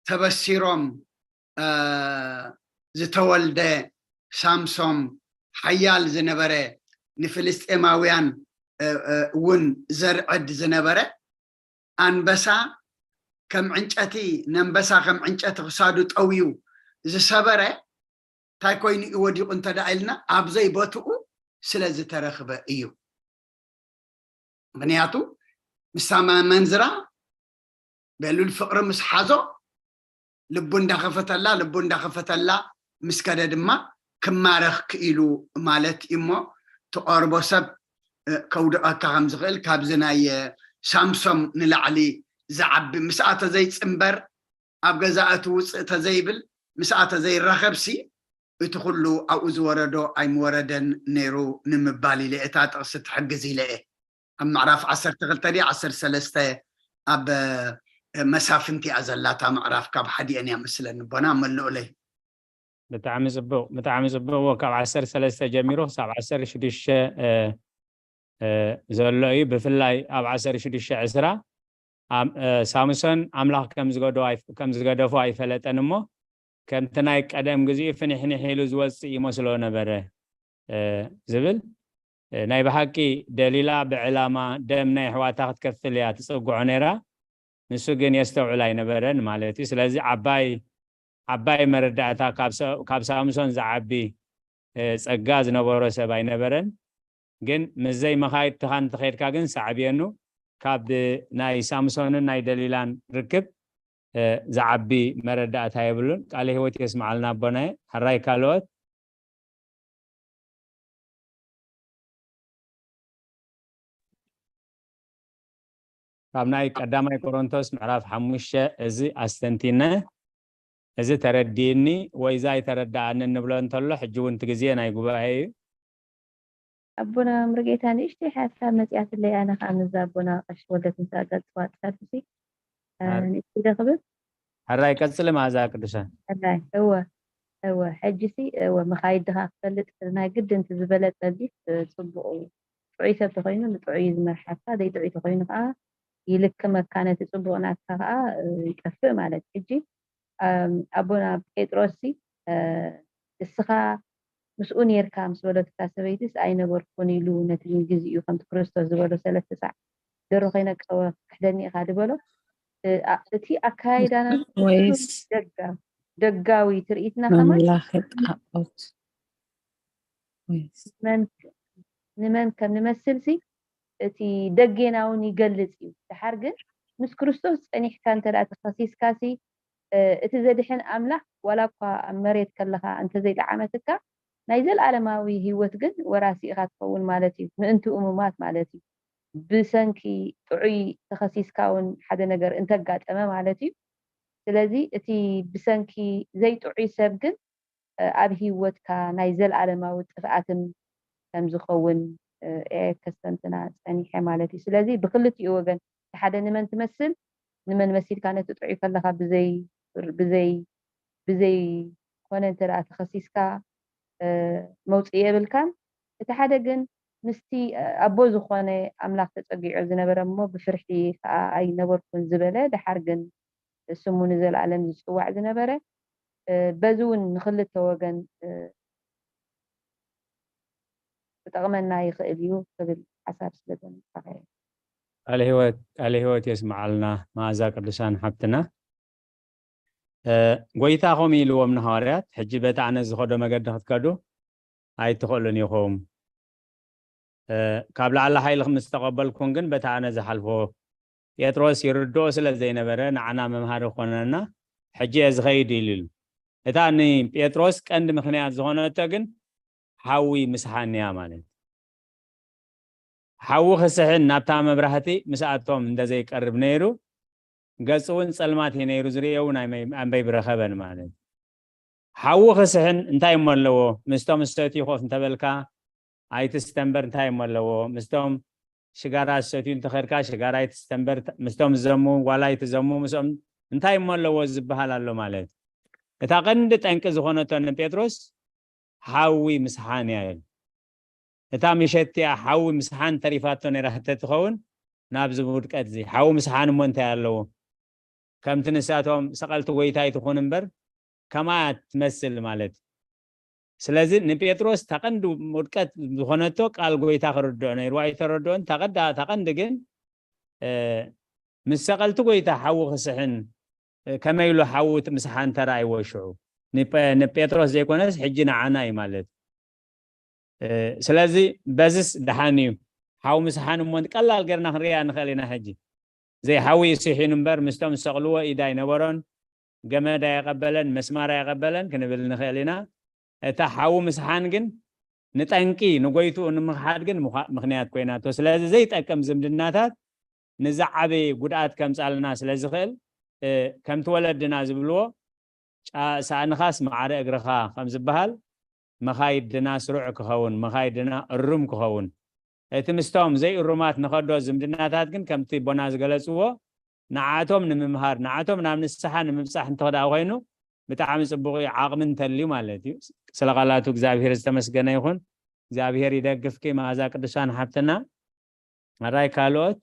ተበሲሮም፣ አ፣ ዝተወልደ ሳምሶም፣ ሓያል ዝነበረ፣ ንፍልስጤማውያን፣ አ፣ አ፣ እውን ዘርዕድ ዝነበረ፣ ኣንበሳ ከም ዕንጨቲ፣ ነንበሳ ከም ዕንጨቲ ክሳዱ ጠውዩ ዝሰበረ፣ እንታይ ኮይኑ እዩ ወዲቑ እንተ ደኣ ኢልና፣ ኣብ ዘይቦትኡ ስለ ዝተረኽበ እዩ። ምኽንያቱ፣ ምስታ መ-፣ መንዝራ ቤሉል ፍቕሪ ምስ ሓዞ፣ ልቡ እንዳኸፈተላ፣ ልቡ እንዳኸፈተላ ምስ ከደ ድማ፣ ክማረኽ ክኢሉ ማለት እዩ እሞ፣ ትቐርቦ ሰብ፣ እ፣ ከውድቐካ ከም ዝኽእል፣ ካብዚ ናይ፣ እ፣ ሳምሶም ንላዕሊ ዝዓቢ፣ ምስኣ ተዘይጽንበር፣ ኣብ ገዛ እቲ ውፅእ ተዘይብል፣ ምስኣ ተዘይራኸብሲ፣ እቲ ኩሉ ኣብኡ ዝወረዶ ኣይምወረደን ነይሩ ንምባል ኢለ፣ እታ ጥቕሲ ትሕግዝ ኢለ እየ። ኣብ ምዕራፍ ዓሰርተ ክልተ ድያ ዓሰርተ ሰለስተ ኣብ፣ እ፣ መሳፍንቲ እያ ዘላ እታ ምዕራፍ፣ ካብ ሓዲአን እያ መስለኒ። ኣቦና መልኡለይ። ብጣዕሚ ጽቡቕ፣ ብጣዕሚ ጽቡቕ። እዎ፣ ካብ ዓሰርተ ሰለስተ ጀሚሩ ክሳብ ዓሰርተ ሽዱሽተ፣ እ፣ እ፣ ዘሎ እዩ። ብፍላይ ኣብ ዓሰርተ ሽዱሽተ ዕስራ ኣም-፣ እ፣ ሳምሶን ኣምላኽ ከም ዝገዶ-፣ ኣይ-፣ ከም ዝገደፎ ኣይፈለጠን እሞ፣ ከምቲ ናይ ቀደም ግዜኡ ፍንሕንሕ ኢሉ ዝወጽእ ይመስሎ ነበረ፣ እ፣ ዝብል፣ እ፣ ናይ ብሓቂ ደሊላ ብዕላማ ደም ናይ ኣሕዋታ ክትከፍል እያ ትጽግዖ ነይራ። ንሱ ግን የስተውዕል ኣይነበረን ማለት እዩ። ስለዚ ዓባይ፣ ዓባይ መረዳእታ ካብ ሰ-፣ ካብ ሳምሶን ዝዓቢ፣ እ፣ ጸጋ ዝነበሮ ሰብ ኣይነበረን። ግን ምስዘይ መኻይድትኻ እንተኸይድካ ግን ሳዕብየኑ፣ ካብ ናይ ሳምሶንን ናይ ደሊላን ርክብ፣ እ፣ ዝዓቢ መረዳእታ የብሉን። ቃለ ህይወት የስምዓልና ኣቦናየ። ሕራይ ካልኦት። ካብ ናይ ቀዳማይ ቆሮንቶስ ምዕራፍ ሓሙሽተ እዚ ኣስተንቲነ፣ እዚ ተረዲእኒ ወይ እዚ ኣይተረዳኣንን ንብሎ እንተሎ፣ ሕጂ እውን እቲ ግዜ ናይ ጉባኤ እዩ። ኣቦና ምርጌታ፣ ንእሽተይ ሓሳብ መጽያትለይ፣ ኣነ ኸዓ ምስዛ ኣቦና ቀሺ ወልደ ትንሳኤ ጸብጽባ ኣጥፋልኩሲ፣ እ፣ ኣር-፣ ንእሽተይ ደኽብብ። ሕራይ ቀጽሊ፣ መኣዛ ቅዱሳን። ሕራይ፣ እወ፣ እወ፣ ሕጂሲ፣ እወ፣ መኻይድኻ ክፈልጥ ናይ ግድን እቲ ዝበለጸ ዲስ፣ እ፣ ጽቡቕ እዩ። ጥዑይ ሰብ ተኾይኑ ንጥዑይ እዩ ዝመርሓካ፣ ዘይጥዑይ ተኾይኑ ኸዓ ይልክመካ፣ ነቲ ጽቡቕ ናትካ ኸዓ፣ እ፣ ይጠፍእ ማለት። ሕጂ፣ ኣም፣ ኣቦና ጴጥሮስሲ፣ እ፣ እስኻ ምስኡ ኔርካ ምስ በለትካ ሰበይትስ ኣይነበርኩን ኢሉ ነቲ ንግዚኡ ከምቲ ክርስቶስ ዝበሎ ሰለስተ ሳዕ ደሮ ከይነቀወ ክሕደኒ ኢኻ ዝበሎ። እ፣ ኣ-፣ እቲ ኣካይዳና ንሱ ወይስ ደጋ-፣ ደጋዊ ትርኢትና ከማን መምላኺ ጣዖት? ወይስ ንመን፣ ንመን ከም ንመስል ሲ እቲ ደጌና እውን ይገልጽ እዩ። ድሓር ግን ምስ ክርስቶስ ጸኒሕካ እንተ ደኣ ተኸሲስካ ሲ፣ እ፣ እቲ ዘድሕን ኣምላኽ ዋላ እኳ ኣብ መሬት ከለኻ እንተ ዘይጠዓመትካ፣ ናይ ዘለኣለማዊ ህይወት ግን ወራሲ ኢኻ ትኸውን ማለት እዩ። ምእንቲ እሙማት ማለት እዩ። ብሰንኪ ጥዑይ ተኸሲስካ እውን ሓደ ነገር እንተጋጠመ ማለት እዩ። ስለዚ እቲ ብሰንኪ ዘይጥዑይ ሰብ ግን፣ እ፣ ኣብ ህይወትካ ናይ ዘለኣለማዊ ጥፍኣትን ከም ዝኸውን፣ እ፣ እየ ከስተንትና ጸኒሐ ማለት እዩ። ስለዚ ብክልቲኡ ወገን፣ እቲ ሓደ ንመን ትመስል፣ ንመን መሲልካ ነቲ ጥዑይ ከለኻ ብዘይ፣ ብዘይ፣ ብዘይ ኮነ እንተ ደኣ ተኸሲስካ፣ እ፣ መውጽኢ የብልካን። እቲ ሓደ ግን ምስቲ፣ እ፣ ኣቦ ዝኾነ ኣምላኽ ተጸጊዑ ዝነበረ እሞ ብፍርሒ ከኣ ኣይነበርኩን ዝበለ፣ ደሓር ግን ስሙ ንዘለኣለም ዝጽዋዕ ዝነበረ፣ እ፣ በዚ እውን ንኽልተ ወገን፣ እ፣ ክጠቕመና ይኽእል እዩ ክብል ሓሳብ ስለ ዘምጻኸ። ቃለ ህይወት፣ ቃለ ህይወት የስምዓልና መኣዛ ቅዱሳን ሓብትና። እ፣ ጎይታ ከምኡ ኢልዎም ንሃዋርያት፣ "ሕጂ በቲ ኣነ ዝኸዶ መገዲ ክትከዱ ኣይትኽእሉን ኢኹም። እ፣ ካብ ላዕሊ ሓይሊ ምስ ተቐበልኩን ግን በቲ ኣነ ዝሓልፎ" ጴጥሮስ ይርድኦ ስለ ዘይነበረ ንዓና መምሃሪ ክኾነና፣ "ሕጂ እየ ዝኸይድ" ኢሉ። እታ ንጴጥሮስ ቀንዲ ምኽንያት ዝኾነቶ ግን ሓዊ ምስሓን እያ ማለት። ሓዊ ክስሕን ናብታ መብራህቲ ምስ ኣቶም እንተዘይቀርብ ነይሩ፣ ገጹ እውን ጸልማት እዩ ነይሩ፣ ዝርእዮ እውን ኣይመይ-፣ ኣንበይ ብረኸበን ማለት። ሓዊ ክስሕን እንታይ እሞ ኣለዎ? ምስቶም ዝሰትዩ ኮፍ እንተበልካ ኣይትስተ እምበር እንታይ እሞ ኣለዎ? ምስቶም ሽጋራ ዝሰትዩ እንተኸድካ ሽጋራ ኣይትስተ እምበር፣ ምስቶም ዝዘሙ ዋላ ኣይትዘሙ፣ ምስኦም እንታይ እሞ ኣለዎ ዝበሃል ኣሎ ማለት። እታ ቀንዲ ጠንቂ ዝኾነቶ ንጴጥሮስ ሓዊ ምስሓን እያ። እታ ምሸት እቲኣ ሓዊ ምስሓን ተሪፋቶ ነይራ እንተትኸውን፣ ናብዚ ውድቀት እዚ ሓዊ ምስሓን እሞ እንታይ ኣለዎ? ከምቲ ንሳቶም ሰቐልቲ ጎይታ ኣይትኹን እምበር፣ ከምኣ ትመስል ማለት። ስለዚ ንጴጥሮስ እታ ቀንዲ ውድቀት ዝኾነቶ ቃል ጎይታ ክርድኦ ነይርዋ ኣይተረድኦን። እታ ቀዳ-፣ እታ ቀንዲ ግን፣ እ፣ ምስ ሰቐልቲ ጎይታ ሓዊ ክስሕን፣ እ፣ ከመይ ኢሉ ሓዊ እቲ ምስሓን ተራእይዎ ሽዑ? ንጴ-፣ ንጴጥሮስ ዘይኮነስ ሕጂ ንዓና እዩ ማለት። እ፣ ስለዚ በዝስ ደሓን እዩ። ሓዊ ምስሓን እሞ ቀላል ጌርና ክንሪኣ ንኽእል ኢና። ሕጂ ዘይሓዊ እዩ ስሒኑ እምበር ምስቶም ዝሰቕልዎ ኢድ ኣይነበሮን፣ ገመድ ኣየቐበለን፣ መስማር ኣየቐበለን ክንብል ንኽእል ኢና። እታ ሓዊ ምስሓን ግን ንጠንቂ፣ ንጎይትኡ ንምኽሓድ ግን ምዃ-፣ ምኽንያት ኮይናቶ። ስለዚ ዘይጠቅም ዝምድናታት ንዝዓበየ ጉድኣት ከምጻልና ስለ ዝኽእል፣ እ፣ ከምቲ ወለድና ዝብልዎ፣ "ጫ-፣ ሳእንኻስ ማዕረ እግርኻ" ከም ዝበሃል፣ መኻይድና ስሩዕ ክኸውን፣ መኻይድና እሩም ክኸውን፣ እቲ ምስቶም ዘይእሩማት ንኸዶ ዝምድናታት ግን ከምቲ ቦና ዝገለጽዎ፣ ንዓቶም ንምምሃር፣ ንዓቶም ናብ ንስሓ ንምብጻሕ እንተ ደኣ ኮይኑ፣ ብጣዕሚ ጽቡቕ እዩ፣ ዓቕሚ እንተልዩ ማለት እዩ። ስለ ቃላቱ እግዚኣብሔር ዝተመስገነ ይኹን። እግዚኣብሔር ይደግፍኪ መኣዛ ቅዱሳን ሓብትና። ኣራይ ካልኦት?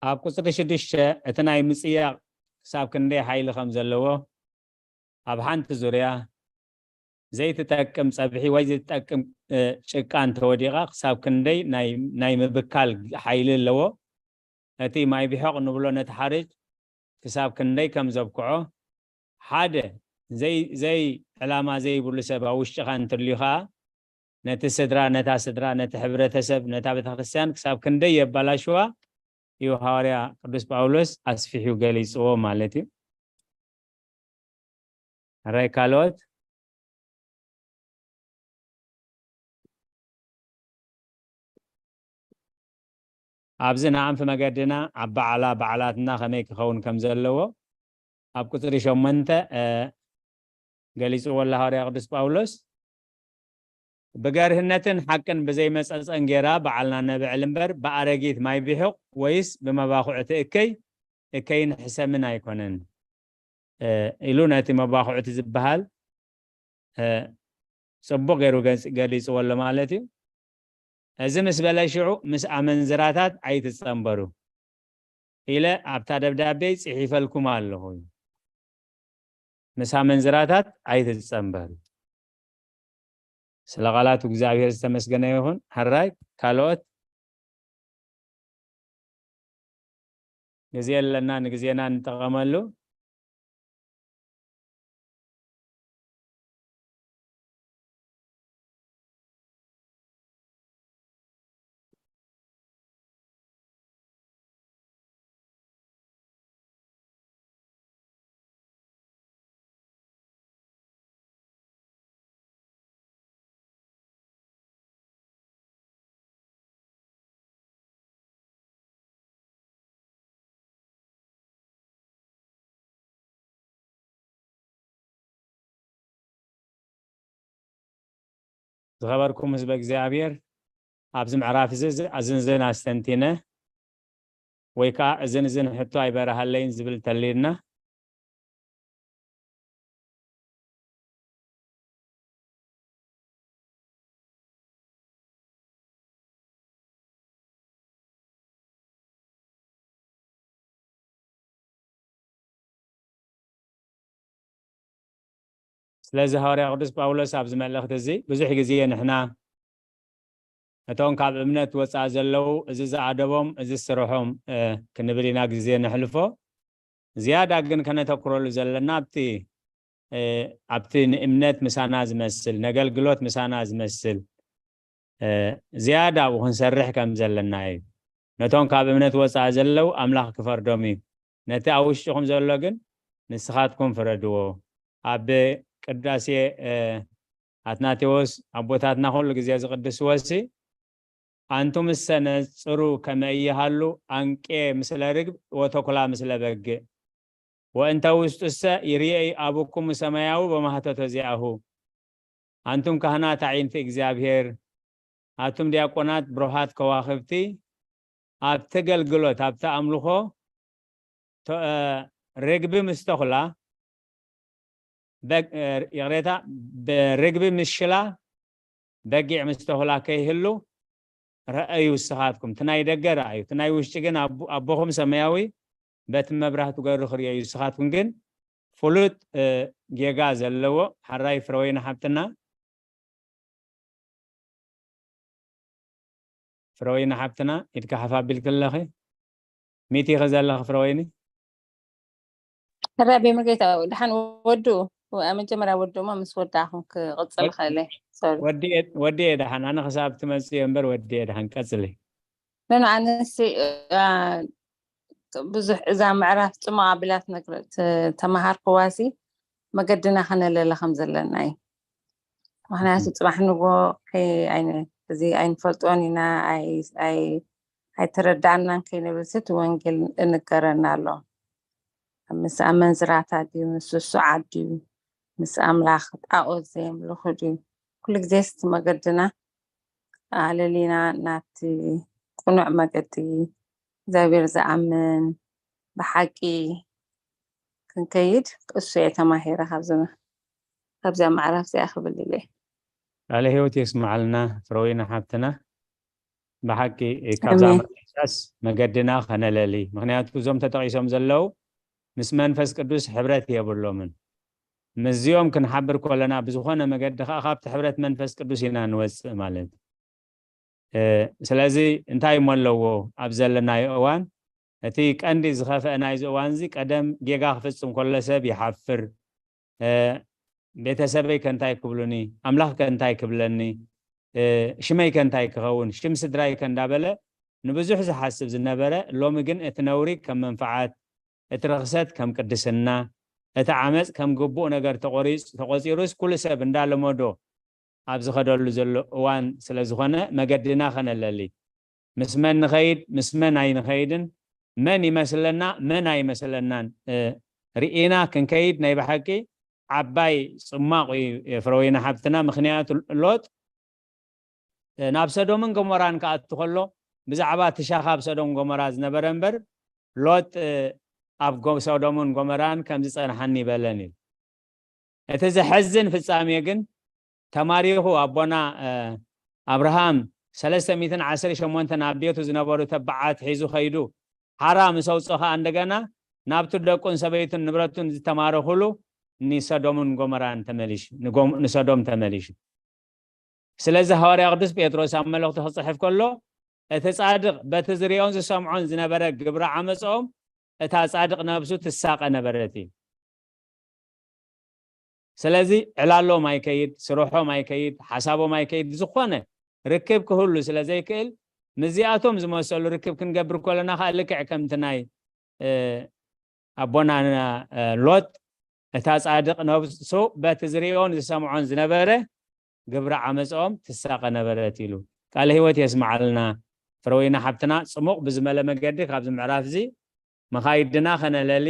ኣብ ቁጽሪ ሽዱሽተ፣ እቲ ናይ ምጽያቕ ክሳብ ክንደይ ሓይሊ ከም ዘለዎ፣ ኣብ ሓንቲ ዙርያ ዘይትጠቅም ጸብሒ ወይ ዘይትጠቅም፣ እ፣ ጭቃ እንተወዲቓ ክሳብ ክንደይ ናይ፣ ናይ ምብካል ሓይሊ ኣለዎ። እቲ ማይ ቢሖቕ ንብሎ ነቲ ሓርጭ ክሳብ ክንደይ ከም ዘብክዖ፣ ሓደ ዘይ-፣ ዘይ-፣ ዕላማ ዘይብሉ ሰብ ኣብ ውሽጥኻ እንትልዩ ኸኣ፣ ነቲ ስድራ፣ ነታ ስድራ፣ ነቲ ሕብረተሰብ፣ ነታ ቤተክርስትያን ክሳብ ክንደይ የባላሽዋ እዩ ሃዋርያ ቅዱስ ጳውሎስ ኣስፊሑ ገሊጽዎ ማለት እዩ። ሕራይ ካልኦት? ኣብዚ ንኣንፊ መገድና ኣብ በዓላ፣ በዓላትና ከመይ ክኸውን ከም ዘለዎ ኣብ ቁጽሪ ሸሞንተ፣ እ፣ ገሊጽዎ ኣሎ ሃዋርያ ቅዱስ ጳውሎስ። ብገርህነትን ሓቅን ብዘይመጸጸን ጌራ በዓልና ነብዕል እምበር፣ ብኣረጊት ማይ ቢሑቕ ወይስ ብመባኹዕቲ እከይ፣ እከይን ሕሰምን ኣይኮነን። ኢሉ ነቲ መባኹዕቲ ዝበሃል ጽቡቕ ገይሩ ገሊጽዎ ኣሎ ማለት እዩ። እዚ ምስ በለ ሽዑ ምስ ኣመንዝራታት ኣይትጸንበሩ ኢለ ኣብታ ደብዳቤይ ጽሒፈልኩም ኣለኹ። ምስ ኣመንዝራታት ኣይትጸንበሩ። ስለ ቃላቱ እግዚኣብሔር ዝተመስገነ ይኹን። ሕራይ ካልኦት ግዜ ኣለና፣ ንግዜና ንጠቐመሉ። ዝኸበርኩም ህዝበ እግዚኣብሔር፣ ኣብዚ ምዕራፍ እዚ እዚ- እዝን ዝን ኣስተንቲነ ወይ ከዓ እዝን እዝን ሕቶ ኣይበረሃለይን ዝብል ተሊልና። ስለዚ ሃዋርያ ቅዱስ ጳውሎስ ኣብዚ መልእኽቲ እዚ ብዙሕ ግዜ ንሕና እቶም ካብ እምነት ወፃእ ዘለዉ እዚ ዝኣደቦም እዚ ስርሖም ክንብል ኢና ግዜ ነሕልፎ። ዝያዳ ግን ከነተኩረሉ ዘለና ኣብቲ ኣብቲ ንእምነት ምሳና ዝመስል፣ ነገልግሎት ምሳና ዝመስል ዝያዳ ኣብኡ ክንሰርሕ ከም ዘለና እዩ። ነቶም ካብ እምነት ወፃእ ዘለዉ ኣምላኽ ክፈርዶም እዩ። ነቲ ኣብ ውሽጥኹም ዘሎ ግን ንስኻትኩም ፍረድዎ። ኣብ ቅዳሴ ኣትናቴዎስ ኣቦታትና ኩሉ ግዜ ዝቕድስዎ ሲ ኣንቱምሰ ነጽሩ ከመ ኢይሃሉ አንቄ ምስለ ርግብ ወተኩላ ምስለ በግዕ ወእንተ ውስጡሰ ይርእይ አቡክሙ ሰማያዊ በማህተቶ ዚአሁ። ኣንቱም ካህናት ኣዒንቲ እግዚኣብሔር፣ ኣቱም ዲያቆናት ብሩሃት ከዋኽብቲ፣ ኣብቲ ገልግሎት ኣብቲ ኣምልኾ ርግቢ ምስ ተኹላ ይቕሬታ፣ ርግቢ ምስ ሽላ በጊዕ ምስ ተኹላ ከይህሉ ረአዩ። ንስኻትኩም እቲ ናይ ደገ ረኣዩ፣ እቲ ናይ ውሽጢ ግን ኣቦኹም ሰማያዊ በቲ መብራህቱ ገይሩ ክርእዮ እዩ። ንስኻትኩም ግን ፍሉጥ ጌጋ ዘለዎ ሓራይ ፍረወይኒ ሓብትና ፍረወይኒ ሓብትና ኢድካ ሓፍ ኣቢልኪ ኣለኺ። ሚት ኢኺ ዘለኺ ፍረወይኒ። ሕራይ ቤምርጌታ ደሓን ወዱ መጀመርያ ወዱ እሞ ምስ ወዳኹም ክቕጽል ኸእለ ወዲኤ ደሓን ኣነ ክሳብ ትመጽእ እምበር ወዲኤ ደሓን ቀጽሊ። ኖኖ ኣነሲ ብዙሕ እዛ ምዕራፍ ጽሙቕ ኣቢላ ትነግር ተመሃርክዋሲ መገድና ከነለለ ከም ዘለና እዩ። ምክንያቱ ጽባሕ ንጎ እዚ ኣይንፈልጦን ኢና ኣይተረዳእናን ከይንብል እቲ ወንጌል እንገረና ኣሎ። ምስ ኣመንዝራታ ድዩ ምስ ስሱዓት ድዩ ምስ ኣምላኽ ጣኦት ዘየምልኹ ድዩ? ኩሉ ግዜ ስቲ መገድና ኣለሊና ናቲ ቅኑዕ መገዲ እግዚኣብሔር ዝኣምን ብሓቂ ክንከይድ እሱ እየ ተማሂረ ካብዚ ካብዚኣ ማዕራፍ እዚኣ ክብል ኢለ። ቃለ ህይወት የስምዓልና ፍረወይና ሓብትና። ብሓቂ ካብዛ ኣሜን። መቅደስ መገድና ከነለሊ፣ ምክንያቱ እዞም ተጠቂሶም ዘለዉ ምስ መንፈስ ቅዱስ ሕብረት የብሎምን። ምስዚኦም ክንሓብር ከለና ብዝኾነ መገዲ ከዓ ካብቲ ሕብረት መንፈስ ቅዱስ ኢና ንወፅእ ማለት እዩ። ስለዚ እንታይ እሞ ኣለዎ ኣብ ዘለናዮ እዋን እቲ ቀንዲ ዝኸፍአ ናይዚ እዋን እዚ ቀደም ጌጋ ክፍጽም ከሎ ሰብ ይሓፍር። ቤተሰበይ ከ እንታይ ክብሉኒ፣ ኣምላኽ ከ እንታይ ክብለኒ፣ ሽመይ ከ እንታይ ክኸውን፣ ሽም ስድራይ ከ እንዳበለ ንብዙሕ ዝሓስብ ዝነበረ፣ ሎሚ ግን እቲ ነውሪ ከም መንፍዓት፣ እቲ ርኽሰት ከም ቅድስና፣ እቲ ዓመፅ ከም ግቡእ ነገር ተቆሪፅ- ተቆፂሩስ ኩሉ ሰብ እንዳለመዶ ኣብ ዝኸደሉ ዘሎ እዋን ስለ ዝኾነ መገድና ከነለሊ፣ ምስ መን ንኸይድ ምስ መን ኣይንኸይድን፣ መን ይመስለና መን ኣይመስለናን ርኢና ክንከይድ ናይ ብሓቂ ዓባይ ጽማቕ እዩ ፍረወይኒ ሓብትና። ምኽንያቱ ሎጥ ናብ ሰዶምን ገሞራን ክኣቱ ከሎ ብዛዕባ እቲ ሻኻ ኣብ ሰዶም ገሞራ ዝነበረ እምበር ሎጥ ኣብ ጎ- ሶዶምን ጎመራን ከም ዝጸንሓኒ በለን ኢሉ። እቲ ዘሐዝን ፍጻሜ ግን ተማሪኹ ኣቦና፣ እ፣ ኣብርሃም ሰለስተ ሚእትን ዓሰርተ ሸሞንተን ኣብ ቤቱ ዝነበሩ ተባዓት ሒዙ ከይዱ ሓራ ምስ ኣውጽኦ ኸኣ እንደገና ናብቲ ደቁን ሰበይቱን ንብረቱን ዝተማረኹሉ ንሰዶምን ጎመራን ተመሊሹ፣ ንጎም-፣ ንሰዶም ተመሊሹ። ስለዚ ሃዋርያ ቅዱስ ጴጥሮስ ኣብ መልእኽቱ ክጽሕፍ ከሎ እቲ ጻድቕ በቲ ዝርእዮን ዝሰምዖን ዝነበረ ግብሪ ዓመጾም እታ ጻድቕ ነብሱ ትሳቐ ነበረት እዩ። ስለዚ ዕላሎም ኣይከይድ፣ ስርሖም ኣይከይድ፣ ሓሳቦም ኣይከይድ፣ ዝኾነ ርክብ ክህሉ ስለ ዘይክእል ምስዚኣቶም ዝመሰሉ ርክብ ክንገብር ከለና ከዓ ልክዕ ከምቲ ናይ፣ እ፣ ኣቦና፣ እ፣ ሎጥ እታ ጻድቕ ነብሱ በቲ ዝርእዮን ዝሰምዖን ዝነበረ ግብሪ ዓመጾም ትሳቐ ነበረት ኢሉ። ቃለ ህይወት የስምዓልና ፍረወይና ሓብትና፣ ጽሙቕ ብዝመለ መገዲ ካብዚ ምዕራፍ እዚ መኻይድና ከነለሊ፣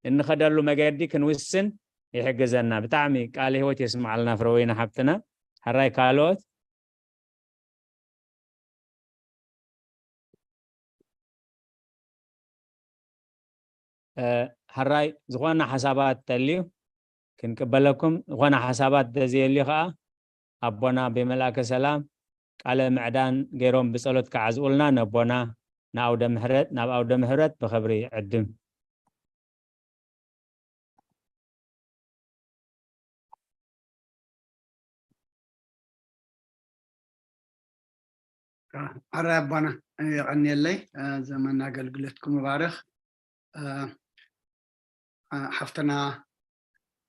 እንኸደሉ መገዲ ክንውስን ይሕግዘና። ብጣዕሚ ቃለ ህይወት የስምዓልና ፍረወይና ሓብትና። ሕራይ ካልኦት? እ፣ ሕራይ ዝኾነ ሓሳባት ተልዩ ክንቅበለኩም፣ ዝኾነ ሓሳባት ተዘየልዩ ኸኣ ኣቦና ብመልኣከ ሰላም ቃለ ምዕዳን ገይሮም ብጸሎት ክዓዝኡልና ነቦና ንኣውደ ምሕረት፣ ናብ ኣውደ ምሕረት ብኽብሪ ዕድም። ኣረ ኣቦና የቐንየለይ፣ እ፣ ዘመን ኣገልግሎትኩም ይባርኽ። እ፣ እ፣ ሓፍትና፣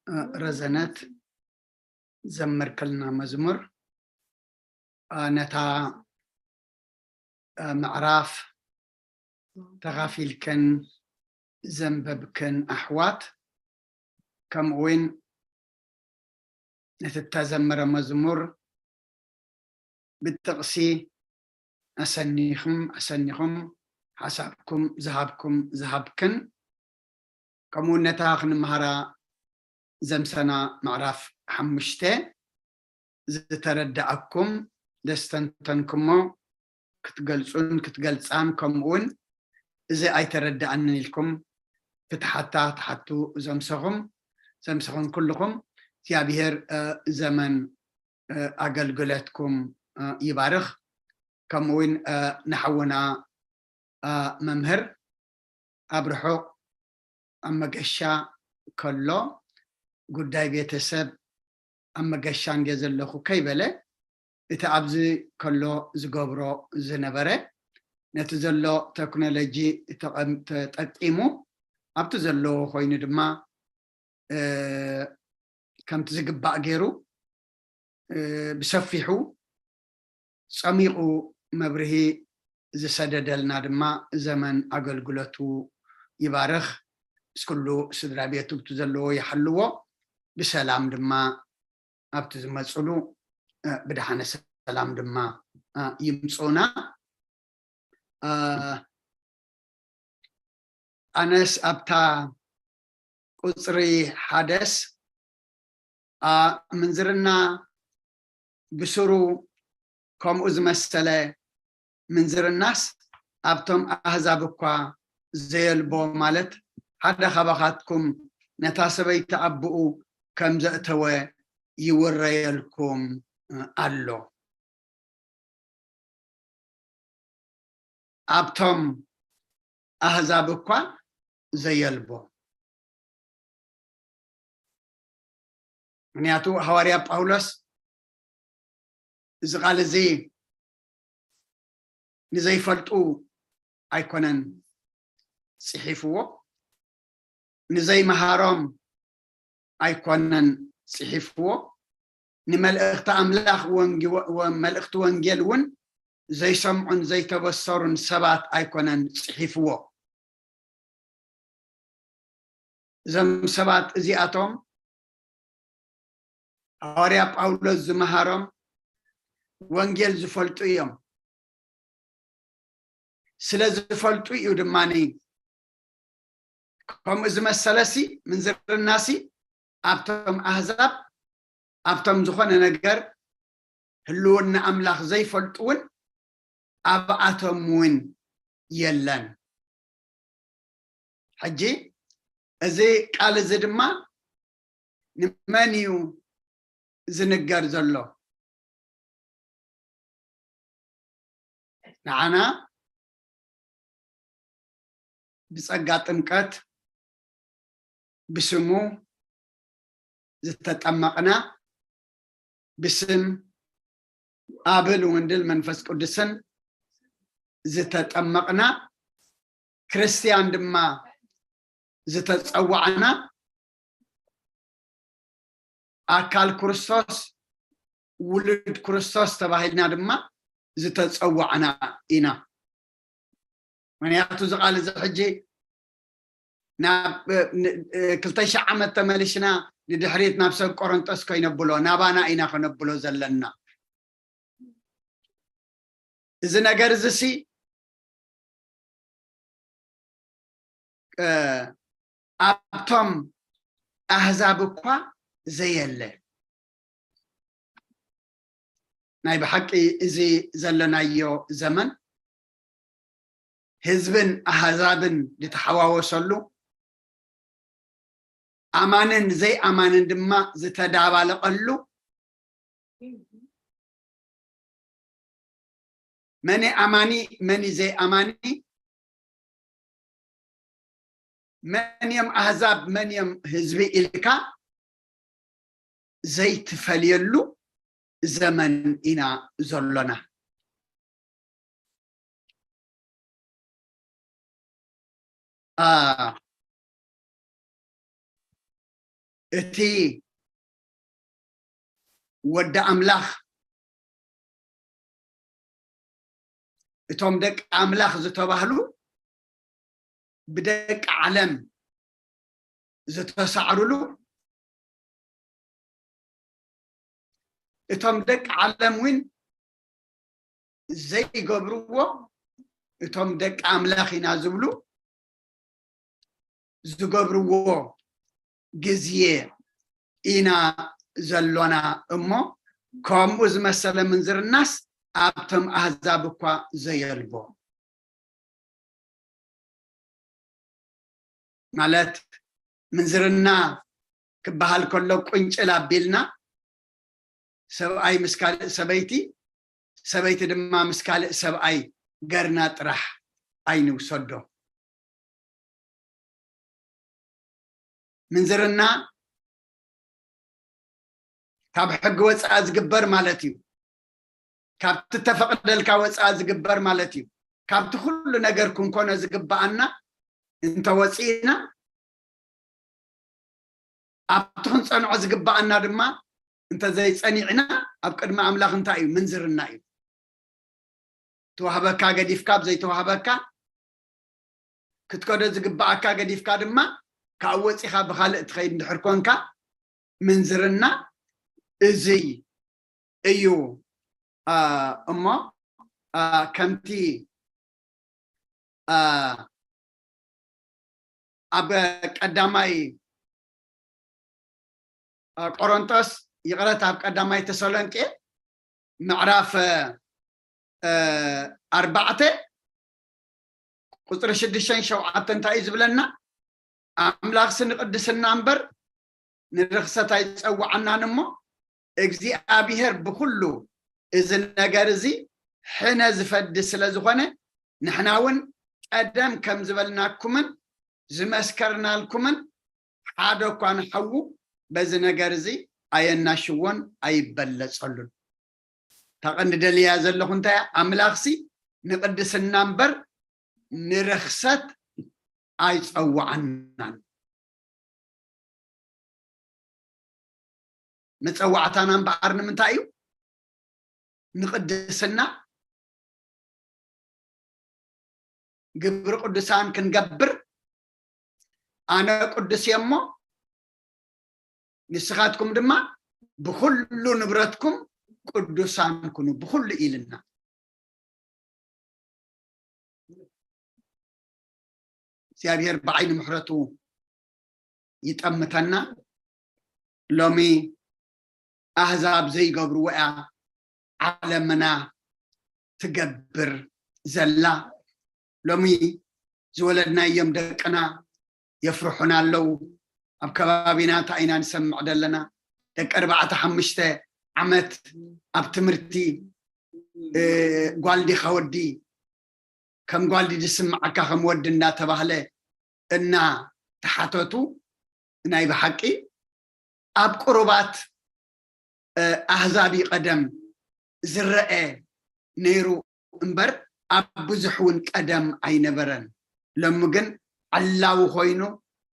እ፣ ረዘነት ዘመርከልና መዝሙር፣ እ፣ ነታ፣ እ፣ ምዕራፍ ተኻፊልክን ዘንበብክን ኣሕዋት፣ ከምኡ እውን ነቲ እተዘመረ መዝሙር ብጥቕሲ ኣሰኒኹም፣ ኣሰኒኹም ሓሳብኩም ዝሃብኩም፣ ዝሃብክን፣ ከምኡ እውን ነታ ክንመሃራ ዘምሰና ምዕራፍ ሓሙሽተ ዝተረዳኣኩም ዘስተንተንኩሞ ክትገልጹን ክትገልጻን፣ ከምኡ እውን እዚ ኣይተረዳኣንን ኢልኩም ፍትሓታ ትሓቱ ዘምሰኹም፣ ዘምሰኹም ኩልኹም እግዚኣብሔር፣ እ፣ ዘመን፣ እ፣ ኣገልግሎትኩም፣ እ፣ ይባርኽ። ከምኡ እውን፣ እ፣ ንሓውና፣ እ፣ መምህር ኣብ ርሑቕ ኣብ መገሻ ከሎ ጉዳይ ቤተሰብ ኣብ መገሻ እንድየ ዘለኹ ከይበለ፣ እቲ ኣብዚ ከሎ ዝገብሮ ዝነበረ፣ ነቲ ዘሎ ቴክኖሎጂ ተቐም-፣ ተጠቂሙ ኣብቲ ዘለዎ ኮይኑ ድማ፣ እ፣ ከምቲ ዝግባእ ገይሩ፣ እ፣ ብሰፊሑ ጸሚቑ መብርሂ ዝሰደደልና ድማ ዘመን ኣገልግሎቱ ይባርኽ። ምስ ኩሉ ስድራ ቤቱ ብቲ ዘለዎ ይሓልዎ፣ ብሰላም ድማ ኣብቲ ዝመጽሉ፣ እ፣ ብደሓነ ሰላም ድማ፣ እ፣ ይምጽኡና። እ፣ ኣነስ ኣብታ ቁጽሪ ሓደስ፣ እ፣ ምንዝርና ብስሩ ከምኡ ዝመሰለ ምንዝርናስ ኣብቶም ኣህዛብ እኳ ዘየልቦ፣ ማለት ሓደ ካባኻትኩም ነታ ሰበይቲ ኣቦኡ ከም ዘእተወ ይውረየልኩም ኣሎ። ኣብቶም ኣህዛብ እኳ ዘየልቦ። ምኽንያቱ ሃዋርያ ጳውሎስ እዚ ቃል እዚ ንዘይፈልጡ ኣይኮነን ጽሒፍዎ፣ ንዘይመሃሮም ኣይኮነን ጽሒፍዎ፣ ንመልእኽቲ ኣምላኽ ወንጊ-፣ ወ-፣ መልእኽቲ ወንጌል እውን ዘይሰምዑን ዘይተበሰሩን ሰባት ኣይኮነን ጽሒፍዎ። እዞም ሰባት እዚኣቶም ሃዋርያ ጳውሎስ ዝመሃሮም ወንጌል ዝፈልጡ እዮም። ስለ ዝፈልጡ እዩ ድማ ከምኡ ዝመሰለሲ ምንዝርናሲ ኣብቶም ኣህዛብ፣ ኣብቶም ዝኾነ ነገር ህልውና ኣምላኽ ዘይፈልጡ እውን ኣብኣቶም እውን የለን። ሕጂ እዚ ቃል እዚ ድማ ንመን እዩ ዝንገር ዘሎ? ንዓና ብጸጋ ጥምቀት ብስሙ ዝተጠመቕና፣ ብስም ኣብን ወንድን መንፈስ ቅዱስን ዝተጠመቕና፣ ክርስትያን ድማ ዝተጸዋዕና፣ ኣካል ክርስቶስ፣ ውሉድ ክርስቶስ ተባሂልና ድማ ዝተጸዋዕና ኢና። ምክንያቱ እዚ ቃል እዚ ሕጂ ናብ ክልተ ሺሕ ዓመት ተመሊስና ንድሕሪት ናብ ሰብ ቆሮንጦስ ከይነብሎ፣ ናባና ኢና ከነብሎ ዘለና። እዚ ነገር እዚ ሲ ኣብቶም ኣህዛብ እኳ ዘየለ። ናይ ብሓቂ እዚ ዘለናዮ ዘመን ህዝብን ኣህዛብን ዝተሓዋወሰሉ፣ ኣማንን ዘይኣማንን ድማ ዝተዳባለቐሉ፣ መን ኣማኒ መን ዘይኣማኒ፣ መን እዮም ኣህዛብ መን እዮም ህዝቢ ኢልካ ዘይትፈልየሉ ዘመን ኢና ዘሎና። አ፣ እቲ ወዲ ኣምላኽ፣ እቶም ደቂ ኣምላኽ ዝተባህሉ ብደቂ ዓለም ዝተሳዕሩሉ፣ እቶም ደቂ ዓለም እውን ዘይገብርዎ እቶም ደቂ ኣምላኽ ኢና ዝብሉ ዝገብርዎ ግዜ ኢና ዘሎና እሞ፣ ከምኡ ዝመሰለ ምንዝርናስ ኣብቶም ኣህዛብ እኳ ዘየልቦ። ማለት ምንዝርና ክበሃል ከሎ ቁንጭል ኣቢልና ሰብኣይ ምስ ካልእ ሰበይቲ፣ ሰበይቲ ድማ ምስ ካልእ ሰብኣይ ገርና ጥራሕ ኣይንውሰዶ። ምንዝርና ካብ ሕጊ ወፃኢ ዝግበር ማለት እዩ። ካብቲ ተፈቕደልካ ወፃኢ ዝግበር ማለት እዩ። ካብቲ ኩሉ ነገር ክንኮኖ ዝግበኣና እንተወፂእና፣ ኣብቲ ክንፀንዖ ዝግበኣና ድማ እንተዘይፀኒዕና፣ ኣብ ቅድሚ ኣምላኽ እንታይ እዩ? ምንዝርና እዩ። ትወሃበካ ገዲፍካ፣ ኣብ ዘይተዋህበካ፣ ክትከዶ ዝግበኣካ ገዲፍካ ድማ፣ ካብ ወፂኻ ብኻልእ ትኸይድ እንድሕር ኮንካ፣ ምንዝርና እዙይ እዩ። አ፣ እሞ፣ አ፣ ከምቲ፣ አ፣ ኣብ ቀዳማይ፣ አ፣ ቆሮንቶስ፣ ይቕረታ፣ ኣብ ቀዳማይ ተሰሎንቄ ምዕራፍ፣ አ፣ ኣርባዕተ ቁፅሪ ሽዱሽተን ሸውዓተን እንታይ እዩ ዝብለና? ኣምላኽሲ ንቅድስና እምበር ንርኽሰት ኣይፀውዓናን እሞ፣ እግዚኣብሔር ብኩሉ እዚ ነገር እዚ ሕነ ዝፈዲ ስለ ዝኾነ፣ ንሕና እውን ቀደም ከም ዝበልናኩምን ዝመስከርናልኩምን፣ ሓደ እኳ ንሓዉ በዚ ነገር እዚ ኣየናሽዎን ኣይበለጸሉን። እታ ቀንዲ ደልያ ዘለኹ እንታይ እያ? ኣምላኽሲ ንቅድስና እምበር ንርኽሰት ኣይጸውዓናን። መጸዋዕታና እምበኣር ንምንታይ እዩ? ንቅድስና፣ ግብሪ ቅዱሳን ክንገብር፣ ኣነ ቅዱስ እየ እሞ ንስኻትኩም ድማ ብኹሉ ንብረትኩም ቅዱሳን ኩኑ፣ ብኹሉ ኢልና። እግዚኣብሔር ብዓይኒ ምሕረቱ ይጠምተና። ሎሚ ኣህዛብ ዘይገብርዎ እያ ዓለምና ትገብር ዘላ። ሎሚ ዝወለድናዮም ደቅና፣ የፍርሑና ኣለዉ። ኣብ ከባቢና እንታይ ኢና ንሰምዕ ዘለና? ደቂ ኣርባዕተ ሓሙሽተ ዓመት ኣብ ትምህርቲ፣ እ፣ ጓል ዲኻ ወዲ፣ ከም ጓል ድዩ ዝስምዓካ ከም ወዲ እንዳተባህለ እናተሓተቱ፣ ናይ ብሓቂ ኣብ ቁሩባት፣ እ፣ ኣህዛቢ ቀደም ዝረአ ነይሩ እምበር፣ ኣብ ብዙሕ እውን ቀደም ኣይነበረን። ሎሚ ግን ዕላዊ ኮይኑ፣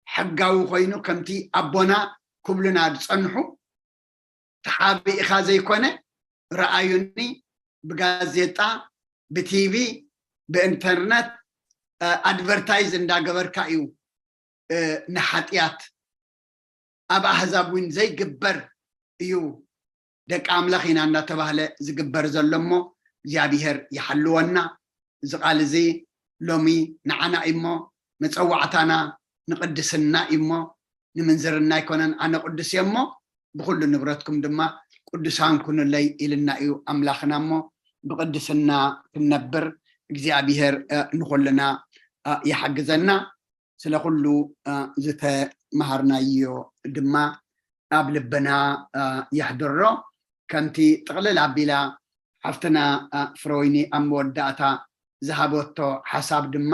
ሕጋዊ ኮይኑ፣ ከምቲ ኣቦና ክብሉና ዝጸንሑ፣ ተሓቢእኻ ዘይኮነ፣ ረኣዩኒ፣ ብጋዜጣ፣ ብቲቪ፣ ብኢንተርነት፣ እ፣ ኣድቨርታይዝ እንዳገበርካ እዩ፣ እ፣ ንሓጢኣት ኣብ ኣህዛብ እውን ዘይግበር እዩ፣ ደቂ ኣምላኽ ኢና እንዳተባህለ ዝግበር ዘሎ እሞ፣ እግዚኣብሄር ይሓልወና። እዚ ቃል እዚ ሎሚ ንዓና እዩ እሞ፣ መጸዋዕታና ንቅድስና እዩ እሞ፣ ንምንዝርና ኣይኮነን። ኣነ ቅዱስ እየ እሞ፣ ብኹሉ ንብረትኩም ድማ ቅዱሳን ኩኑለይ ኢልና እዩ ኣምላኽና እሞ፣ ብቅድስና ክንነብር እግዚኣብሄር፣ እ፣ ንኹልና፣ እ፣ ይሓግዘና። ስለ ኩሉ፣ እ፣ ዝተምሃርናዮ ድማ ኣብ ልብና፣ እ፣ የሕድሮ። ከምቲ ጥቕልል ኣቢላ ሓፍትና፣ እ፣ ፍረወይኒ ኣብ መወዳእታ ዝሃበቶ ሓሳብ ድማ፣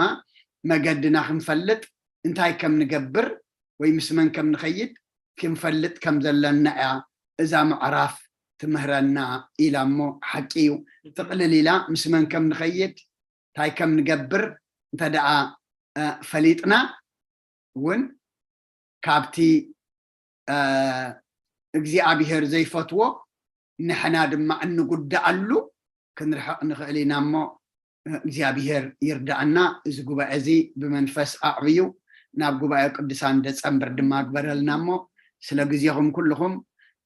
መገድና ክንፈልጥ፣ እንታይ ከም ንገብር ወይ ምስ መን ከም ንኸይድ ክንፈልጥ ከም ዘለና እያ እዛ ምዕራፍ ትምህረና ኢላ እሞ፣ ሓቂ እዩ። ጥቕልል ኢላ ምስ መን ከም ንኸይድ፣ እንታይ ከም ንገብር እንተ ደኣ፣ እ፣ ፈሊጥና እውን፣ ካብቲ፣ እ፣ እግዚኣብሄር ዘይፈትዎ ንሕና ድማ እንጉዳኣሉ ክንርሕቕ ንኽእል ኢና እሞ፣ እ፣ እግዚኣብሄር ይርዳኣና። እዚ ጉባኤ እዚ ብመንፈስ ኣዕብዩ ናብ ጉባኤ ቅዱሳን ደጸምብር ድማ ግበረልና እሞ፣ ስለ ግዜኹም ኩልኹም፣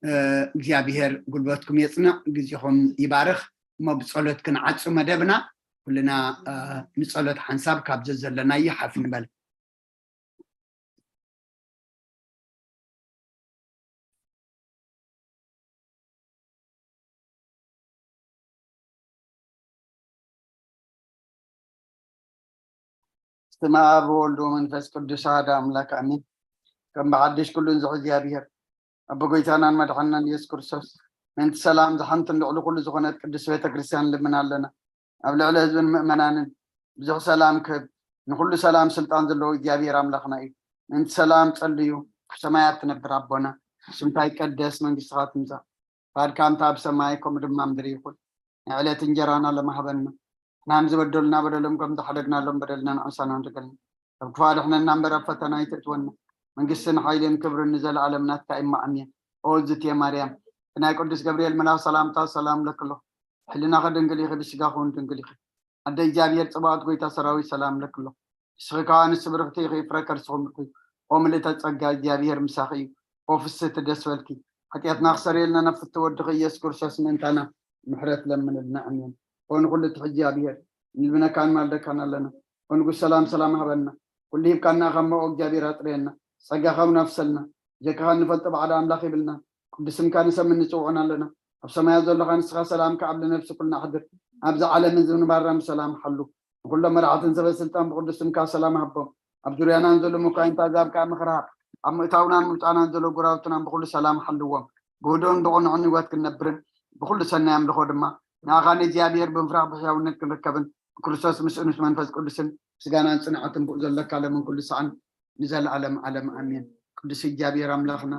እ፣ እግዚኣብሄር ጉልበትኩም የጽንዕ፣ ግዜኹም ይባርኽ። እሞ ብጸሎት ክንዓጹ መደብና፣ ኩልና፣ እ፣ ንጸሎት ሓንሳብ ካብ ዘዘለናዮ ሓፍ ንበል። በስመ አብ ወወልድ ወመንፈስ ቅዱስ አሐዱ አምላክ አሜን። ከም ብሓድሽ ኩሉን ዝሕ እግዚኣብሔር፣ ኣቦ ጎይታናን መድሓንናን ኢየሱስ ክርስቶስ፣ ምእንቲ ሰላም ዝሓንትን ልዕሊ ኩሉ ዝኾነት ቅድስት ቤተ ክርስቲያን ንልምን ኣለና። ኣብ ልዕሊ ህዝብን ምእመናንን ብዙሕ ሰላም ክህብ፣ ንኹሉ ሰላም ስልጣን ዘለዎ እግዚኣብሔር ኣምላኽና እዩ። ምእንቲ ሰላም ጸልዩ። ኣብ ሰማያት ትነብር ኣቦና፣ ስምካ ይቀደስ፣ መንግስትኻ ትምጻእ፣ ፍቃድካ እንተ ኣብ ሰማይ ከምኡ ድማ ኣብ ምድሪ ይኹን። ናይ ዕለት እንጀራና ሎሚ ሃበና። ንሕና ንዝበደሉና በደሎም ከም ዝሓደግናሎም በደልና ንዕሳና ንድገልና። ካብ ክፉእ ኣድሕነና እምበር ኣብ ፈተና ኣይተእትወና። መንግስትን ሓይልን ክብርን ንዘለኣለም ናትካ እማ ኣሜን። ኦ እግዝእትየ ማርያም፣ እቲ ናይ ቅዱስ ገብርኤል መልኣኽ ሰላምታ ሰላም ለክሎ። ሕልናኸ ድንግል ኢኺ፣ ብስጋኹ እውን ድንግል ኢኺ። ኣደ እግዚኣብሔር ጽባኦት ጎይታ ሰራዊት ሰላም ለክሎ። ንስኺ ከኣ ንስብርኽቲ ኢኺ፣ ፍረ ከርስኹም ብርኩ እዩ። ኦ ምልእተ ጸጋ፣ እግዚኣብሔር ምሳኺ እዩ። ኦ ፍስህቲ ደስ በልኪ። ሓጢኣትና ክሰርየልና ናብ ፍትው ወድኺ ኢየሱስ ክርስቶስ ምእንታና ምሕረት ለምንልና። ኣሜን። ኦ ንኹሉ ትሕት እግዚኣብሔር፣ ንልምነካን ማልደካን ኣለና። ኦ ንጉስ ሰላም፣ ሰላም ሃበና። ኩሉ ሂብካና ካብ መኦ እግዚኣብሔር ኣጥርየና። ጸጋኻ እውን ኣፍሰልና። ጀካኻ እንፈልጦ ባዕዳ ኣምላኽ ይብልና። ቅዱስ ስምካ ንሰምን ንጽውዖን ኣለና። ኣብ ሰማያት ዘለኻ ንስኻ ሰላምካ ኣብ ነፍሲ ኩልና ኣሕድር። ኣብዚ ዓለምን ዝምንባርና ብሰላም ሓሉ። ንኹሎም መራሕትን ሰበ ስልጣን ብቅዱስ ስምካ ሰላም ሃቦም። ኣብ ዙርያናን ዘሎ መኳይንት ኣዛብ ከኣ ምኽሪ ሃብ። ኣብ ምእታውናን ምውጻእናን ዘሎ ጎራብትናን ብኹሉ ሰላም ሓልዎም። ብህዱእን ብቕኑዕን ህይወት ክንነብርን ብኹሉ ሰናይ ኣምልኾ ድማ ንኣኻ ንእግዚኣብሔር ብምፍራሕ ብሕያውነት ክንርከብን ብክርስቶስ ምስኡን ምስ መንፈስ ቅዱስን ምስጋናን ጽንዓትን ብኡ ዘለካ ለምን ኩሉ ሰዓን ንዘለኣለም ዓለም ኣሜን። ቅዱስ እግዚኣብሔር ኣምላኽና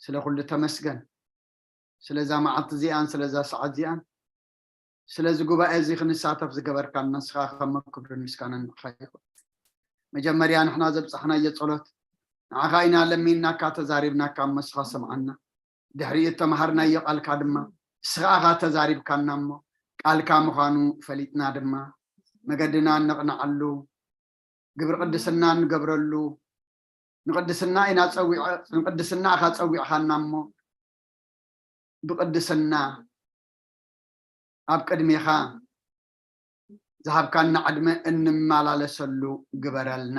ስለ ኩሉ ተመስገን። ስለዛ መዓልቲ እዚኣን ስለዛ ሰዓት እዚኣን ስለዚ ጉባኤ እዚ ክንሳተፍ ዝገበርካና ንስኻ ከመ ክብርን ምስጋናን ንዓኻ ይኹን። መጀመርያ ንሕና ዘብጻሕናዮ ጸሎት ንዓኻ ኢና ለሚንናካ፣ ተዛሪብናካ፣ እሞ ንስኻ ሰምዓና። ድሕሪኡ እተምሃርናዮ ቃልካ ድማ ንስኻ ኢኻ ተዛሪብካና፣ እሞ ቃልካ ምዃኑ ፈሊጥና ድማ መገድና እነቕንዓሉ፣ ግብሪ ቅድስና እንገብረሉ፣ ንቅድስና ኢና ጸዊዐ-፣ ንቅድስና ኢኻ ጸዊዕኻና፣ እሞ ብቅድስና ኣብ ቅድሜኻ ዝሃብካና ዕድመ እንመላለሰሉ ግበረልና።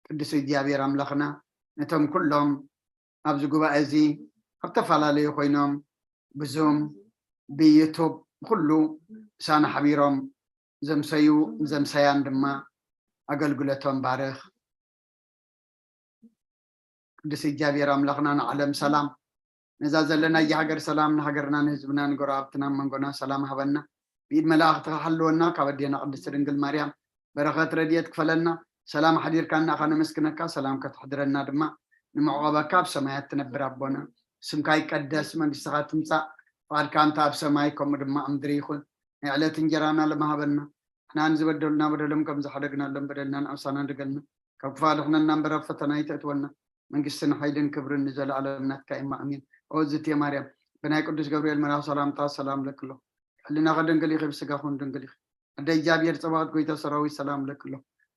ቅዱስ እግዚኣብሔር ኣምላኽና፣ ነቶም ኩሎም ኣብዚ ጉባኤ እዚ ኣብ ተፈላለዩ ኮይኖም ብዙም ብዩቱብ ኩሉ ምሳና ሓቢሮም ዘምሰዩ ዘምሰያን ድማ ኣገልግሎቶም ባርኽ። ቅዱስ እግዚኣብሔር ኣምላኽና ንዓለም ሰላም፣ ነዛ ዘለናያ ሃገር ሰላም፣ ንሃገርና ንህዝብና ንጎረባብትና መንጎና ሰላም ሃበና። ብኢድ መላእኽትኻ ሓልወና፣ ካብ ኣዴና ቅድስቲ ድንግል ማርያም በረኸት ረድኤት ክፈለና። ሰላም ሓዲርካና ኢኻ ነመስግነካ፣ ሰላም ከተሕድረና ድማ ንምዕቆበካ ኣብ ሰማያት ትነብር ኣቦና። ስምካ ይቀደስ፣ መንግስትኻ ትምጻእ፣ ፍቓድካ እንተ ኣብ ሰማይ ከምኡ ድማ ኣብ ምድሪ ይኹን። ናይ ዕለት እንጀራና ለማሃበና፣ ንሕና ንዝበደሉና በደሎም ከም ዝሓደግናሎም በደልና ንኣምሳና ድገልና፣ ካብ ክፋ ድሕነና እምበር ኣብ ፈተና ይተእትወና። መንግስትን ሓይልን ክብርን ንዘለኣለም ናትካ እማ ኣሜን። ኦ ዝትየ ማርያም፣ ብናይ ቅዱስ ገብርኤል መልኣኽ ሰላምታ ሰላም ለክሎ። ሕልናኸ ድንግል ኢኺ፣ ብስጋኹን ድንግል ኢኺ። ኣደ እግዚኣብሔር ጸባኦት ጎይታ ሰራዊት ሰላም ለክሎ።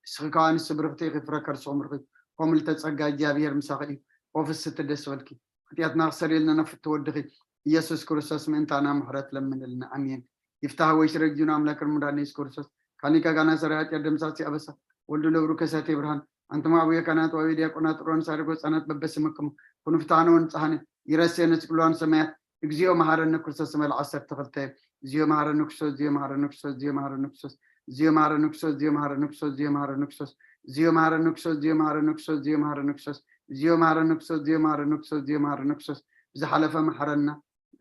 ንስኺ ከኣ ንስ ብርኽቲ ኢኺ፣ ፍረ ከርስኹም ርኺ። ኦም ልተጸጋ እግዚኣብሔር ምሳኺ እዩ። ኦ ፍስቲ ደስ በልኪ። ኃጢኣትና ክሰርየልና ነፍቲ ወድኺ ኢየሱስ ክርስቶስ ምእንታና ምሕረት ለምንልና። ኣሜን። ይፍታህ ወይ ስረጅዩን ኣምላክ መድኃኒነ ኢየሱስ ክርስቶስ ካኒካ ጋና ሰራይ ኃጢኣት ደምሳሲ ኣበሳ ወልዱ ለብሩ ከሳቴ ብርሃን ኣንተማ አቡየ ካህናት ወአቡየ ዲያቆናት ሮን ሳርጎ ህፃናት በበስምክሙ ኩኑ ፍትሐነ ወንጽሐነ ይረሴ ንስቅሏን ሰማያት እግዚኦ መሐረነ ክርስቶስ መል ዓሰርተ ክልተ። እግዚኦ መሐረነ ክርስቶስ፣ እግዚኦ መሐረነ ክርስቶስ፣ እግዚኦ መሐረነ ክርስቶስ፣ እግዚኦ መሐረነ ክርስቶስ፣ እግዚኦ መሐረነ ክርስቶስ፣ እግዚኦ መሐረነ ክርስቶስ፣ እግዚኦ መሐረነ ክርስቶስ፣ እግዚኦ መሐረነ ክርስቶስ፣ እግዚኦ መሐረነ ክርስቶስ፣ እግዚኦ መሐረነ ክርስቶስ፣ እግዚኦ መሐረነ ክርስቶስ፣ እግዚኦ መሐረነ ክርስቶስ፣ ብዝሓለፈ መሐረና፣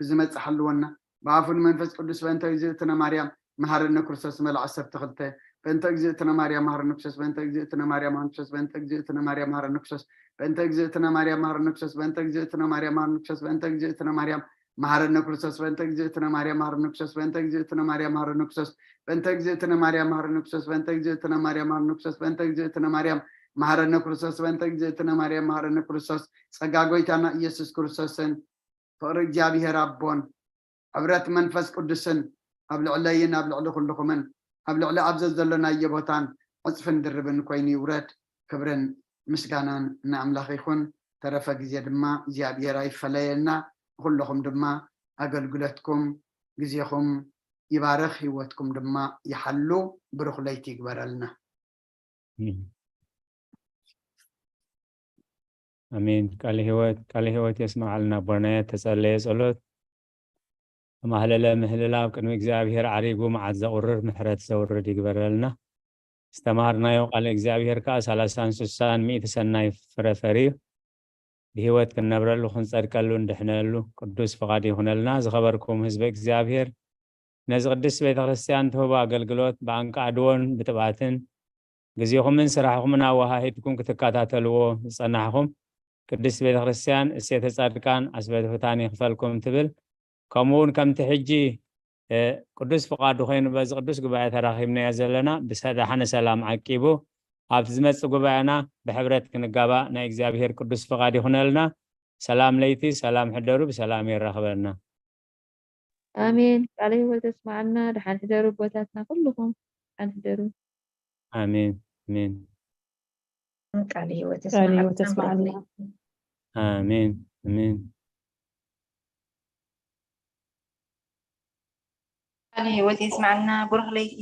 ብዝመጽእ ሓልወና፣ ብኣፉን መንፈስ ቅዱስ በእንተ እግዝእትነ ማርያም መሐረነ ክርስቶስ መል ዓሰርተ ክልተ። በእንተ እግዝእትነ ማርያም መሐረነ ክርስቶስ፣ በእንተ እግዝእትነ ማርያም መሐረነ ክርስቶስ፣ በእንተ እግዝእትነ ማርያም መሐረነ ክርስቶስ፣ በእንተ እግዝእትነ ማርያም መሐረነ ክርስቶስ፣ በእንተ እግዝእትነ ማርያም መሐረነ ክርስቶስ፣ በእንተ እግዝእትነ ማርያም መሐረነ ክርስቶስ፣ በእንተ እግዝእትነ ማርያም መሐረነ ክርስቶስ፣ በእንተ እግዝእትነ ማርያም መሐረነ ክርስቶስ፣ በእንተ እግዝእትነ ማርያም መሐረነ ክርስቶስ፣ በእንተ እግዝእትነ ማርያም መሐረነ ክርስቶስ፣ በእንተ እግዝእትነ ማርያም መሐረነ ክርስቶስ፣ በእንተ እግዝእትነ ማርያም መሐረነ ክርስቶስ፣ ጸጋ ጎይታና ኢየሱስ ክርስቶስን ፍቕሪ እግዚኣብሔር ኣቦን ሕብረት መንፈስ ቅዱስን ኣብ ልዕለይን ኣብ ልዕሊ ኩልኹምን ኣብ ልዕሊ ኣብ ዘዘሎናዮ ቦታን ዕጽፍን ድርብን ኮይኑ ይውረድ። ክብርን ምስጋናን ንኣምላኽ ይኹን። ተረፈ ግዜ ድማ እግዚኣብሔር ኣይፈለየልና። ንኹለኹም ድማ ኣገልግሎትኩም ግዜኹም ይባርኽ፣ ህይወትኩም ድማ ይሓሉ። ብሩኽ ለይቲ ይግበረልና። ኣሜን። ቃለ ህይወት ቃለ ህይወት የስማዓልና። ኣቦናየ ተጸለየ ጸሎት ተማህለለ ምህልላ ኣብ ቅድሚ እግዚኣብሔር ዓሪጉ መዓት ዘቑርር ምሕረት ዘውርድ ይግበረልና። ዝተማሃርናዮ ቃለ እግዚኣብሔር ከዓ ሰላሳን ስሳን ሚእቲ ሰናይ ፍረ ፈርዩ ብህይወት ክንነብረሉ ክንጸድቀሉ እንድሕነሉ ቅዱስ ፍቓድ ይኹነልና። ዝኸበርኩም ህዝበ እግዚኣብሔር ነዚ ቅድስት ቤተ ክርስቲያን ትህቦ ኣገልግሎት ብኣንቃዕድዎን ብትብኣትን ግዜኹምን ስራሕኹምን ኣወሃሂድኩም ክትከታተልዎ ዝጸናሕኩም ቅድስት ቤተ ክርስቲያን እሴተ ጻድቃን ኣስበ ትሑታን ይኽፈልኩም ትብል። ከምኡ እውን ከምቲ ሕጂ ቅዱስ ፍቓዱ ኮይኑ በዚ ቅዱስ ጉባኤ ተራኺብናዮ ዘለና ብሰዳሓነ ሰላም ዓቂቡ ኣብቲ ዝመጽእ ጉባኤና ብሕብረት ክንጋባእ ናይ እግዚኣብሔር ቅዱስ ፍቓድ ይኹነልና። ሰላም ለይቲ፣ ሰላም ሕደሩ፣ ብሰላም የራኽበና። ኣሜን። ቃለ ህይወት የስማዓልና። ደሓን ሕደሩ ኣቦታትና ኩልኹም ደሓን ሕደሩ። ኣሜን ኣሜን። ቃለ ህይወት ቃለ ህይወት የስማዓልና። ኣሜን ኣሜን። ቃለ ህይወት የስማዓልና። ብሩኽ ለይቲ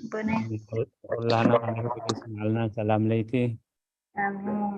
ኣቦና። ኩላና ቃለ ህይወት የስማዓልና። ሰላም ለይቲ። ኣሜን።